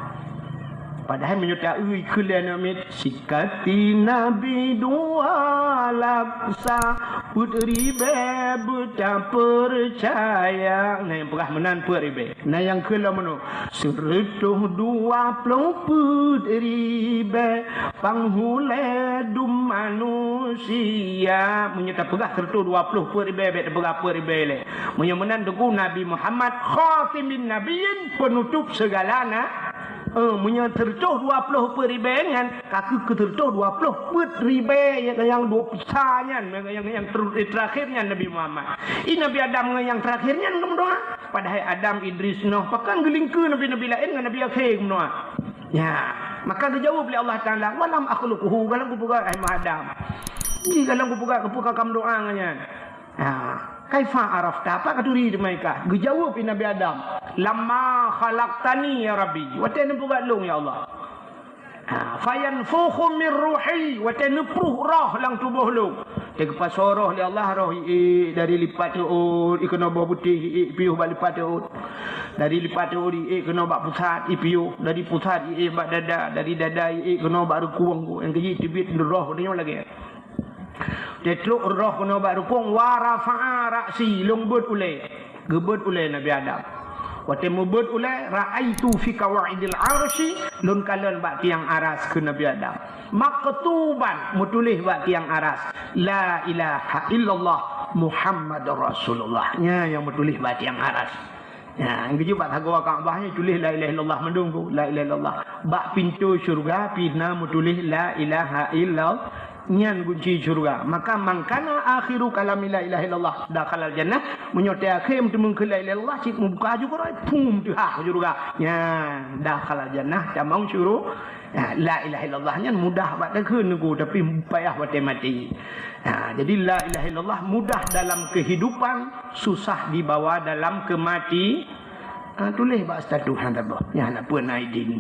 Padahai meunyoe ta-eu keu lé aneuk miet, sikati nabi dua laksa, peuet ribèe beutapeucaya. Na nyang peugah meunan peuet ribèe. Na nyang kheun lom meunoe, seureutôh dua ploh peuet ribèe panghulèe dum manusia. Meunyoe tapeugah seureutôh dua ploh peuet ribèe, bèk tapeugah peuet ribèe lé. Meunyoe meunan, Teungku, Nabi Muhammad khatimin nabiyyin, penutup segala na-, eh, meunyoe seureutôh dua ploh peuet ribèe nyan, ka keuh seureutôh dua ploh peuet ribèe nyang, nyang dua peusa nyan, nyang, nyang, nyang ter-, terakhir nyan Nabi Muhammad. I Nabi Adam ngon nyang terakhir nyan geumeudoa. Padahai Adam, Idris, Nuh, pakon geulingkeue nabi-nabi laén ngon nabi akhé geumeudoa. Ya, maka geujaweueb lé Allah Taala, "Wa lam akhluquhu," golom geupeugah, hai Adam. Ji golom geupeugah, geupeugah ka meudoa ngon nyan. Ha, kaifa arafta? Apa katuri teuma ka? Geujaweueb lé Nabi Adam, "Lamma khalaqtani ya Rabbi." Watèe neupeugah lôn, ya Allah. Ha, "Fayanfukhu min ruhi," watèe neupruh roh lam tuboh lôn. Watèe geupasoe roh lé Allah, roh iék dari lipat teuôt, ikeunoe boh beutéh iék piôh bak lipat teuôt. Dari lipat teuôt iék keunoe bak pusat ipiôh, dari pusat iék bak dada, dari dada iék keunoe bak reukung. Nyang keujih teubiet roh nyoe lagèe. Teutrok roh keunoe bak reukung, wa rafa'a ra'si, lôn beuet ulèe. Geubeuet ulèe Nabi Adam. Watèe meubeuet ulèe, ra'aitu fi qawaidil arsy, lôn kalon bak tiang aras kheun Nabi Adam. Maktuban, meutuléh bak tiang aras, "La ilaha illallah Muhammadur Rasulullah." Nyan nyang meutuléh bak tiang aras. Nyan, geujak bak sagoe Ka'bah nyan tuléh la ilaha illallah mandum tu, la ilaha illallah. Bak pintoe syeuruga pih na meutuléh la ilaha illallah. Nyan gunci syeuruga. Maka, "Man kana akhiru kalami la ilaha illallah dakhalal jannah." Meunyoe teuakhé meuteumèe keu la ilaha illallah, cit meubuka ju keurôi, pum, teuhah syeuruga. Nyan, dakhalal jannah, tamong syuru-, Ya, la ilaha illallah nyan mudah bak takheun Teungku, tapi payah watèe maté. Ha, jadi la ilaha illallah mudah dalam kehidupan, susah dibawa dalam kemati-, ha, tuléh bak status hana boh. Nyan hana peue na idin.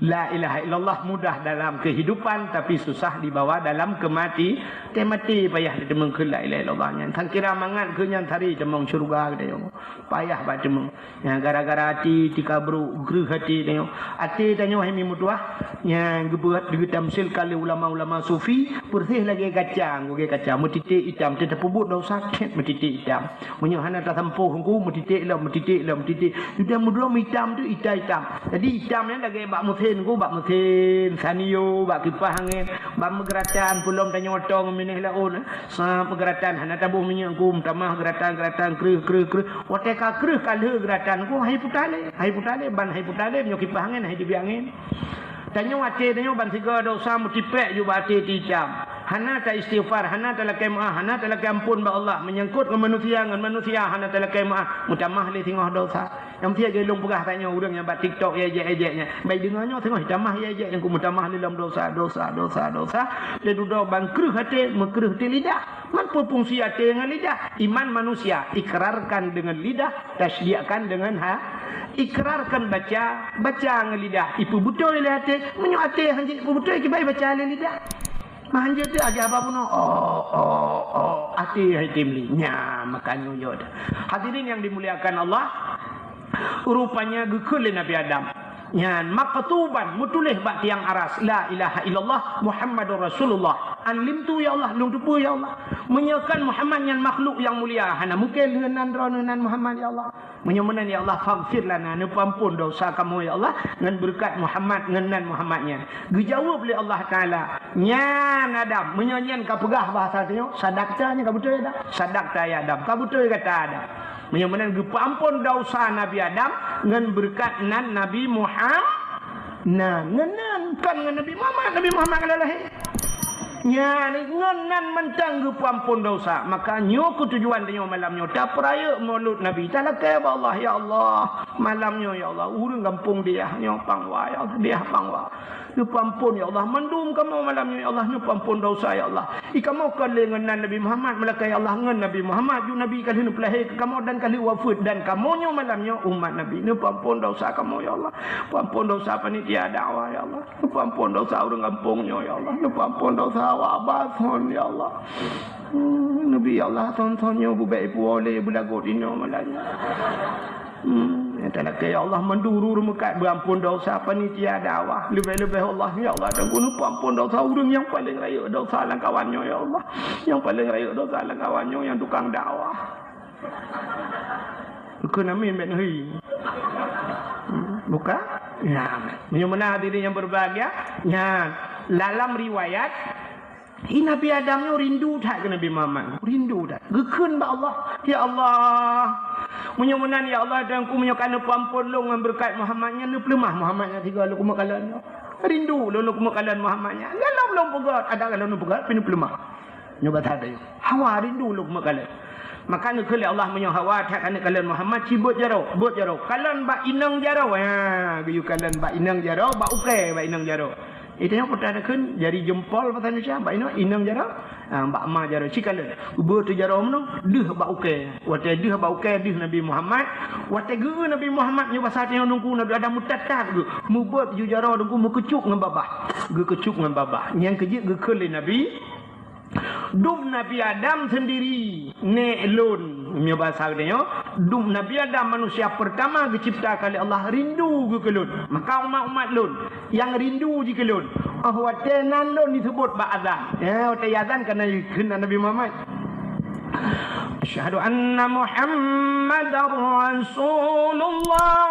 La ilaha illallah mudah dalam kehidupan, tapi susah dibawa dalam kemati-, teuh maté payah teumèe keu la ilaha illallah nyan. Sangkira mangat keu nyan sari tamong syeuruga geutanyoe. Payah bak teumèe. Nyang gara-gara até tika brôk, greuh até tanyoe. Até tanyoe hai mi meutuah, nyang geubeuet geutamsilkan lé ulama-ulama sufi, peureuseh lagèe kaca, lagèe kaca, meutiték itam, teutap peubuet dosa, cit meutiték itam. Meunyoe hana tasampôh Teungku, meutiték lom, meutiték lom, meutiték. Sudah meudrom itam tu, itam-itam. Jadi itam nyan lagèe bak meusé Ku bak mesin, sanio, bak kipah angén, bak meugeuratan, peulom tanyoe tong minéh laôt, sa meugeuratan, hana taboh minyeuk ku, meutamah geuratan-geuratan, kreueh, kreueh, kreueh. Watée ka kreueh ka lheueh geuratan ku, hai puta lé, hai puta lé, ban hai puta lé, meunyoe kipah angén, hai teubiet angén. Tanyoe até tanyoe ban sigoe desya meutipék ju bak até teuicam. Hana ta istighfar, hana talakée meuáh, hana talakée amphon bak Allah. Meunyangkot ngon manusia, ngon manusia hana talakée meuáh, meutamah lé singoh desya. Nyang tieb jai lôn peugah tanyoe ureuëng nyang bak TikTok ya ejek-ejek nyan. Bai deungoe nyoe teungoh jitamah ya ejek nyang ku meutamah lé lom desya, desya, desya, desya. Lé dudoe ban kreueh até, meukreueh di lidah. Man peue fungsi até ngon lidah? Iman manusia ikrarkan dengan lidah, tasdiqkan dengan ha. Ikrarkan baca, baca ngon lidah, ipeubeutôi lé até. Meunyoe até hanjeuet ipeubeutôi, kiban baca lé lidah. Meuhanjeuet teuh até haba bunoe, oh, oh, oh, até hai tem lé. Nya, maka nyoe jaweueb. Hadirin yang dimuliakan Allah, rupanya geukheun lé Nabi Adam. Nyan maktuban, meutuléh bak tiang aras, "La ilaha illallah Muhammadur Rasulullah." An limtu, ya Allah, lôn teupeue, ya Allah. Meunyoe kan Muhammad nyan makhluk nyang mulia, hana mungken lheueh nan droeneuh nan Muhammad, ya Allah. Meunyoe meunan, ya Allah, faghfir lana, neupeuamphon desya kamoe, ya Allah, ngon beureukat Muhammad, ngon nan Muhammad nyan. Geujaweueb lé Allah Taala, "Nyan Adam, meunyoe nyan ka peugah bahasa tanyoe, sadakta nyan ka beutôi, Adam. Sadakta ya Adam, ka beutôi gata Adam." Meunyoe meunan geupeuamphon desya Nabi Adam ngon beureukat nan Nabi Muham-, nan, ngon nan, kon ngon Nabi Muhammad, Nabi Muhammad ka lahé. Nyan, ngon nan mantong geupeuamphon desya. Maka nyoe keuh tujuan tanyoe malam nyoe, tapeurayeuk Maulud Nabi, talakée bak Allah, "Ya Allah, malam nyoe, ya Allah, ureuëng gampông Diah nyoe pangwa, ya Allah, Diah pangwa. Neupeuamphon, ya Allah, mandum kamoe malam nyoe, ya Allah, neupeuamphon desya, ya Allah. I kamoe kon lé ngon nan Nabi Muhammad, meulakée, ya Allah, ngon Nabi Muhammad, ju Nabi ka lheueh neupeulahé keu kamoe dan ka lheueh wafeuet, dan kamoe nyoe malam nyoe umat Nabi. Neupeuamphon desya kamoe, ya Allah. Peuamphon desya panitia dakwah, ya Allah. Neupeuamphon desya ureuëng gampông nyoe, ya Allah. Neupeuamphon desya awak Abah Son, ya Allah. Hmm, Nabi, ya Allah, Son-Son nyoe beubek ipuwoe lé beulagot inoe malam nyoe." Hmm, nyang talakée, ya Allah, mandum ureuëng meukat beuamphon desya panitia dakwah. Leubeh-leubeh Allah, ya Allah, dan guna peuamphon desya ureuëng nyang paleng rayeuk desya lam kawan nyoe, ya Allah. Nyang paleng rayeuk desya lam kawan nyoe nyang tukang dakwah. Keu nami met neuhi. Hmm, buka? Ya. Meunyoe meunan hadirin yang berbahagia, ya, dalam riwayat, Hi Nabi Adam nyoe rindu that keu Nabi Muhammad. Rindu that. Geukheun bak Allah, "Ya Allah, meunyoe meunan, ya Allah, Tuhanku, meunyoe ka neupeuamphon lôn ngon beureukat Muhammad nyan, neupeuleumah Muhammad nyan sigoe lôn keumeuk kalon nyoe. Rindu lôn, lôn keumeuk kalon Muhammad nyan. Galom lôn peugét, adak galom lôn peugét, pih neupeuleumah." Nyoe bak that nyoe. Hawa rindu lôn keumeuk kalon. Maka neukheun lé Allah, "Meunyoe hawa that keuneuk kalon Muhammad, ci beuet jaroe, beuet jaroe. Kalon bak inong jaroe." Ha, geuyue kalon bak inong jaroe, bak ukée bak inong jaroe. Itu nyang peureulée takheun jari jempol bahasa Indonesia, bak inong, inong jaroe, ah, bak ma jaroe, ci kalon. Ubé teuh jaroe meunoe, deuh bak ukée. Watée deuh bak ukée, deuh Nabi Muhammad. Watée geu Nabi Muhammad nyoe basa tanyoe Teungku, Nabi Adam meutat-tat geuh. Mubeuet ju jaroe Teungku, meukeucup ngon babah. Geukeucup ngon babah. Nyang keujeuet geukheun lé Nabi, "Dum Nabi Adam seundiri, nék lôn." Meunyoe basa geutanyoe, dum Nabi Adam manusia peurtama geucebta ka lé Allah rindu geuh keu lôn. Maka umat-umat lôn nyang rindu jih keu lôn. Oh, watée nan lôn jiseubut bak azan. Ya, watée azan ka na kheun Nabi Muhammad. Asyhadu anna Muhammadar Rasulullah.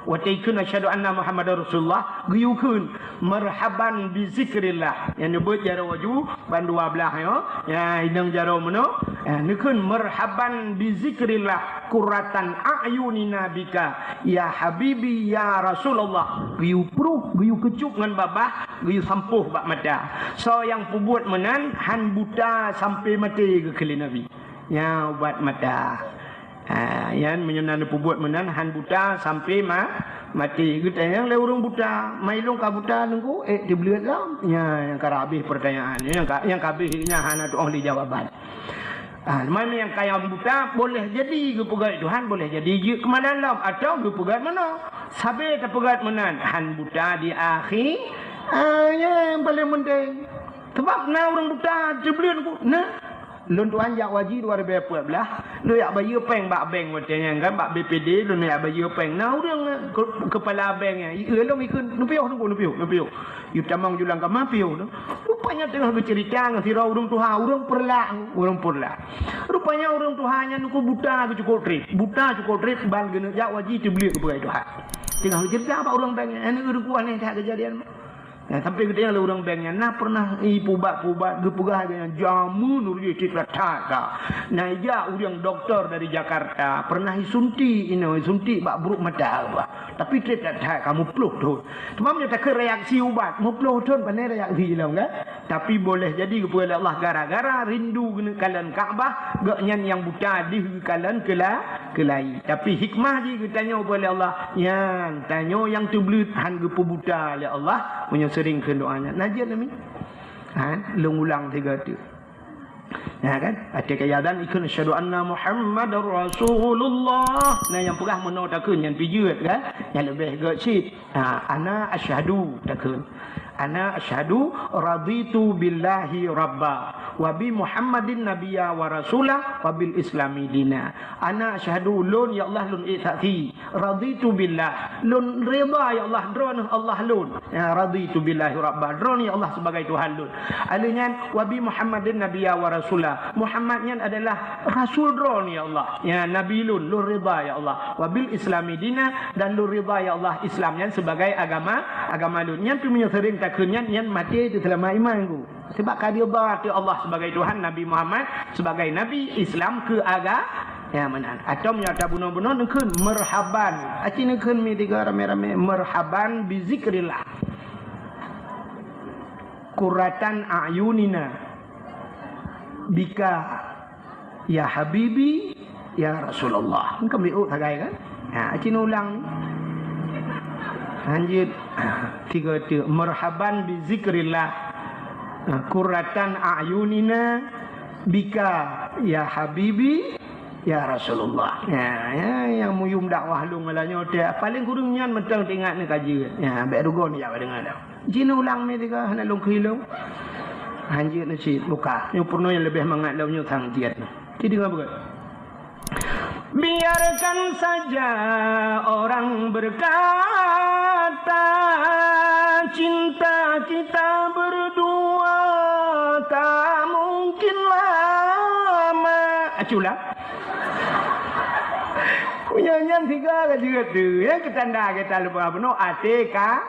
Watée kheun asyhadu anna Muhammadar Rasulullah, geuyue kheun, "Marhaban bi zikrillah." Nyang neubeuet jaroe ju ban dua blaih nyoe, ya, inong jaroe meunoe. Ya, neukheun, "Marhaban bi zikrillah, qurratan a'yunina bika, ya habibi, ya Rasulullah." Geuyue pruh, geuyue keucup ngon babah, geuyue sampôh bak mata. Soe nyang peubuet meunan, han buta sampoe maté geukheun lé Nabi. Nyan ubat mata. Ha, nyan meunyoe na neupeubuet meunan, han buta sampoe ma-, maté. Geutanyong lé ureuëng buta, "Mai lôn ka buta Teungku?" "Eh, teubleuet lom." Nyan nyang ka habéh peurtanyaan. Nyang ka, nyang ka habéh nyan hana tuoh lé jawaban. Ah, teuma nyang kaya buta, boleh jadi geupeugét Tuhan, boleh jadi jeuet keu malam lom, atawa geupeugét meunoe. Sabe tapeugét meunan, han buta di akhé. Ah, nyan nyang paleng penting. Sabab na ureuëng buta teubleuet Teungku. Nah. Lôn tuan jak haji dua ribu empat belas, lôn jak bayeue péng bak bank watée nyan kan, bak B P D lôn jak bayeue péng. Na ureuëng ke-, keupala bank nyan, i lôn ikheun, "Neupiôh, Teungku, neupiôh, neupiôh." Yue tamong ju lam kama piôh tu. Rupanya teungoh geuceurita ngon sidroe ureuëng tuha, ureuëng Peureulak, ureuëng Peureulak. Rupanya ureuëng tuha nyan Teungku buta geucukôp trép, buta cukôp trép, ban geuneuk jak haji teubleuet keu peugah Tuhan. Teungoh geuceurita bak ureuëng bank nyan, "Aneuk Teungku, aneh that keujadian." Ya, sampai geutanyoe lé ureuëng bank nyan, na pernah i pubat-pubat geupeugah lagée nyan, jameun ureuëng jih trép that-that ka. Na ijak ureuëng doktor dari Jakarta, pernah isuntik inoe, isuntik bak bruek mata, bah. Tapi trép that-that ka, muplôh thon. Teuma meunyoe takheun reaksi ubat, muplôh thon pane reaksi lom kan? Tapi boleh jadi geupeugah lé Allah gara-gara rindu geuneuk kalon Ka'bah, gobnyan nyang buta deuh geukalon keula-, keulai. Tapi hikmah jih geutanyoe geupeugah lé Allah, nyan tanyoe nyang teubleuet han geupeubuta lé Allah, meunyoe seuring kheun doa nyan. Na jeuet nami? Ha, lôn ulang sigoe teuk. Ya kan? Até kaya dan ikheun, "Asyhadu anna Muhammadar Rasulullah." Nah, nyang peugah meunoe takheun nyan pih jeuet kan? Nyang leubeh gét cit. Ha, "Ana asyhadu," takheun. "Ana asyhadu raditu billahi rabba, wa bi Muhammadin nabiyya wa rasula, wa bil islami dina." Ana asyhadu, lôn, ya Allah, lôn ék saksi. Raditu billah, lôn ridha, ya Allah, droeneuh Allah lôn. Ya, raditu billahi rabba, droeneuh ya Allah sebagai Tuhan lôn. Aleuh nyan, wa bi Muhammadin nabiyya wa rasula. Muhammad nyan adalah rasul droeneuh, ya Allah. Ya, nabi lôn, lôn ridha, ya Allah. Wa bil islami dina, dan lôn ridha, ya Allah, Islam nyan sebagai agama, agama lôn. Nyan pih meunyoe seuring takheun nyan, nyan maté teuseulamat iman geuh. Sebab ka ridha teuh Allah sebagai Tuhan, Nabi Muhammad sebagai nabi, Islam keu aga-, ya, meunan. Atau meunyoe tabunoe-bunoe neukheun marhaban. Aci neukheun mi tiga ramé-ramé, marhaban bi zikrillah. Qurratan a'yunina bika ya habibi, ya Rasulullah. Engkau miuk sagai kan? Ha, cina ulang ni. Lanjut. Tiga tu. Marhaban bi zikrillah. Ha, qurratan a'yunina bika ya habibi, ya Rasulullah. Ya, ya, yang muyum dakwah lôn malam nyoe teuh. Paling kureueng nyan mantong teuingat ni kaji. Ya, bèk rugoe ni jak dengar dah. Jinoe ulang mi tiga hana lôn keu ilong. Hanjeuet na cit buka. Nyoe peurunoe nyang leubeh mangat lom nyoe sang tiet na. Ci deungoe beugét. Biarkan saja orang berkata, cinta kita berdua tak mungkin lama. Aculah. Meunyoe nyan tiga ka jeuet tu, ya, keutanda kita leubeh bunoe até ka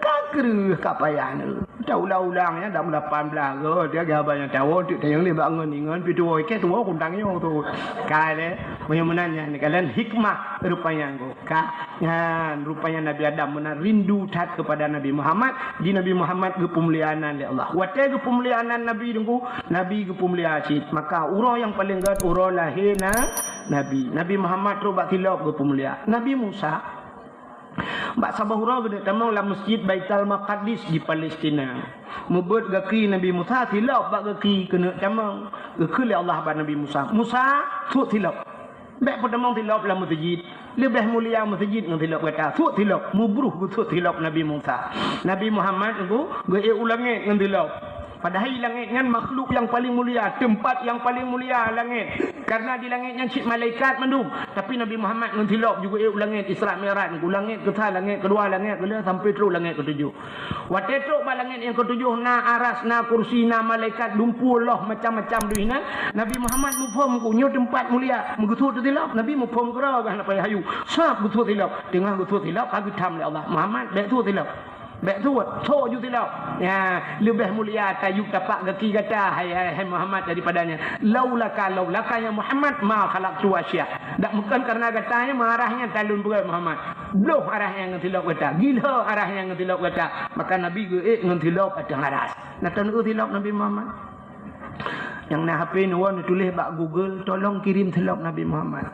Ka kreueh ka payah nyoe. Taulang-ulang nyan dak meulapan blaih goe, dia geuhaba nyang tawoe teuk tanyong lé bak ngon ingon pi tuwoe, ikei tuwoe kuntang nyoe tu. Ka lé, meunyoe meunan nyan kalon hikmah rupanya ngko. Ka nyan rupanya Nabi Adam meunan rindu that kepada Nabi Muhammad, di Nabi Muhammad geupeumulia nan lé Allah. Watée geupeumulia nan Nabi Teungku, Nabi geupeumulia cit. Maka uroe nyang paleng gét uroe lahé na Nabi. Nabi Muhammad trok bak silop geupeumulia. Nabi Musa Bak saboh uroe geuneuk tamong lam Masjid Baitul Maqdis di Palestina. Meubeuet gaki Nabi Musa, silop bak gaki keuneuk tamong. Geukheun lé Allah bak Nabi Musa, "Musa, suet silop. Bèk peutamong silop lam meuseujid. Leubeh mulia meuseujid ngon silop gata. Suet silop." Meubruh geusuet silop Nabi Musa. Nabi Muhammad geu-, geuék u langét ngon silop. Padahai langét nyan makhluk nyang paleng mulia, teumpat nyang paleng mulia langét. Karena di langét nyan cit malaikat mandum. Tapi Nabi Muhammad ngon silop juga ék u langét Isra Mi'raj, u langét keusa, langét keudua, langét keulhèe, sampai trok langét keutujoh. Watée trok bak langét nyang keutujoh, na aras, na kursi, na malaikat, dumpeue loh macam-macam deuh inan. Nabi Muhammad muphom ku nyoe teumpat mulia, meugeusuet silop. Nabi muphom keudroe gah na payah hayu. Sab geusuet silop. Teungoh geusuet silop, ka geutham lé Allah, "Muhammad, bèk suet silop." Bèk suet, soe ju silop. Ya, leubeh mulia tayue tapak gaki gata, hai, hai, hai Muhammad, daripada nyan. Laulaka, laulaka ya Muhammad, ma khalaqtu asya. Dak meukon karena gata nyan, marah nyan talon beureukat Muhammad. Bloh arah nyan ngon silop gata. Gila arah nyan ngon silop gata. Maka Nabi geuék ngon silop ateueh aras. Na taneuk silop Nabi Muhammad. Nyang na H P neuwoe neutuléh bak Google, "Tolong kirim silop Nabi Muhammad."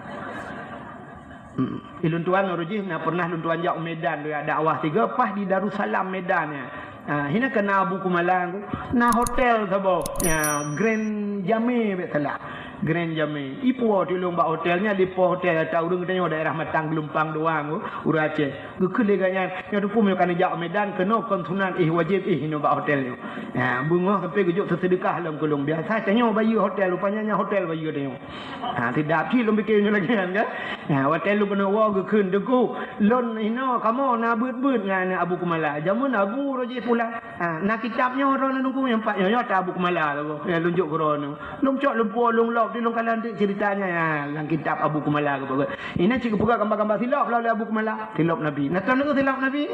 Hmm. Di lôn tuan uroe jih na pernah lôn tuan jak u Medan, lôn jak dakwah tiga, pas di Darussalam Medan nyan. Ha, hina ka na Abu Kumalang tu, na hotel saboh, ya, Grand Jame bèk salah. Grand Jamé. Ipuwoe teulông bak hotel nyan, lipoh hotel ata ureuëng geutanyoe daerah Matang Geulumpang Dua, ureuëng Aceh. Geukheun lé gobnyan, nyoe teupeu meunyoe ka neujak u Medan, keunoe kon sunat, éh wajéb, éh inoe bak hotel nyoe. Ha, beungoh sampoe geujok seudeukah lom keu lôn. Biasa tanyoe bayeue hotel, rupanya nyan hotel bayeue tanyoe. Ha, sidap cit lôn pike nyoe lagée nyan kan. Ha, watée lôn keuneuk woe geukheun, "Teungku, lôn inoe kamoe na beuet-beuet ngon Abu Kumala. Jameun Abu roh jih pulang." Ha, na kitab nyoe droeneuh Teungku, nyang pat nyoe, nyoe ata Abu Kumala lagée. Ya, lôn jok keu droeneuh. Lôn cok lôn puwoe lôn lop di lôn kalon deuek ceurita nyan, ya, lam kitab Abu Kumala geupeugah. Inan cit geupeugah gamba-gamba silop lom lé Abu Kumala. Silop Nabi. Na tahu silop Nabi?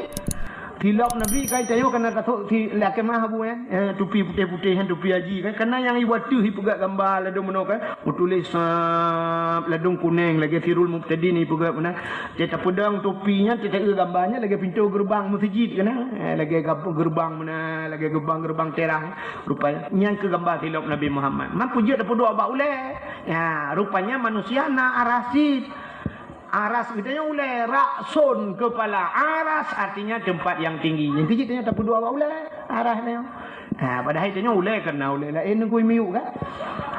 Silop Nabi kai tanyoe kana tasok si lakée mah Abu, eh. Eh, tupi putéh-putéh nyan, tupi haji kan. Kana nyang iwa teuh ipeugah gamba ladôm meunoe kan. Meutuléh sab ladôm kunéng lagée Sirul Mubtadin ipeugah meunan. Cit tapeudong tupi nyan, cit taeu gamba nyan lagée pintoe geureubang meuseujid kana. Eh, lagée gab-, geureubang meunan, lagée geureubang-geureubang terang. Rupanya nyan keu gamba silop Nabi Muhammad. Man peue jeuet tapeuduek bak ulée. Ya, rupanya manusia na arah cit. Aras geutanyoe ulée, ra'sun kepala. Aras artinya tempat yang tinggi. Nyang keuh jih tanyoe tapeuduek bak ulée, aras nyoe. Ha, padahai tanyoe ulée karena ulée laén ngon miyueb kan?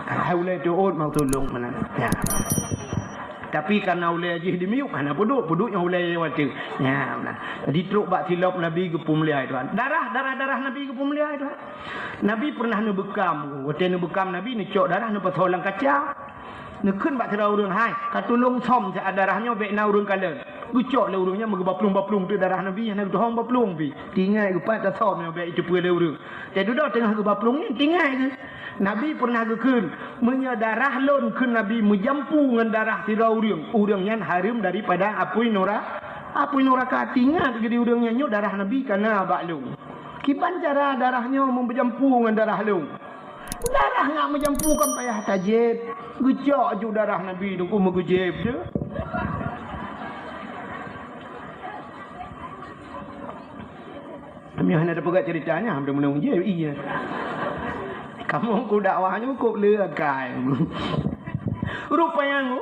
Ha, ulée teuôt mau tulông meunan. Ya. Tapi karena ulée jih di miyueb, hana peuduek, peuduek nyang ulée watée. Ya, meunan. Jadi trok bak silop Nabi geupeumulia Tuhan. Darah, darah, darah Nabi geupeumulia Tuhan. Nabi pernah neubeukam. Watée neubeukam Nabi neucok darah neupasoe lam kaca. Neukheun bak sidroe ureuëng, "Hai, ka tulông som siat darah nyoe bék na ureuëng kalon." Geucok lé ureuëng nyan meugeuba plueng-ba plueng teuk darah Nabi, hana geutuhom ba plueng pih. Tinggai geupat tasöm nyoe bék iteupeue lé ureuëng. Teududoe teungoh geuba plueng nyan tinggai geuh. Nabi pernah geukheun, "Meunyoe darah lôn," kheun Nabi, "meujampu ngon darah sidroe ureuëng, ureuëng nyan hareuem daripada apui nura-, apui nuraka." Teuingat geuh di ureuëng nyan, "Nyoe darah Nabi ka na bak lôn. Kiban cara darah nyoe meujampu ngon darah lôn?" Darah ngat meujampu kan payah tajieb. Geucok ju darah Nabi Teungku meugeujeb je. Meunyoe hana tapeugah ceurita nyan, hana meunung jieb, iya. Kamoe ku dakwah nyoe kop le akai. Rupanya nyoe,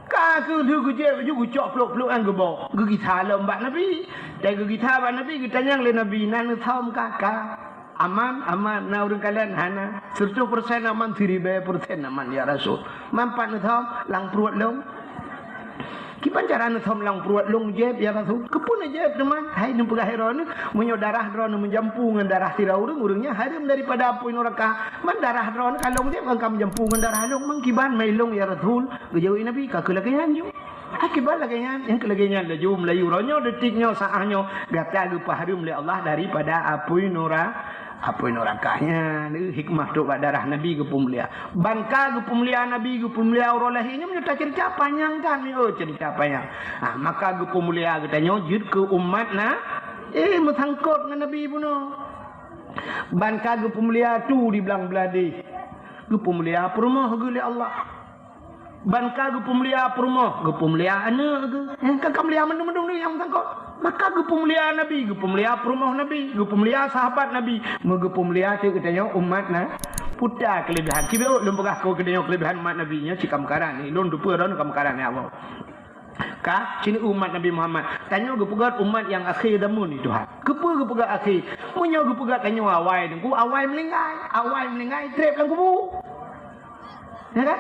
ka keu lheueh geujeb ju geucok plok-plok nyang geubok. Geugisa lom bak Nabi. Dan geugisa bak Nabi, geutanyong lé Nabi, "Na neusom ka?" "Ka." "Aman?" "Aman." "Na ureuëng kalon?" "Hana." "Seratus persen aman, siribée persen aman, ya Rasul." "Man pat neusom?" "Lam pruet lôn." "Kiban cara neusom lam pruet lôn jieb, ya Rasul?" "Keupeue neujieb teuma?" "Hai neupeugah droeneuh, meunyoe darah droeneuh meujampu ngon darah sidroe ureuëng, ureuëng nyan hareuem daripada apui nuraka. Man darah droeneuh ka lôn jieb, kon ka meujampu ngon darah lôn. Man kiban mai lôn, ya Rasul?" Geujaweueb Nabi, "Ka keuh lagée nyan ju." Akibat lagée nyan, nyang keu lagée nyan laju meulayu uroe nyoe, detik nyoe, saát nyoe, gata geupeuhareuem lé Allah daripada apui nura-, apui nuraka. Nyan hikmah trok bak darah Nabi geupeumulia. Ban ka geupeumulia Nabi, geupeumulia uroe lahé nyoe, meunyoe taceurita panyang that, mi, oh, ceurita panyang. Ah, maka geupeumulia geutanyoe jeuet keu umat na, eh, meusangkot ngon Nabi bunoe. Ban ka geupeumulia tu di blang beuladeh, geupeumulia peurumoh geuh lé Allah. Ban ka geupeumulia peurumoh, geupeumulia aneuëk geuh. Eh, ka, ka mulia mandum-mandum nyang meusangkot. Maka geupeumulia Nabi, geupeumulia peurumoh Nabi, geupeumulia sahabat Nabi, meugeupeumulia teuk geutanyoe umat na. Peue keulebihan. Cibeuet lôn peugah keu geutanyoe keulebihan umat Nabi nyoe cit ka meukaran ni. Lôn teupeue droeneuh ka meukaran ni Allah. Ka, cit umat Nabi Muhammad. Tanyoe geupeugah umat nyang akhé zaman ni Tuhan. Keupeue geupeugah akhé? Meunyoe geupeugah tanyoe awai, Teungku, awai meuninggai. Awai meuninggai, treb lam kubu. Ya kan?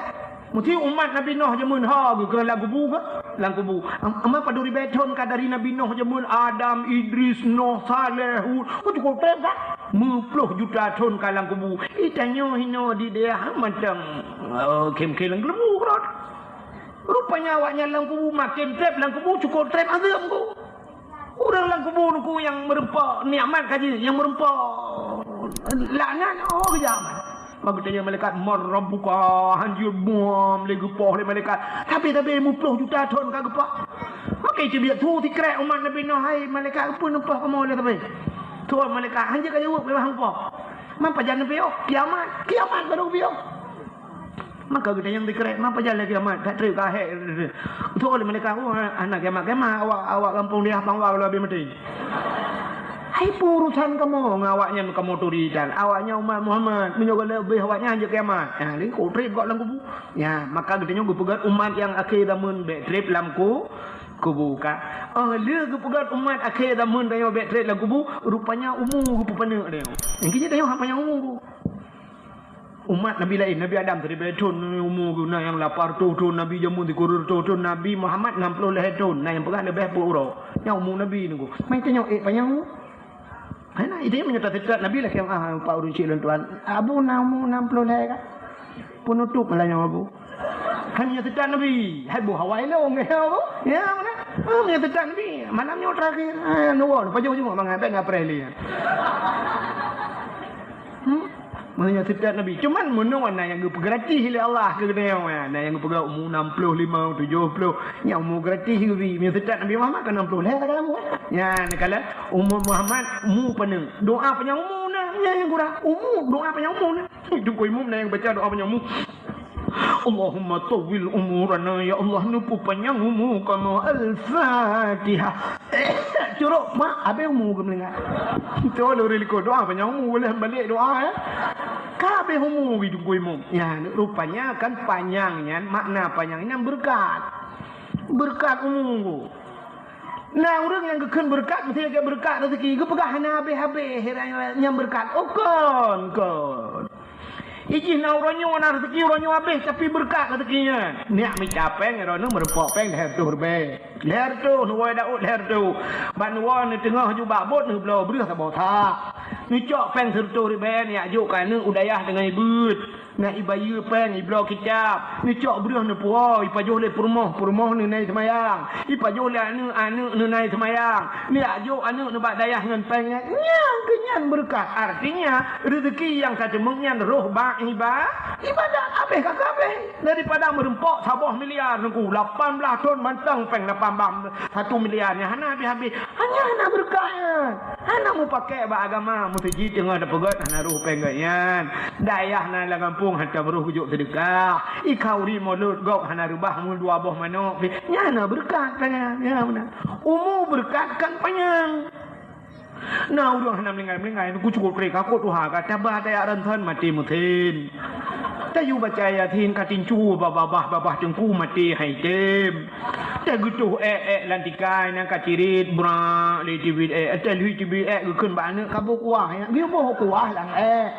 Meusti umat Nabi Nuh jameun ha geuh keu lam kubu kan? Lam kubu. Am-, amat padum ribée thon ka dari Nabi Nuh jameun, Adam, Idris, Nuh, Saleh, Hud. Oh, cukup treb kan? Meuploh juta thon ka lam kubu. Ih, tanyoe hinoe di dayah mantong, oh, khém-khém lam kubu, bro. Rupanya awaknyan lam kubu makin treb, lam kubu cukup treb azeuem ku. Ureuëng lam kubu Teungku nyang meureumpok nikmat ka jih, nyang meureumpok laknat, oh, keujam. Maka geutanyong malaikat, "Man rabbuka?" Hanjeuet buam lé geupoh lé malaikat. Tapi, tapi meuploh juta thon ka geupoh. Maka teubiet su sikrek umat Nabi Nuh, "Hai malaikat, keupeue neupoh kamoe lé tapi?" Tuhan malaikat, "Hanjeuet ka jaweueb, leubeh neupoh." Man pajan neupiôh? Kiamat. Kiamat baru piôh. Maka geutanyong sikrek, "Man pajan lé kiamat?" Ka treb ka hék. Tuh lé malaikat, "Oh, hana kiamat. Kiamat awak, awak gampông di Hapang Wau lom habéh maté." Hai, peue urusan kamoe ngon awaknyan, kamoe turi tan? Awaknyan umat Muhammad, meunyoe ka leubeh awaknyan jeuet kiamat. Ya, lé kok treb kok lam kubu. Ya, maka geutanyong geupeugah umat nyang akhé zaman bék treb lam ku-, kubu ka. Oh, lé geupeugah umat akhé zaman tanyoe bék treb lam kubu, rupanya umu geupeupaneuk tanyoe. Nyang keu jih tanyoe hana panyang umu. Umat Nabi laén, Nabi Adam siribèe thon umu geuh, na nyang lapan reutôh thon, Nabi jameun sikureueng reutôh thon, Nabi Muhammad nam ploh lhèe thon, na nyang peugah leubeh peuet uroe. Nyan umu Nabi nyoe. Meunan tanyoe ék panyang umu. Hai na, idéh meunyoe taseutôt Nabi lakèe, ah, pat ureueng chik lôn tuan. Abu na umu nam ploh lhèe ka? Peunutôp malah nyoe Abu. Hai meunyoe seutôt Nabi, hai boh awai lôn, ya Abu. Ya, mana? Ah, meunyoe seutôt Nabi, malam nyoe terakhir. Ah, nyoe, pajoh jeuet mangat, bèk na preh lé. Hmm? Meunyoe seutôt Nabi. Cuman meunyoe na nyang geupeugratis lé Allah keu geutanyoe, na nyang geupeugah umu nam ploh limong, tujoh ploh, nyang umu gratis geubi. Meunyoe seutôt Nabi Muhammad ka nam ploh lhèe ka dalam. Nyan, kalau umu Muhammad, umu paneuk. Doa panyang umu na, nyan nyang kurang. Umu, doa panyang umu na. Teungku imum na nyang baca doa panyang umu. Allahumma tawwil umurana, ya Allah, neupeupanyang umu kamoe. Al-Fatihah. Curok, mak, habéh umu geumeulingak. Itu lôn likot doa panyang umu, boleh balik doa, ya. Ka habéh umu geuh teungku imum. Ya, rupanya kan panyang nyan, makna panyang nyan beureukat. Beureukat umu. Na ureueng nyang geukheun beureukat, meusti geukheun beureukat rezeki, geupeugah hana habéh-habéh nyang beureukat. Oh, kon, kon. Ijih na uroe nyoe na rezeki, uroe nyoe habéh, tapi beureukat rezeki nyan. Neujak mita péng, droeneuh meureumpok péng lhèe reutôh ribèe. Lhèe reutôh, neuwoe Daud lhèe reutôh. Ban neuwoe neuteungoh jubak bot, neubloe breuh saboh sak. Neucok péng sireutôh ribèe, neujak jok keu aneuk u dayah deungon ibeuet. Na ibayeue péng, ibloe kitab, neucok breuh neupuwoe, ipajoh lé peurumoh, peurumoh neunai seumayang, ipajoh lé aneuk, aneuk neunai seumayang, neujak jok aneuk neubak dayah ngon péng nyan. Nyan keuh nyan beureukat. Artinya, rezeki nyang tateumeung nyan roh bak iba-, ibadat, habéh ka habéh. Daripada meureumpok saboh miliar, teungku, lapan blaih thon mantong péng lapan blaih, satu miliar nyan hana habéh-habéh. Hanya hana beureukat nyan. Hana mupakè bak agama, meuseujid teungoh tapeugöt hana roh péng geuh nyan. Dayah na lam gampông hantom roh geujok seudeukah. Ikhauri mulod gob hana reubah meudua boh manok pih. Nyan na beureukat péng nyan, nyan na. Umu beureukat kan panyang. Na ureueng hana meuninggai-meuninggai, neuku cukôp trép ka kot tuha ka taba tajak ronson maté meusen. Tayue baca Yasin ka tincu babah-babah teungku maté hai tem. Tageutoh èk-èk lam tikai nyan ka cirit brak lé tibit èk, teuh lheueh tibit èk geukheun bak aneuk ka boh kuah nyan, geuboh kuah lam èk.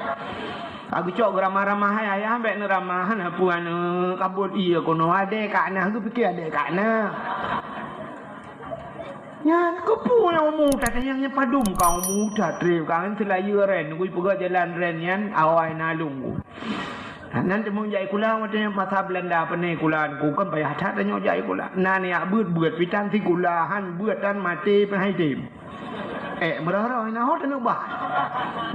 Ka geucok geuramah-ramah hai ayah bèk neuramah hana peue aneuk ka bot ié keunoe adèe ka na geupike adèe ka na. Nyan keupeue nyang umu tatanyong nyan padum ka umu that trép ka ngon seulayeue ren gui peugah jalan ren nyan awai na lông. Nan teumong jak sikula watèe masa Beulanda pane sikula ku kan payah that tanyoe jak sikula. Nan jak beuet-beuet pitan sikula han beuet tan maté pih hai tem. Eh meurah-rah na ho taneuk bah.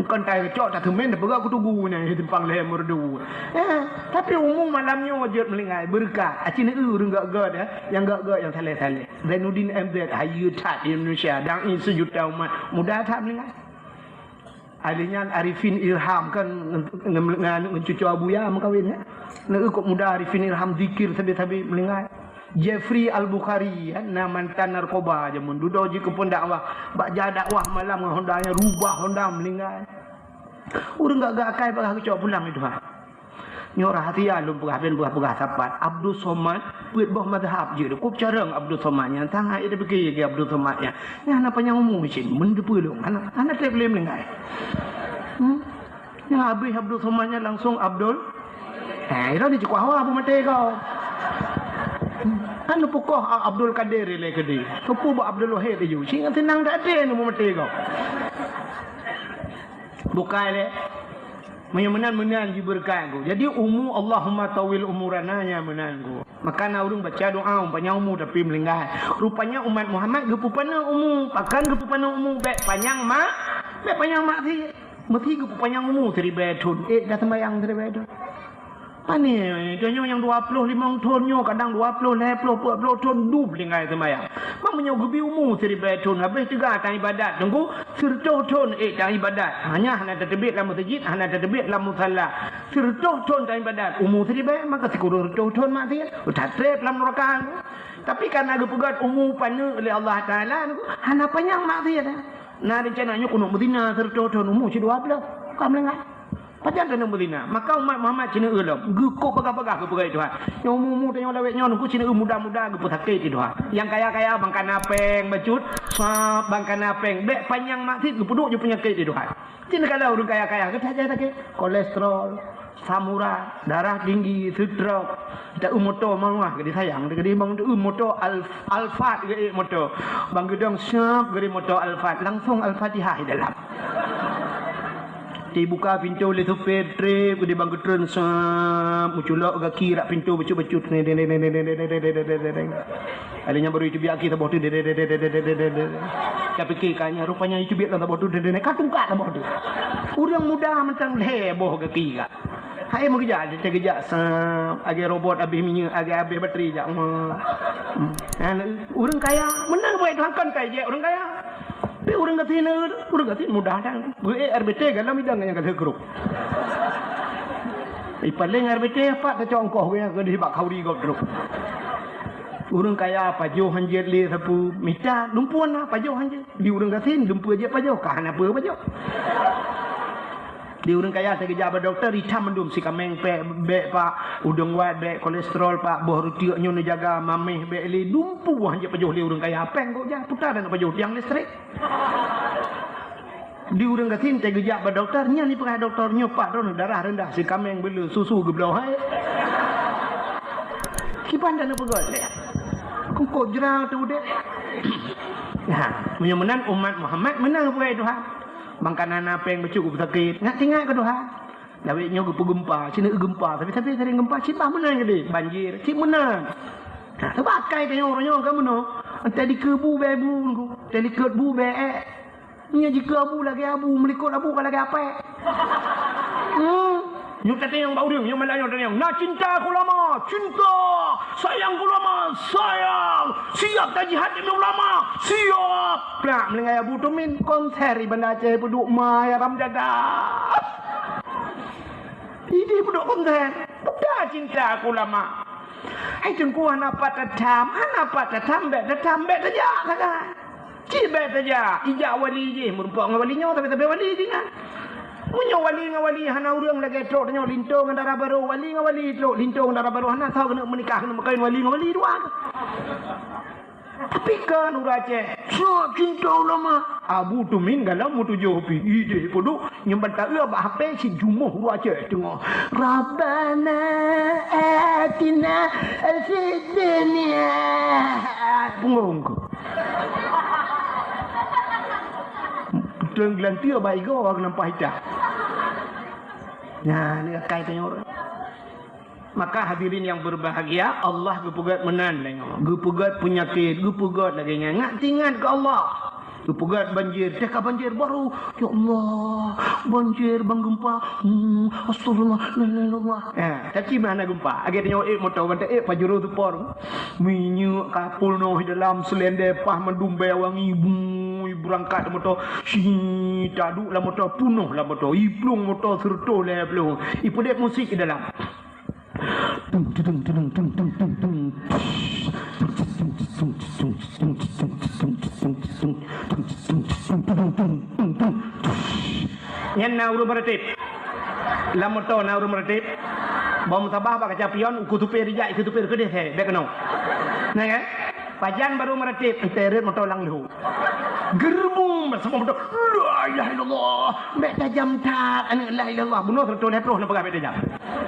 Kon tai cok ta keumen peugah kutugu nyan simpang lhèe meureudu. Eh tapi umu malam nyoe jeuet meulinggai beureukat. Aci neu ureueng gak-gak eh. Nyang gak-gak nyang saleh-saleh. Zainuddin M Z hayeue that di Indonesia, dai sejuta umat. Muda that meulinggai. Ahli nyan Arifin Ilham kan ngon, ngon, ngon cucu Abuya meukawen ya. Neu kok muda Arifin Ilham zikir sabe-sabe meulinggai. Jeffrey Al-Bukhari ya, na mantan narkoba jameun dudoe jikeupeun dakwah. Bak jak dakwah malam ngon Honda nya rubah Honda meulinggai. Ureueng gak-gak akai bagah geucok pulang itu ha. Nyoe rahsia lôn peugah, ben peugah-peugah sapat. Abdul Somad, peuet boh mazhab jeuet. Kop carông Abdul Somad nyan, sangat ida pike keu Abdul Somad nyan. Nyan hana panyang umu cit, meudeupeu lôn. Hana, hana trép lé meulinggai. Hmm? Nyan habéh Abdul Somad nyan langsung Abdul. Eh, ira ni cukôp hawa peumaté kau. Kan neupukoh Abdul Kadir ilèe keudéh. Keupeue bak Abdul Wahid aju. Singoh seunang that deh neumaté kau. Bukai lé. Meunyoe meunan, meunan jih beureukat ku. Jadi umu, Allahumma tawil umurana, nyan meunan ku. Maka na ureueng baca doa panyang umu tapi meulinggai. Rupanya umat Muhammad geupeupaneuk umu, pakon geupeupaneuk umu, bèk panyang mak, bèk panyang maksiet. Meusti geupeupaneuk umu siribèe thon, ék ka seumbahyang siribèe thon. Pane, tanyoe nyang dua ploh limong thon nyoe, kadang dua ploh, lhèe ploh, peuet ploh thon dum tinggai seumbahyang. Mak meunyoe geubi umu siribèe thon, habéh teuga tan ibadat, teungku, sireutôh thon ék tan ibadat. Hanya hana tateubiet lam meuseujid, hana tateubiet lam musala. Sireutôh thon tan ibadat, umu siribèe, maka sikureueng reutôh thon maksiet, that trép lam neuraka. Tapi kareuna geupeugöt umu paneuk lé Allah Taala, teungku, hana panyang maksiet. Na rencana nyoe keuneuk meuzina sireutôh thon, umu cit dua ploh, ka meulinggai. Pajan tanyoe beuzina. Maka umat Muhammad sineuk lom geukok bagah-bagah geupeugah Tuhan. Nyang umu-umu tanyoe lawét nyoe nungku sineuk muda-muda geupeusakét Tuhan. Nyang kaya-kaya bangkana péng bacut, sab bangkana péng. Bék panyang maksiet geupeuduek ju peunyakét Tuhan. Cina kalau ureuëng kaya-kaya geutajak sakét, kolesterol, asam urat, darah tinggi, stroke. Taeu moto meuwah geude sayang, geude bang taeu moto Al Alphard geude moto. Bang geudong sab geude moto Alphard, langsung Al-Fatihah di dalam. Dibuka pintoe lé supir trip, geude bang geutreun sab, meuculok gaki rak pintoe bacut-bacut. Ada nyang baru itu biaki saboh tu. Tapi kikanya rupanya itu biak saboh tu. Katungkat saboh tu. Urang muda mentang lé boh gaki ka. Hai meugeujak, teugeujak sab, agak robot habis minyeuk, agak habis bateri jak. Urang kaya menang buat Tuhan kan kaya urang kaya. Tapi urang gasien, urang gasien mudah dah. Gue R B T galam idang yang kata grup. Ipaling R B T apa tacongkoh gue yang kedih bak khauri gop truk. Urang kaya pajoh hanjeuet lé sapu mita lumpuan lah pajoh hanjeuet. Di urang gasien lumpuan je pajoh, kah hana peue pajoh. Di urang kaya teugeujak bak dokto, itam mandum sikameng pek, bek pak, udeueng wat bek, kolesterol pak, boh rutiek nyoe neujaga, mameh bek lé, lumpuan je pajoh lé urang kaya, péng kok jah, puta dan pajoh tiang listrik. Di urang gasien teugeujak bak dokto, nyan ipeugah dokto nyoe pak droe darah rendah, sikameng beuleu, susu geubloe hai. Kiban dan peugah lé. Kungkot jera tu dek. Nah, meunyoe meunan umat Muhammad menang peugah Tuhan. Bangkana péng bacut geupeusakét, ngat tinggai keu Tuhan. Lawét nyoe geupeugeumpa, sineuk geumpa, tapi-tapi sering geumpa, cit bah meunan geude, banjir, cit meunan. Nah, teubakai tanyoe uroe nyoe ka meunoe. Entah dikeue bu bèe bu nungku, entah dikeue bu bèe ék. Nyoe jikeue abu lagèe abu, meulikot abu ka lagèe apèe. Hmm. Nyoe tatanyong bak ureueng, nyoe malam nyoe tatanyong. Na cinta keu ulama, cinta. Sayang keu ulama, sayang. Siap tajihad demi ulama, siap. Plak, meuninggai Abu Tumin, konser di Banda Aceh peuduek ma ya ram jaga. Idéh peuduek konser. Peugah cinta keu ulama. Hai teungku hana pat tatam, hana pat tatam, bèk tatam, bèk tajak sagai. Cit bèk tajak, ijak wali jih, meurumpok ngon wali nyoe, tapi-tapi wali jih nyan. Meunyoe wali ngon wali hana ureueng lagèe trok tanyoe linto ngon dara barô, wali ngon wali trok linto ngon dara barô, hana soe keuneuk meunikah, keuneuk meukawen wali ngon wali dua. Tapi kan ureueng Aceh, siap cinta ulama. Abu Tumin galam meutujoh pi, idéh peuduek, nyang ban taeu bak H P si jumuh ureueng Aceh teungoh. Rabbana atina fid dunya. Punggong ku. Beutôi geulanteue bak igoe keunan paih dah. Nyan, ni akai tanyoe. Maka hadirin yang berbahagia, Allah geupeugét meunan lé nyoe. Geupeugét peunyakét, geupeugét lagèe nyan. Ngat tingat keu Allah. Geupeugét banjir, teuka banjir baru. Ya Allah, banjir bang gempa. Hmm, astagfirullah, la ilaha illallah. Ha, tapi mah hana gempa. Lagèe tanyoe ék moto, ban ta ék Pajero Sport. Minyeuk kapul noh dalam selendé pah mandum bèe wangi, bui beurangkat moto. Sini taduek lam moto, punoh lam moto. Iplueng moto seureutôh lhèe plueng. Ipeudép musik di dalam. Nyan na ureueng meuratéb. Lam moto na ureueng meuratéb. Bak meutabah bak kaca pion, uku supir ijak, uku supir keudeh he, bèk keunoe. Nah kan? Pajan baru meuratéb, teuret moto lam leuhu. Gerbung, sama moto. La ilaha illallah. Bèk tajam that, aneuk la ilaha illallah. Bunoe seureutôh lhèe ploh na peugah bèk tajam.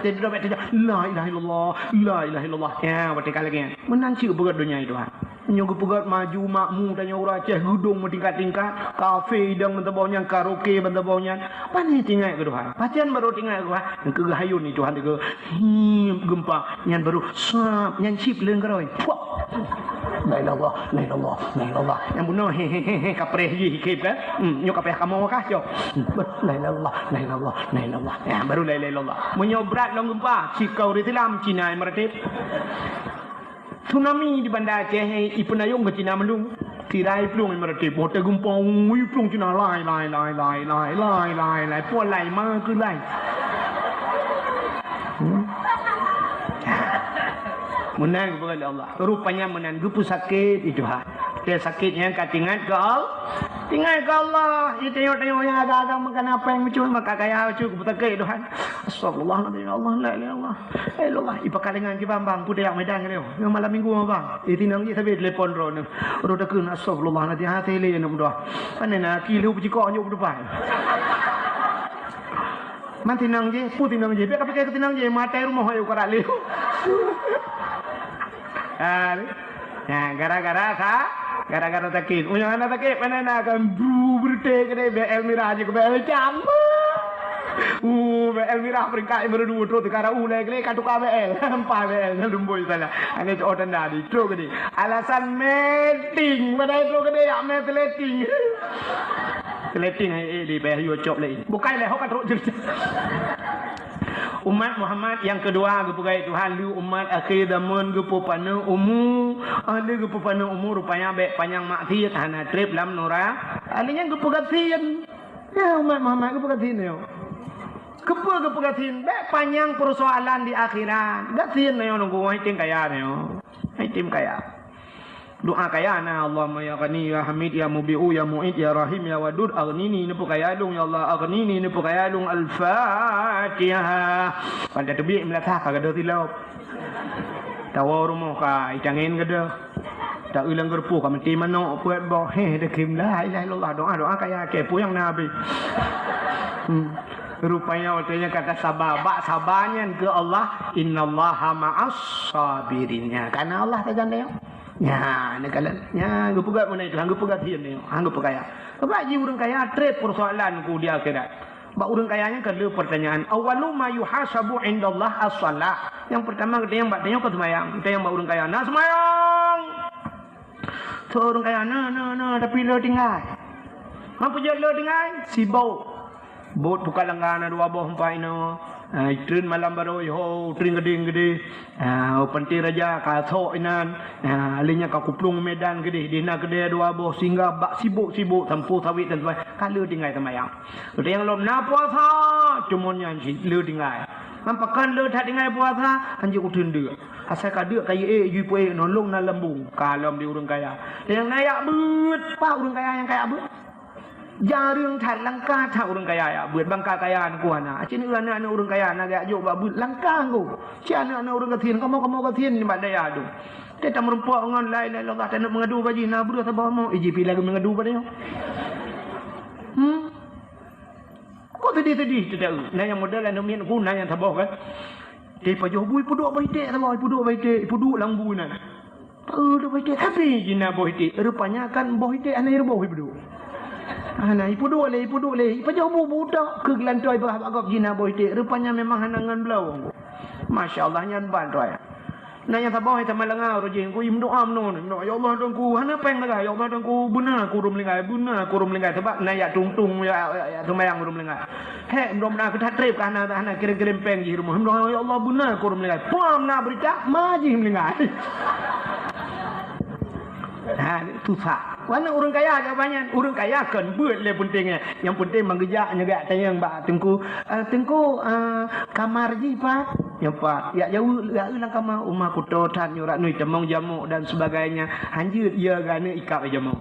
Jadi bèk tajam. La ilaha illallah. La ilaha illallah. Ya, watèe ka lagèe nyan. Meunan cit peugah donya itu ha. Nyoe geupeugét maju makmu tanyoe ureueng Aceh, geudong meutingkat-tingkat, kafe idang ban saboh nyan, karaoke ban saboh nyan. Pane tingat keu Tuhan? Pajan baru tingat keu Tuhan? Keu geuhayun ni Tuhan teuka, hiep gempa, nyan baru sab, nyan cit leung keurôi. Puak. La ilaha illallah, la ilaha illallah, la ilaha illallah. Nyang bunoe, he, he, he, he, kapreh jih ikheun kan? Hmm, nyoe kapreh kamoe kah, cok? La ilaha illallah, la ilaha illallah, la ilaha illallah. Ya, baru la ilaha illallah. Meunyoe brat lom gempa, sikau ureueng Islam, Cina nyang meuratéb. Tsunami di Banda Aceh, ipeunayong keu Cina mandum. Tirai plueng meuratéb, watèe gempa, ui, plueng Cina lai, lai, lai. Puan lai, ma keu lai. Hmm. Meunan geupeugah lé Allah. Rupanya meunan geupeusakét itu ha. Teuh sakét nyan ka teuingat keu Allah. Teuingat keu Allah. Ih, tanyong-tanyong nyang agam-agam meukeunong péng meucue, maka kaya meucue, kupeutakét Tuhan. Astagfirullahaladzim, ya Allah, la ilaha illallah. Ya Allah, ipakalengan kibang, bang, peue tajak Medan keunoe. Nyoe malam minggu, bang. Ih, tinong jih sabe telepon droeneuh. Roh takheun, astagfirullahaladzim, hati lé nyoe meudoa. Pane na ki lheueh peucikok nyoe beudepan. Man tinong jih, peue tinong jih. Bèk kapike keu tinong jih, maté rumoh ayue karak lé. Ah, nah, gara-gara sa, gara-gara sakét. Unyang hana sakét, pane na kan bru beureuté keudéh B L mirah jih keu B L cam. Uh, B L mirah peringkat nomor dua terus sekarang ulai keudéh ka tuka B L. Empat B L, lumboi salah. Ane cok tanda di, trok keudéh. Alasan meeting, padahai trok keudéh yak mé teleting. Teleting, eh, eh, di payah yue cop lé. Bukai lé, ho ka trok jeut. Umat Muhammad nyang keudua geupeugah Tuhan, lé umat akhé zaman geupeupaneuk umu, ah, lé geupeupaneuk umu rupanya bèk panyang maksiat hana treb lam nura. Ahli nyan geupeugah gasien. Ya, umat Muhammad geupeugah gasien nyoe. Keupeue geupeugah gasien? Bèk panyang peursoalan di akhirat. Gasien nyoe nunggu, hai tem kaya nyoe. Hai tem kaya. Doa kaya na, Allahumma ya Ghani, ya Hamid, ya Mubi'u, ya Mu'id, ya Rahim, ya Wadud, aghnini, neupeu kaya lôn, ya Allah, aghnini, neupeu kaya lôn. Al-Fatihah. Pada teubiet meulasah ka gadoh silop. Tawoe rumoh ka itangen gadoh. Ta eu lam geureupoh ka meuti manok peuet boh. Heh, deukim la ilaha illallah. Doa, doa kaya ke puyang na habéh. Hmm. Rupanya watèe nyan kata saba, bak saba nyan keu Allah, innallaha ma'as sabirin. Nya, karena Allah sajan nyoe. Nya, neukalon. Nya, geupeugah meunan itu, han geupeugah gasien nyoe, han geupeukaya. Sebab jih ureueng kaya treb peursoalan ku di akhirat. Bak ureueng kaya nyan ka le pertanyaan. Awwalu ma yuhasabu indallah as-shalah. Nyang pertama geutanyong bak tanyoe keu seumayang. Geutanyong bak ureueng kaya, "Na seumayang?" Soe ureueng kaya, "Na, na, na, tapi le tinggai." Man peue jeuet le tinggai? Sibok. Bot pukat langga na dua boh empat inoe. Ah, itreun malam barô, iho, treun geudeh-geudeh. Ah, Pantai Raja ka sok inan. Ah, alèh nyan ka kuplueng Medan geudeh. Di na keudè dua boh, singgah bak sibok-sibok, sampôh sawét dan sebagainya. Ka le tinggai seumayang. Geutanyong lom, "Na puasa?" Cuma nyan cit, le tinggai. Man pakon le that tinggai puasa? Hanjeuet kutreun deuk. Asai ka deuk ka ié, jui peuék, nolong na lambung. Ka lom di ureueng kaya. Nyang na jak beuet, pat ureueng kaya nyang ka jak beuet? Jareueng that, langka that ureueng kaya jak beuet, bangka kaya nyan ku hana. Cit aneuk-aneuk ureueng kaya na jak jok bak beuet, langka ngon. Cit aneuk-aneuk ureueng gasien, kamoe-kamoe gasien nibak dayah dum. Teuh tameurumpok ngon la ilaha illallah, taneuk meungadu bak jih, na breuh saboh mo, iji pih lagèe meungadu bak tanyoe. Hmm? Kok sedih-sedih teuh taeu? Na nyang model aneuk miet ku, na nyang saboh kan. Teuh pajoh bu, ipeuduek bak iték saboh, ipeuduek bak iték, ipeuduek lam bu nyan. Taeu bak iték, tapi jih na boh iték. Rupanya kan boh iték hana jireubôh ipeuduek. Hana, ipeuduek lé, ipeuduek lé. Ipajoh bu, bu tok, keu geulantôi peugah bak gob jih na boh iték. Rupanya memang hana ngon bloe. Masya Allah, nyan ban tu ayat. Na nyang saboh, hai sama langa, roh jih, ku imeudoa meunoe, imeudoa, "Ya Allah, Tuhanku, hana péng lagèe, ya Allah, Tuhanku, beuna aku ureueng meulinggai, beuna aku ureueng meulinggai." Sabab na jak tung-tung, jak, jak, jak seumayang ureueng meulinggai. Hèk, mudah-mudahan keu that trép ka hana, hana kirém-kirém péng jih rumoh. Mudah-mudahan, "Ya Allah, beuna aku ureueng meulinggai." Pam na beurita, ma jih meulinggai. Ha, susah. Wana ureueng kaya jawaban nyan. Ureueng kaya kon beuet lé penting nyan. Nyang penting ban geujak nyoe geujak tanyong bak teungku. "Eh, teungku, eh, kamar jih pat?" "Nyoe pat." "Jak jaweueb, jak eu lam kama?" "Uma kuto that nyoe rak nui tamong jamok dan sebagainya." Hanjeuet, ya, geuh aneuk ikab jamok.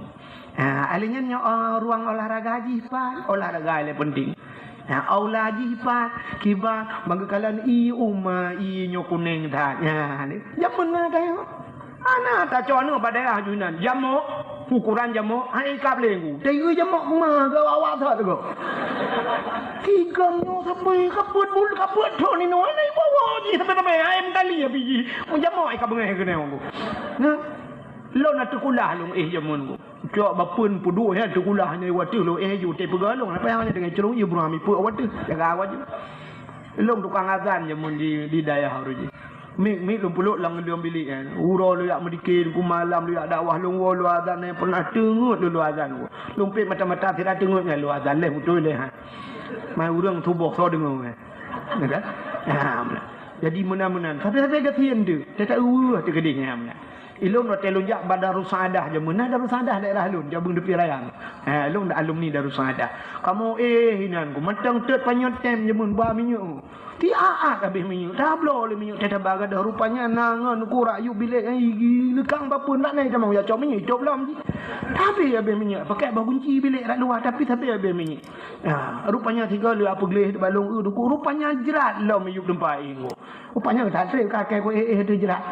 Ha, alèh nyan nyoe, eh, ruang olahraga jih pat? Olahraga lé penting. Ha, aula jih pat? Kiban, bangga kalon i uma, i nyoe kunéng that. Ha, ni. Jameun na tayong. Ana tacok aneuk bak daerah ju inan. Jamok, ukuran jamok, hai ikab lé ku. Tayue jamok ma, gawak-gawak that go. Tiga nyoe sampai kapeuet bul, kapeuet thon inoe, ana ibawa jih sampai-sampai, hai meutali api jih. Mun jamok ikab beungèh keunoe ku. Nah, lôn na teukulah lôn éh jameun ku. Cok bapeuen peuduek nyan teukulah nyoe watèe lôn éh ju teupeugah lôn, apa nyang deungon ceurong ié buram ipeuek watèe jaga awak ju. Lôn tukang azan jameun di, di dayah uroe jih. Mik, mik lôn peuleuk lam, lam bilék nyan. Uroe lôn jak meudike, ku malam lôn jak dakwah, lôn woe lôn azan, nyang pernah teungeut lôn, lôn azan. Lôn pet mata-mata sira teungeut nyan lôn azan leh beutôi leh, ha. Mai ureueng tuboh soe deungoe, ha. Ya kan? Ha, meunan. Jadi meunan-meunan. Tapi-tapi gasien tu, teutak ueh teukeudeh nyan meunan. Ilôn watèe lôn jak bak Darussaaddah jameun, na Darussaaddah daerah lôn, Jabeueng Teupie Raya. Eh, lôn alumni Darussaaddah. Kamoe, eh, inan ku, mantong teut panyöt tem jameun ba minyeuk. Tiak-ak habéh minyeuk, tabloe lé minyeuk teuh taba gadôh. Rupanya na ngon kurak yub bilék, eh, leukang papeuen, dak nai tamong jak cok minyeuk, cok lom jih. Tapi habéh minyeuk, pakai boh gunci bilék dak luwah, tapi, tapi habéh minyeuk. Ha, rupanya sigoe lé apeugleh bak lôn, eu, duku, rupanya jrat lom yub teumpat inggom. Rupanya that trép ka akai ku éh-éh teuh jrat.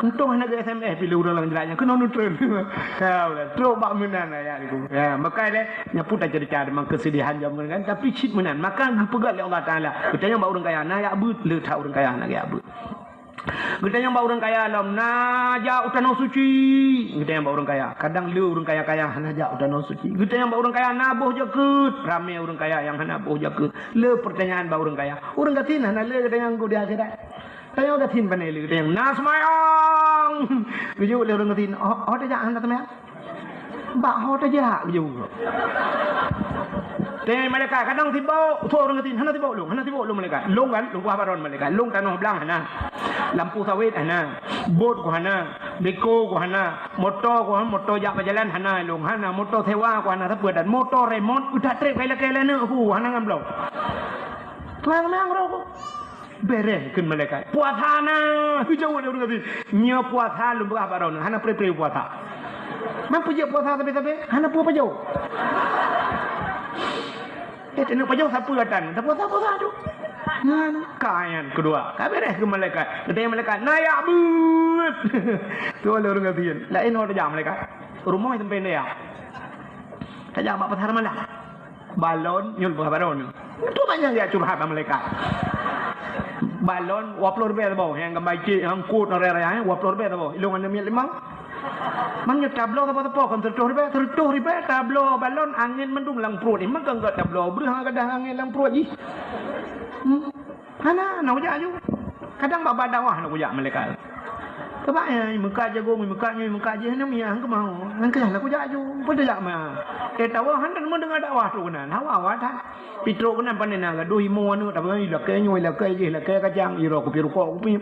Untông hana geu-S M S pih lé ureueng lam jrat nyan, keunoe neutreun. Ya Allah, trok bak meunan ayat niku. Ya, maka lé, nyan pun tacerita deungon keusedihan jameun kan, tapi cit meunan. Maka geupeugah lé Allah Taala, geutanyoe bak ureueng kaya na jak beuet, le that ureueng kaya hana jak beuet. Geutanyoe bak ureueng kaya lom na jak u Tanoh Suci, geutanyoe bak ureueng kaya. Kadang le ureueng kaya-kaya hana jak u Tanoh Suci. Geutanyoe bak ureueng kaya na boh jakeuet, ramé ureueng kaya nyang hana boh jakeuet. Le peurtanyaan bak ureueng kaya. Ureueng gasien hana le geutanyoe di akhirat. Tanyoe gasien pane le geutanyoe na seumayang. Geujaweueb lé ureueng gasien, "Oh, oh tajak hana seumayang?" "Bak ho tajak," geujaweueb. Teuh malaikat, kadang sibok, soe ureueng gasien, "Hana sibok lôn, hana sibok lôn," malaikat. Lôn kan, lôn kuah baron malaikat. Lôn tanoh blang hana. Lampu sawét hana. Bot ku hana. Beko ku hana. Moto ku hana, moto jak bak jalan hana lôn. Hana moto sewa ku hana, sapeue dan moto remot, utak trép kai lakèe lé aneuk ku, hana ngon bloe. Tuang nang roh ku. Bereh kheun malaikat. "Puasa na?" Geujaweueb lé ureueng gasien. "Nyoe puasa lôn peugah bak droeneuh, hana pre-pre puasa." "Man peujeuet puasa sabe-sabe?" "Hana peue pajoh." Eh, taneuk pajoh sapeue gata? Tapuasa-puasa tu. Nyan, ka nyan keudua. Ka bereh kheun malaikat. Geutanyong malaikat, "Na jak beuet?" Tu lé ureueng gasien. Laén ho tajak malaikat. Rumoh sampai na jak. Tajak bak pasar malam. Balon, nyoe peugah balon. Tu banyak jak curhat bak malaikat. Balon, dua ploh ribèe saboh. Nyang gambar icek, nyang kot, raya-raya, eh, dua ploh ribèe saboh. Ilôn aneuk miet limong. Man nyoe tabloe sapo-sapo kon seratus ribèe, seratus ribèe tabloe balon angén mandum lam pruet. Memang kan enggak tabloe breuh kadang angén lam pruet jih. Hmm. Hana, na kujak aju. Kadang bak-bak dakwah na kujak malaikat. Coba ya, meukat jagung, meukat nyoe, meukat jih, na miyah keumau. Nang keuh na kujak aju. Peue jak ma? Eh, tawa hana mendengar dakwah tu keunan. Hawa-hawa that. Pitrok keunan pandai na gadoh imo aneuk, tapi ilakèe nyoe, ilakèe jih, ilakèe kacang, iroe kupi rukok kupi.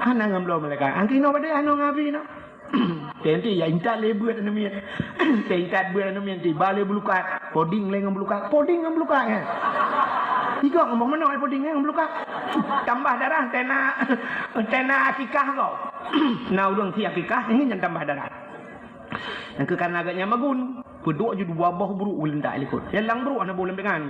Hana ngon bloe malaikat. Angki no padé hana ngabi no. Teuntèe ya intat lé beuet aneuk miet. Teuintat beuet aneuk miet, tiba lé bulukat. Poding lé ngon bulukat. Poding ngon bulukat, kan? Tiga ngomong meunoe poding ngon bulukat. Tambah darah, tena, tena akikah kau. Na ureueng si akikah, ini jangan tambah darah. Nyang keu karena agak nyan magun. Peuduek ju dua boh bruek geulentak likot. Nyang lam bruek hana boh lam pingan.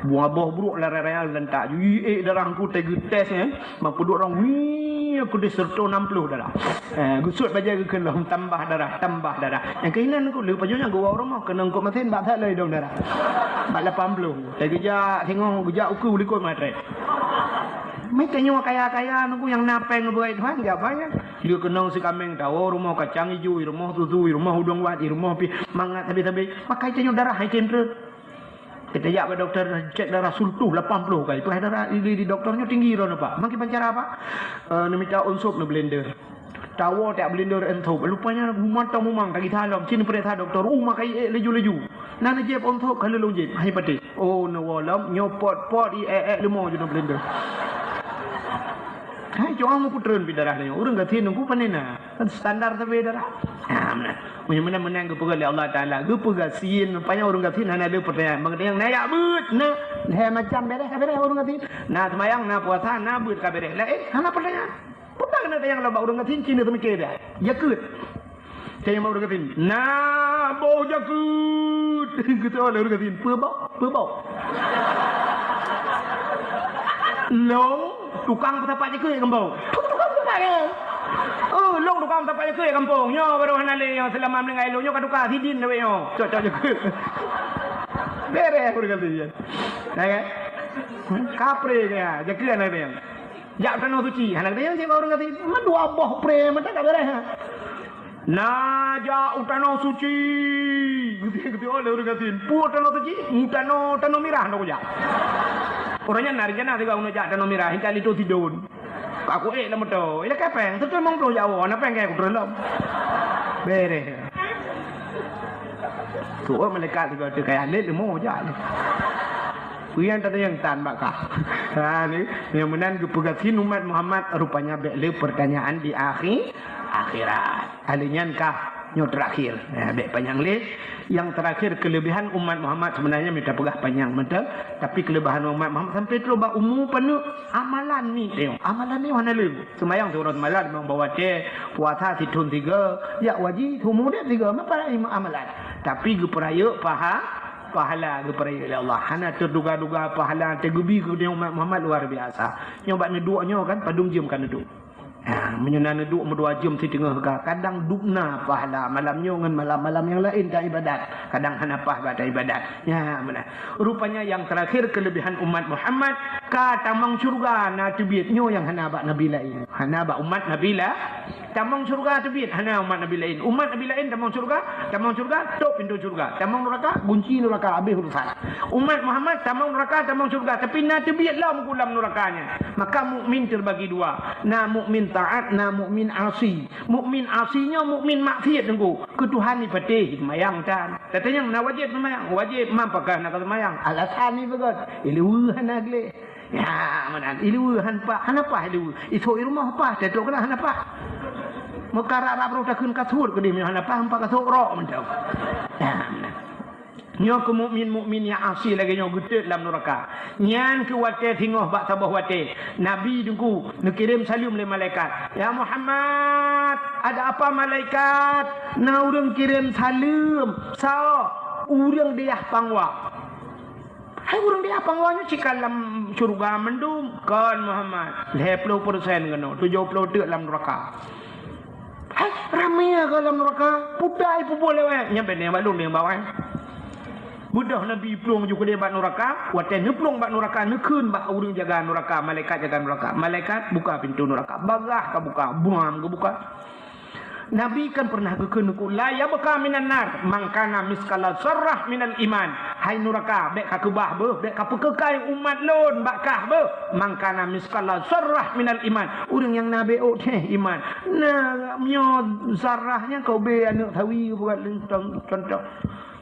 Dua boh bruek lam raya-raya geulentak ju. Ih, eh, darah ku teugeutes, eh. Mang peuduek rong, wih, aku deh seratus enam puluh darah. Eh, gusut bajèe geukeulong, tambah darah, tambah darah. Nyang keuhinan ku lheueh pajoh nyan geuwoe rumoh, keunong kok mesin bak that lom idong darah. Bak lapan puluh. Teugeujak singoh, geujak ukeue likot matré. Meutanyoe kaya-kaya nunggu nyang na péng ngeubeuet Tuhan, jak bayar. Lheueh keunong sikaméng tawoe rumoh kacang ijo, i rumoh susu, i rumoh udong wat, i rumoh pih mangat sabe-sabe. Makai tanyoe darah hai cendera. Kita jak bak doktor, cek darah sultuh lapan puluh kali. Peugah darah di, di doktor nyoe tinggi droeneuh, Pak. Makai bancara apa? Eh, neumita onsop neublender. Tawoe tak blender onsop. Lupanya mantong mumang tagisa lom. Cin peuriksa doktor. Uh, makai ék laju-laju. Na neujép onsop ka lôn jép. Hai patéh. Oh, neuwoe lom, nyoe pot-pot i ék-ék leumo ju neublender. Hai, cuma meuputreun pi darah nyoe. Ureueng gasien nunggu pane na. Kan standar sabe darah. Ha, meunan. Meunyoe meunan-meunan geupeugah lé Allah Taala, geupeugah sien, panyang ureueng gasien hana ada pertanyaan. Bang tanyang na jak beuet, na. Hai macam bereh ka bereh ureueng gasien. Na seumayang, na puasa, na beuet ka bereh. Laén hana pertanyaan. Peue keuneuk tanyang lom bak ureueng gasien, cina seumiké dia. Jakeuet. Tanyong bak ureueng gasien, "Na boh jakeuet?" Geutanyong lé ureueng gasien, "Peue boh? Peue boh?" "Lôn tukang peusapat jakeuet gampông." "Tukang peusapat jakeuet?" "Oh, lôn tukang peusapat jakeuet gampông. Nyoe baru hana lé nyoe, seulama meuninggai lôn nyoe ka tuka sidin lawét nyoe. Cok-cok jakeuet." Bereh ureueng gasien. Ya kan? Kapré ke ya, jakeuet hana lé. Jak Tanoh Suci, hana geutanyoe cit bak ureueng gasien. Mandua boh pre mantong ka bereh. "Na jak u Tanoh Suci." Geutanyong lé ureueng gasien, "Peue Tanoh Suci?" "U tanoh, tanoh mirah na kujak." Ureueng nyan na rencana sigoe keuneuk jak tanoh mirah, intat linto sidon. Ka kuék lam moto. Ilakèe péng, seratus limong ploh jak woe, na péng keu kutrön lom. Bereh. Tu'oh malaikat sigoe teuka lé leumo jak lé. Peue nyang tatanyong tan bak kah? Ha, ni, nyang meunan geupeugah sinoe umat Muhammad, rupanya bèk le pertanyaan di akhi-, akhirat. Ahli nyan kah nyoe terakhir. Nah, bèk panyang lé. Yang terakhir, kelebihan umat Muhammad sebenarnya mita peugah panyang mantong, tapi kelebihan umat Muhammad sampai trok bak umu paneuk amalan ni tengok. Amalan ni hana lé. Semayang siuroe semalam limong boh watèe, puasa sithon tiga, jak haji siumu deh tiga, apa amalan? Tapi geupeurayeuk paha, pahala geupeurayeuk lé Allah. Hana teuduga-duga pahala teugeubri keu umat Muhammad luar biasa. Nyoe bak neuduek nyoe kan, padum jeuem ka neuduek. Ha, meunyoe na neuduek meudua jeuem siteungoh ka, kadang dubna pahala malam nyoe ngon malam-malam nyang laén ta ibadat, kadang hana paih bak ta ibadat. Ya, meunan. Rupanya yang terakhir kelebihan umat Muhammad, ka tamong syurga na teubiet nyoe nyang hana bak nabi laén. Hana bak umat nabi la-, tamong syurga teubiet hana umat nabi laén. Umat nabi laén tamong syurga, tamong syurga, tôp pintoe syurga. Tamong nuraka, gunci nuraka, habéh urusan. Umat Muhammad tamong nuraka, tamong syurga, tapi na teubiet lom ku lam nuraka nyan. Maka mukmin terbagi dua. Na mukmin taat, na mukmin asi. Mukmin asi nyoe mukmin maksiat teungku. Keu Tuhan ipatéh seumayang tan. Tatanyong na wajéb seumayang, wajéb, man pakon hana ka seumayang. Alasan ni beugöt. Ileue hana gleh. Ya, meunan. Ileue han paih, hana paih ileue. Isok i rumoh paih, teutôk keunan hana paih. Meukarat-rat roh takheun ka sot keudeh meunyoe hana paih, empat ka sot rok mantong. Ya, meunan. Nyoe keu mukmin-mukmin nyang asi lagèe nyoe geutot lam nuraka. Nyan keuh watèe singoh bak saboh watèe, Nabi teungku neukirém saleuem lé malaikat. "Ya Muhammad, ada apa malaikat?" "Na ureueng kirém saleuem." "Soe?" "Ureueng di Yah Pangwa." "Hai ureueng di Yah Pangwa nyoe cit ka lam syeuruga mandum?" "Kon Muhammad, lhèe ploh persen keunoe, tujoh ploh teuk lam nuraka." "Hai, ramé ka lam nuraka, peue ta ipeubuet lé awaknyan?" "Nyan bèk neuh bak lôn, neuh bak awaknyan." Beudôh Nabi plueng ju keudeh bak nuraka, watèe neuplueng bak nuraka, neukheun bak ureueng jaga nuraka, malaikat jaga nuraka. "Malaikat, buka pintoe nuraka." Bagaih ka buka, buam geubuka. Nabi kan pernah geukheun keu, "La yabqa minan nar man kana miskala zarrah minal iman." "Hai nuraka, bèk kakeubah beuh, bèk kapeukeukai umat lôn bak kah beuh. Man kana miskala zarrah minal iman." Ureueng nyang na beuôt teuh iman. Na meunyoe zarrah nyan ka ubé aneuk sawi buet lintong contoh.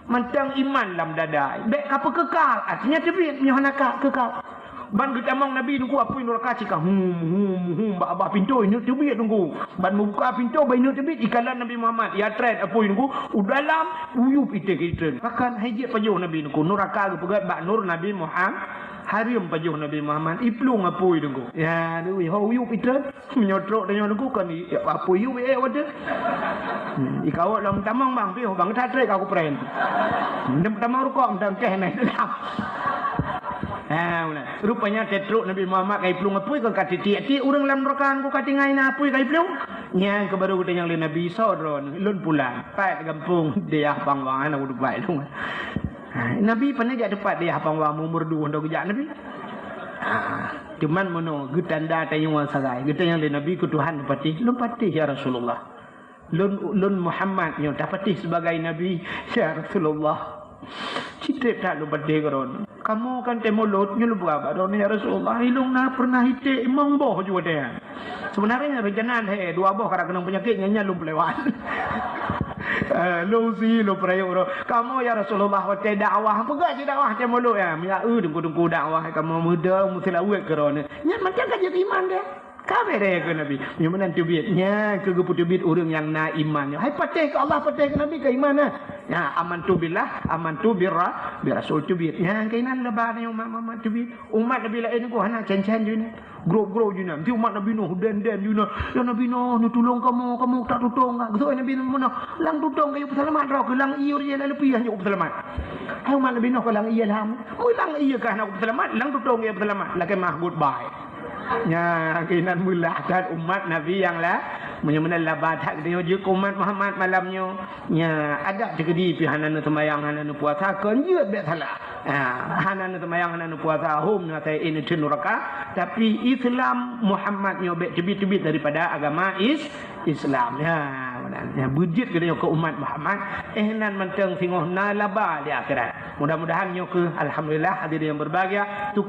Mantong iman lam dada. Bèk kapeukeukai, artinya teubiet meunyoe hana ka keukai. Ban geutamong Nabi teungku apui nuraka cit ka hum, hum, hum bak babah pintoe ineuk teubiet teungku. Ban meubuka pintoe bak ineuk teubiet ikalon Nabi Muhammad. Ya trét apui teungku, u dalam uyup iték itrön. Pakon hai jeuet pajoh Nabi teungku. Nuraka geupeugöt bak nur Nabi Muhammad. Hareuem pajoh Nabi Muhammad. Iplueng apui teungku. Ya, aduh, ho uyup itrön. Meunyoe trok tanyoe teungku kon i-, apui uyup ék watèe. Hmm, ikawöt lom tamong bang, piôh bang, that trét ka kupren. Meutamong rukok, meutamong keh nai. Ha, meunan. Rupanya tetrok Nabi Muhammad ka iplueng apui, kon ka tiek-tiek ureueng lam nuraka, kon ka tinggai na apui ka iplueng. Nyan keuh baru geutanyong lé Nabi, "Soe droeneuh?" "Lôn pulan, pat gampông di Yah Pangwa, hana udeubai lôn." Ha, Nabi pane jak teupat di Yah Pangwa, umur dudoe geujak Nabi. Ha, cuman meunoe geutanda tanyoe sagai. Geutanyong lé Nabi, "Keu Tuhan patéh?" "Lôn patéh, ya Rasulullah." "Lôn, lôn Muhammad nyoe tapatéh sibagai nabi, ya Rasulullah." "Cit trép that lôn patéh keu droeneuh." "Kamoe kan tém mulot nyoe lôn peugah bak droeneuh, ya Rasulullah, ilôn na pernah iték limong boh ju watèe nyan. Sebenarnya rencana lhèe, dua boh karena keunong peunyakét nyan, nyan lôn peulewat." Eh, lôn si, lôn peurayeuk droe. "Kamoe ya Rasulullah watèe dakwah, peugah cit dakwah tém mulot nyan. Meunyo eu teungku-teungku dakwah kamoe meudo meuseulaweuet keu droeneuh. Nyan mantong ka jeuet iman deh." Ka bèrèh keu Nabi. Nyoe meunan teubiet. Nyan keuh geupeuteubiet ureueng nyang na iman nyoe. Hai patéh keu Allah, patéh keu Nabi, keu iman na. Nyan, amantu billah, amantu birra-, birasul teubiet. Nyan keuh inan leubeh nyoe umat-umat teubiet. Umat Nabi laén keuh hana cen-cen jih nyan. Grob-grob jih nyan. Meusti umat Nabi Nuh, den-den jih nyan. Ya Nabi Nuh, neutulông kamoe, kamoe tak tutông ka. Geusok Nabi Nuh meunoe. Lam tutông kayue peuseulamat droe keuh lam ié ureueng lalu piah nyang peuseulamat. Hai umat Nabi Nuh ka lam ié lam. Meulang ié ka hana peuseulamat, lam tutông kayue peuseulamat. Lakèe mah goodbye. Nya, keunan meulah that umat Nabi nyang la-, meunyoe meunan laba that geutanyoe jeuet keu umat Muhammad malam nyoe. Nya, adak teukeudi pih hana neuseumayang, hana neupuasa, kon jeuet bèk salah. Ha, hana neuseumayang, hana neupuasa, hom na sai neuteun nuraka, tapi Islam Muhammad nyoe bèk teubiet-teubiet daripada agama Is-, Islam. Ya, meunan. Ya, beujeuet geutanyoe keu umat Muhammad, eh, nan mantong singoh na laba di akhirat. Mudah-mudahan nyoe keuh, alhamdulillah, hadirin yang berbahagia, tu